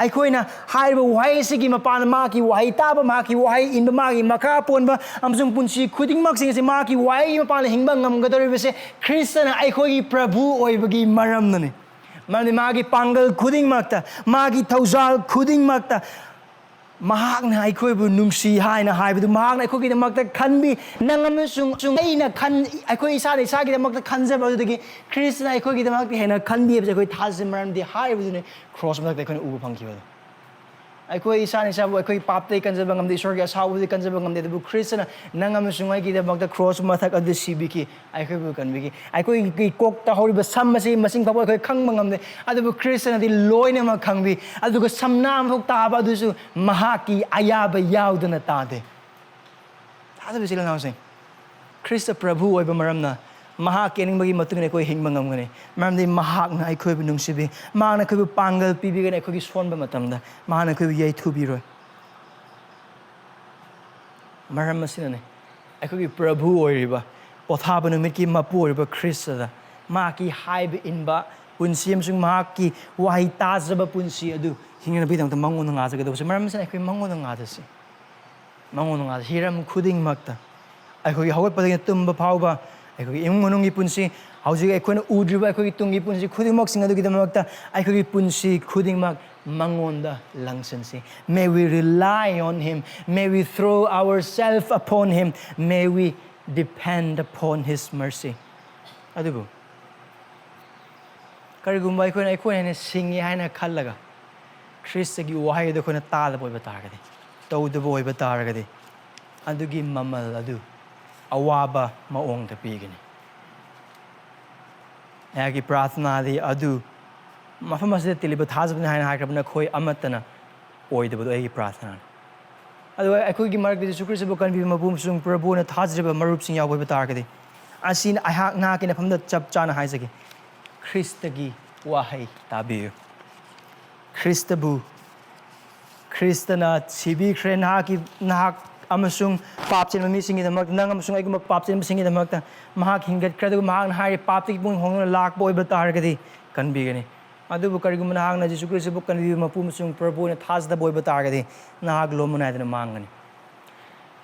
ꯑꯩꯈꯣꯏꯅ ꯍꯥꯏꯔꯤꯕ ꯋꯥꯍꯩ ꯑꯁꯤꯒꯤ ꯃꯄꯥꯟꯗ ꯃꯍꯥꯛꯀꯤ ꯋꯥꯍꯩ ꯇꯥꯕ, ꯃꯍꯥꯛꯀꯤ ꯋꯥꯍꯩ ꯏꯟꯕ, ꯃꯥꯒꯤ ꯃꯈꯥ ꯄꯣꯟꯕ ꯑꯃꯁꯨꯡ ꯄꯨꯟꯁꯤ ꯈꯨꯗꯤꯡꯃꯛꯁꯤꯡ ꯑꯁꯤ ꯃꯍꯥꯛꯀꯤ ꯋꯥꯍꯩꯒꯤ ꯃꯄꯥꯟꯗ ꯍꯤꯡꯕ ꯉꯝꯒꯗꯧꯔꯤꯕꯁꯦ ꯈ꯭ꯔꯤꯁꯇꯅ ꯑꯩꯈꯣꯏꯒꯤ ꯄ꯭ꯔꯚꯨ ꯑꯣꯏꯕꯒꯤ ꯃꯔꯝꯅꯅꯤ꯫ ꯃꯔꯝꯗꯤ ꯃꯥꯒꯤ ꯄꯥꯡꯒꯜ ꯈꯨꯗꯤꯡꯃꯛꯇ, ꯃꯥꯒꯤ ꯊꯧꯖꯥꯜ ꯈꯨꯗꯤꯡꯃꯛꯇ ꯃꯍꯥꯛꯅ ꯑꯩꯈꯣꯏꯕꯨ ꯅꯨꯡꯁꯤ ꯍꯥꯏꯅ ꯍꯥꯏꯕꯗꯨ, ꯃꯍꯥꯛꯅ ꯑꯩꯈꯣꯏꯒꯤꯗꯃꯛꯇ ꯈꯟꯕꯤ, ꯅꯪ ꯑꯃꯁꯨꯡ ꯑꯩꯅ ꯈꯟ-, ꯑꯩꯈꯣꯏ ꯏꯁꯥꯅ ꯏꯁꯥꯒꯤꯗꯃꯛꯇ ꯈꯟꯖꯕ ꯑꯗꯨꯗꯒꯤ ꯈ꯭ꯔꯤꯁꯇꯅ ꯑꯩꯈꯣꯏꯒꯤꯗꯃꯛꯇ ꯍꯦꯟꯅ ꯈꯟꯕꯤ ꯍꯥꯏꯕꯁꯦ ꯑꯩꯈꯣꯏ ꯊꯥꯖꯩ, ꯃꯔꯝꯗꯤ ꯍꯥꯏꯔꯤꯕꯗꯨꯅꯤ ꯀ꯭ꯔꯣꯁ ꯃꯊꯛꯇ ꯑꯩꯈꯣꯏꯅ ꯎꯕ ꯐꯪꯈꯤꯕꯗꯨ꯫ ꯑꯩꯈꯣꯏ ꯏꯁꯥꯅ ꯏꯁꯥꯕꯨ ꯑꯩꯈꯣꯏ ꯄꯥꯞꯇꯒꯤ ꯀꯟꯖꯕ ꯉꯝꯗꯦ, ꯏꯁꯣꯔꯒꯤ ꯑꯁꯥꯎꯕꯗꯤ ꯀꯟꯖꯕ ꯉꯝꯗꯦ, ꯑꯗꯨꯕꯨ ꯈ꯭ꯔꯤꯁꯇꯅ ꯅꯪ ꯑꯃꯁꯨꯡ ꯑꯩꯒꯤꯗꯃꯛꯇ ꯀ꯭ꯔꯣꯁ ꯃꯊꯛ ꯑꯗꯨ ꯁꯤꯕꯤꯈꯤ, ꯑꯩꯈꯣꯏꯕꯨ ꯀꯟꯕꯤꯈꯤ꯫ ꯑꯩꯈꯣꯏꯒꯤ ꯀꯣꯛꯇ ꯍꯧꯔꯤꯕ ꯁꯝ ꯑꯁꯤ ꯃꯁꯤꯡ ꯐꯥꯎꯕ ꯑꯩꯈꯣꯏ ꯈꯪꯕ ꯉꯝꯗꯦ, ꯑꯗꯨꯕꯨ ꯈ꯭ꯔꯤꯁꯇꯅꯗꯤ ꯂꯣꯏꯅꯃꯛ ꯈꯪꯕꯤ, ꯑꯗꯨꯒ ꯁꯝꯅꯥ ꯑꯃꯐꯥꯎ ꯇꯥꯕ ꯑꯗꯨꯁꯨ ꯃꯍꯥꯛꯀꯤ ꯑꯌꯥꯕ ꯌꯥꯎꯗꯅ ꯇꯥꯗꯦ꯫ ꯊꯥꯖꯕ ꯏꯆꯤꯜ ꯏꯅꯥꯎꯁꯤꯡ, ꯈ꯭ꯔꯤꯁꯇ ꯄ꯭ꯔꯚꯨ ꯑꯣꯏꯕ ꯃꯔꯝꯅ ꯃꯍꯥꯛꯀꯤ ꯑꯅꯤꯡꯕꯒꯤ ꯃꯇꯨꯡ ꯏꯟꯅ ꯑꯩꯈꯣꯏ ꯍꯤꯡꯕ ꯉꯝꯒꯅꯤ꯫ ꯃꯔꯝꯗꯤ ꯃꯍꯥꯛꯅ ꯑꯩꯈꯣꯏꯕꯨ ꯅꯨꯡꯁꯤꯕꯤ, ꯃꯍꯥꯛꯅ ꯑꯩꯈꯣꯏꯕꯨ ꯄꯥꯡꯒꯜ ꯄꯤꯕꯤꯒꯅꯤ, ꯑꯩꯈꯣꯏꯒꯤ ꯁꯣꯟꯕ ꯃꯇꯝꯗ ꯃꯍꯥꯛꯅ ꯑꯩꯈꯣꯏꯕꯨ ꯌꯩꯊꯨꯕꯤꯔꯣꯏ꯫ ꯃꯔꯝ ꯑꯁꯤꯅꯅꯤ ꯑꯩꯈꯣꯏꯒꯤ ꯄ꯭ꯔꯚꯨ ꯑꯣꯏꯔꯤꯕ, ꯄꯣꯊꯥꯕ ꯅꯨꯃꯤꯠꯀꯤ ꯃꯄꯨ ꯑꯣꯏꯔꯤꯕ ꯈ꯭ꯔꯤꯁꯇꯗ ꯃꯍꯥꯛꯀꯤ ꯍꯥꯏꯕ ꯏꯟꯕ ꯄꯨꯟꯁꯤ ꯑꯃꯁꯨꯡ ꯃꯍꯥꯛꯀꯤ ꯋꯥꯍꯩ ꯇꯥꯖꯕ ꯄꯨꯟꯁꯤ ꯑꯗꯨ ꯍꯤꯡꯅꯕꯒꯤꯗꯃꯛꯇ ꯃꯉꯣꯟꯗ ꯉꯥꯖꯒꯗꯧꯕꯁꯦ꯫ ꯃꯔꯝ ꯑꯁꯤꯅ ꯑꯩꯈꯣꯏ ꯃꯉꯣꯟꯗ ꯉꯥꯖꯁꯤ꯫ ꯃꯉꯣꯟꯗ ꯉꯥꯖꯁꯤ꯫ ꯍꯤꯔꯝ ꯈꯨꯗꯤꯡꯃꯛꯇ ꯑꯩꯈꯣꯏꯒꯤ ꯍꯧꯒꯠꯄꯗꯒꯤꯅ ꯇꯨꯝꯕ ꯐꯥꯎꯕ, ꯑꯩꯈꯣꯏꯒꯤ ꯏꯃꯨꯡ ꯃꯅꯨꯡꯒꯤ ꯄꯨꯟꯁꯤ, ꯍꯧꯖꯤꯛ ꯑꯩꯈꯣꯏꯅ ꯎꯗ꯭ꯔꯤꯕ ꯑꯩꯈꯣꯏꯒꯤ ꯇꯨꯡꯒꯤ ꯄꯨꯟꯁꯤ ꯈꯨꯗꯤꯡꯃꯛꯁꯤꯡ ꯑꯗꯨꯒꯤꯗꯃꯛꯇ ꯑꯩꯈꯣꯏꯒꯤ ꯄꯨꯟꯁꯤ ꯈꯨꯗꯤꯡꯃꯛ ꯃꯉꯣꯟꯗ ꯂꯪꯁꯤꯟꯁꯤ꯫ May we rely on him. May we throw ourselves upon him. May we depend upon his mercy. ꯑꯗꯨꯕꯨ ꯀꯔꯤꯒꯨꯝꯕ ꯑꯩꯈꯣꯏꯅ ꯑꯩꯈꯣꯏꯅ ꯍꯦꯟꯅ ꯁꯤꯡꯉꯤ ꯍꯥꯏꯅ ꯈꯜꯂꯒ ꯈ꯭ꯔꯤꯁꯇꯒꯤ ꯋꯥꯍꯩ ꯑꯗꯨ ꯑꯩꯈꯣꯏꯅ ꯇꯥꯗꯕ ꯑꯣꯏꯕ ꯇꯥꯔꯒꯗꯤ, ꯇꯧꯗꯕ ꯑꯣꯏꯕ ꯇꯥꯔꯒꯗꯤ, ꯑꯗꯨꯒꯤ ꯃꯃꯜ ꯑꯗꯨ ꯑꯋꯥꯕ ꯃꯑꯣꯡꯗ ꯄꯤꯒꯅꯤ꯫ ꯑꯩꯍꯥꯛꯀꯤ ꯄ꯭ꯔꯥꯊꯅꯥꯗꯤ ꯑꯗꯨ ꯃꯐꯝ ꯑꯁꯤꯗ ꯇꯤꯜꯂꯤꯕ ꯊꯥꯖꯕꯅꯤ ꯍꯥꯏꯅ ꯍꯥꯏꯈ꯭ꯔꯕ ꯅꯈꯣꯏ ꯑꯃꯠꯇꯅ ꯑꯣꯏꯗꯕꯗꯨ ꯑꯩꯒꯤ ꯄ꯭ꯔꯥꯊꯅꯥꯅꯤ꯫ ꯑꯗꯨꯒ ꯑꯩꯈꯣꯏꯒꯤ ꯃꯔꯛꯇ ꯖꯤꯁꯨ ꯈ꯭ꯔꯤꯁꯇꯕꯨ ꯀꯟꯕꯤꯕ ꯃꯄꯨ ꯑꯃꯁꯨꯡ ꯄ꯭ꯔꯚꯨꯅ ꯊꯥꯖꯔꯤꯕ ꯃꯔꯨꯞꯁꯤꯡ ꯌꯥꯎꯕ ꯑꯣꯏꯕ ꯇꯥꯔꯒꯗꯤ, ꯑꯁꯤꯅ ꯑꯩꯍꯥꯛ ꯅꯍꯥꯛꯀꯤ ꯅꯐꯝꯗ ꯆꯞ ꯆꯥꯅ ꯍꯥꯏꯖꯒꯦ, ꯈ꯭ꯔꯤꯁꯇꯒꯤ ꯋꯥꯍꯩ ꯇꯥꯕꯤꯌꯨ꯫ ꯈ꯭ꯔꯤꯁꯇꯕꯨ, ꯈ꯭ꯔꯤꯁꯇꯅ ꯁꯤꯕꯤꯈ꯭ꯔꯦ ꯅꯍꯥꯛꯀꯤ, ꯅꯍꯥꯛ ꯑꯃꯁꯨꯡ ꯄꯥꯞ ꯆꯦꯟꯕ ꯃꯤꯁꯤꯡꯒꯤꯗꯃꯛ, ꯅꯪ ꯑꯃꯁꯨꯡ ꯑꯩꯒꯨꯝꯕ ꯄꯥꯞ ꯆꯦꯟꯕꯁꯤꯡꯒꯤꯗꯃꯛꯇ ꯃꯍꯥꯛ ꯍꯤꯡꯒꯠꯈ꯭ꯔꯦ, ꯑꯗꯨꯒ ꯃꯍꯥꯛꯅ ꯍꯥꯏꯔꯤ, "ꯄꯥꯞꯇꯒꯤ ꯄꯨꯛꯅꯤꯡ ꯍꯣꯡꯗꯨꯅ ꯂꯥꯛꯄ ꯑꯣꯏꯕ ꯇꯥꯔꯒꯗꯤ ꯀꯟꯕꯤꯒꯅꯤ"꯫ ꯑꯗꯨꯕꯨ ꯀꯔꯤꯒꯨꯝꯕ ꯅꯍꯥꯛꯅ ꯖꯤꯁꯨ ꯈ꯭ꯔꯤꯁꯇꯕꯨ ꯀꯟꯕꯤꯕ ꯃꯄꯨ ꯑꯃꯁꯨꯡ ꯄ꯭ꯔꯚꯨ ꯑꯣꯏꯅ ꯊꯥꯖꯗꯕ ꯑꯣꯏꯕ ꯇꯥꯔꯒꯗꯤ, ꯅꯍꯥꯛ ꯂꯣꯝꯕ ꯅꯥꯏꯗꯅ ꯃꯥꯡꯒꯅꯤ꯫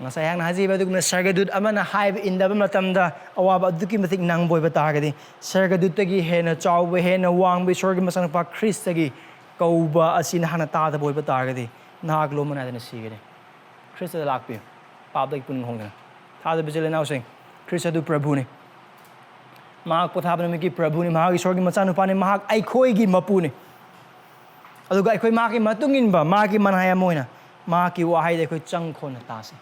ꯉꯁꯥꯏ ꯑꯩꯍꯥꯛꯅ ꯍꯥꯏꯖꯈꯤꯕ ꯑꯗꯨꯒꯨꯝꯅ ꯁꯔꯒꯗꯨꯠ ꯑꯃꯅ ꯍꯥꯏꯕ ꯏꯟꯗꯕ ꯃꯇꯝꯗ ꯑꯋꯥꯕ ꯑꯗꯨꯛꯀꯤ ꯃꯇꯤꯛ ꯅꯪꯕ ꯑꯣꯏꯕ ꯇꯥꯔꯒꯗꯤ, ꯁꯔꯒꯗꯨꯠꯇꯒꯤ ꯍꯦꯟꯅ ꯆꯥꯎꯕ, ꯍꯦꯟꯅ ꯋꯥꯡꯕ ꯏꯁꯣꯔꯒꯤ ꯃꯆꯥꯅꯨꯄꯥ ꯈ꯭ꯔꯤꯁꯇꯒꯤ ꯀꯧꯕ ꯑꯁꯤ ꯅꯍꯥꯛꯅ ꯇꯥꯗꯕ ꯑꯣꯏꯕ ꯇꯥꯔꯒꯗꯤ, ꯅꯍꯥꯛ ꯂꯣꯝꯕ ꯅꯥꯏꯗꯅ ꯁꯤꯒꯅꯤ꯫ ꯈ꯭ꯔꯤꯁꯇꯗ ꯂꯥꯛꯄꯤꯌꯨ, ꯄꯥꯞꯇꯒꯤ ꯄꯨꯛꯅꯤꯡ ꯍꯣꯡꯗꯅ꯫ ꯊꯥꯖꯕ ꯏꯆꯤꯜ ꯏꯅꯥꯎꯁꯤꯡ, ꯈ꯭ꯔꯤꯁꯇ ꯑꯗꯨ ꯄ꯭ꯔꯚꯨꯅꯤ꯫ ꯃꯍꯥꯛ ꯄꯣꯊꯥꯕ ꯅꯨꯃꯤꯠꯀꯤ ꯄ꯭ꯔꯚꯨꯅꯤ, ꯃꯍꯥꯛ ꯏꯁꯣꯔꯒꯤ ꯃꯆꯥꯅꯨꯄꯥꯅꯤ, ꯃꯍꯥꯛ ꯑꯩꯈꯣꯏꯒꯤ ꯃꯄꯨꯅꯤ꯫ ꯑꯗꯨꯒ ꯑꯩꯈꯣꯏ ꯃꯍꯥꯛꯀꯤ ꯃꯇꯨꯡ ꯏꯟꯕ, ꯃꯍꯥꯛꯀꯤ ꯃꯅꯥꯏ ꯑꯃ ꯑꯣꯏꯅ ꯃꯍꯥꯛꯀꯤ ꯋꯥꯍꯩꯗ ꯑꯩꯈꯣꯏ ꯆꯪ ꯈꯣꯠꯅ ꯇꯥꯁꯤ꯫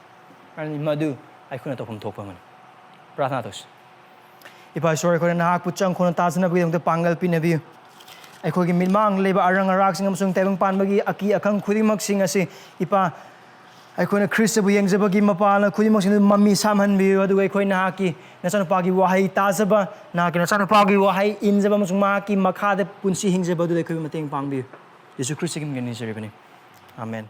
ꯃꯔꯝꯗꯤ ꯃꯗꯨ ꯑꯩꯈꯣꯏꯅ ꯇꯧꯐꯝ ꯊꯣꯛꯄ ꯑꯃꯅꯤ꯫ ꯄ꯭ꯔꯥꯊꯅꯥ ꯇꯧꯁꯤ꯫ ꯏꯄꯥ ꯏꯁꯣꯔ, ꯑꯩꯈꯣꯏꯅ ꯅꯍꯥꯛꯄꯨ ꯆꯪ ꯈꯣꯠꯅ ꯇꯥꯖꯅꯕꯒꯤꯗꯃꯛꯇ ꯄꯥꯡꯒꯜ ꯄꯤꯅꯕꯤꯌꯨ꯫ ꯑꯩꯈꯣꯏꯒꯤ ꯃꯤꯠꯃꯥꯡ ꯂꯩꯕ ꯑꯔꯪ ꯑꯔꯥꯛꯁꯤꯡ ꯑꯃꯁꯨꯡ ꯇꯥꯏꯕꯪ ꯄꯥꯟꯕꯒꯤ ꯑꯀꯤ ꯑꯈꯪ ꯈꯨꯗꯤꯡꯃꯛꯁꯤꯡ ꯑꯁꯤ, ꯏꯄꯥ, ꯑꯩꯈꯣꯏꯅ ꯈ꯭ꯔꯤꯁꯇꯕꯨ ꯌꯦꯡꯖꯕꯒꯤ ꯃꯄꯥꯅ ꯈꯨꯗꯤꯡꯃꯛꯁꯤꯡꯗꯨ ꯃꯃꯤ ꯁꯥꯝꯍꯟꯕꯤꯌꯨ, ꯑꯗꯨꯒ ꯑꯩꯈꯣꯏ ꯅꯍꯥꯛꯀꯤ ꯅꯆꯥꯅꯨꯄꯥꯒꯤ ꯋꯥꯍꯩ ꯇꯥꯖꯕ, ꯅꯍꯥꯛꯀꯤ ꯅꯆꯥꯅꯨꯄꯥꯒꯤ ꯋꯥꯍꯩ ꯏꯟꯖꯕ ꯑꯃꯁꯨꯡ ꯃꯍꯥꯛꯀꯤ ꯃꯈꯥꯗ ꯄꯨꯟꯁꯤ ꯍꯤꯡꯖꯕ ꯑꯗꯨꯗ ꯑꯩꯈꯣꯏꯕꯨ ꯃꯇꯦꯡ ꯄꯥꯡꯕꯤꯌꯨ꯫ ꯌꯦꯁꯨ ꯈ꯭ꯔꯤꯁꯇꯒꯤ ꯃꯤꯡꯗ ꯅꯤꯖꯔꯤꯕꯅꯤ꯫ ꯑꯥꯃꯦꯟ꯫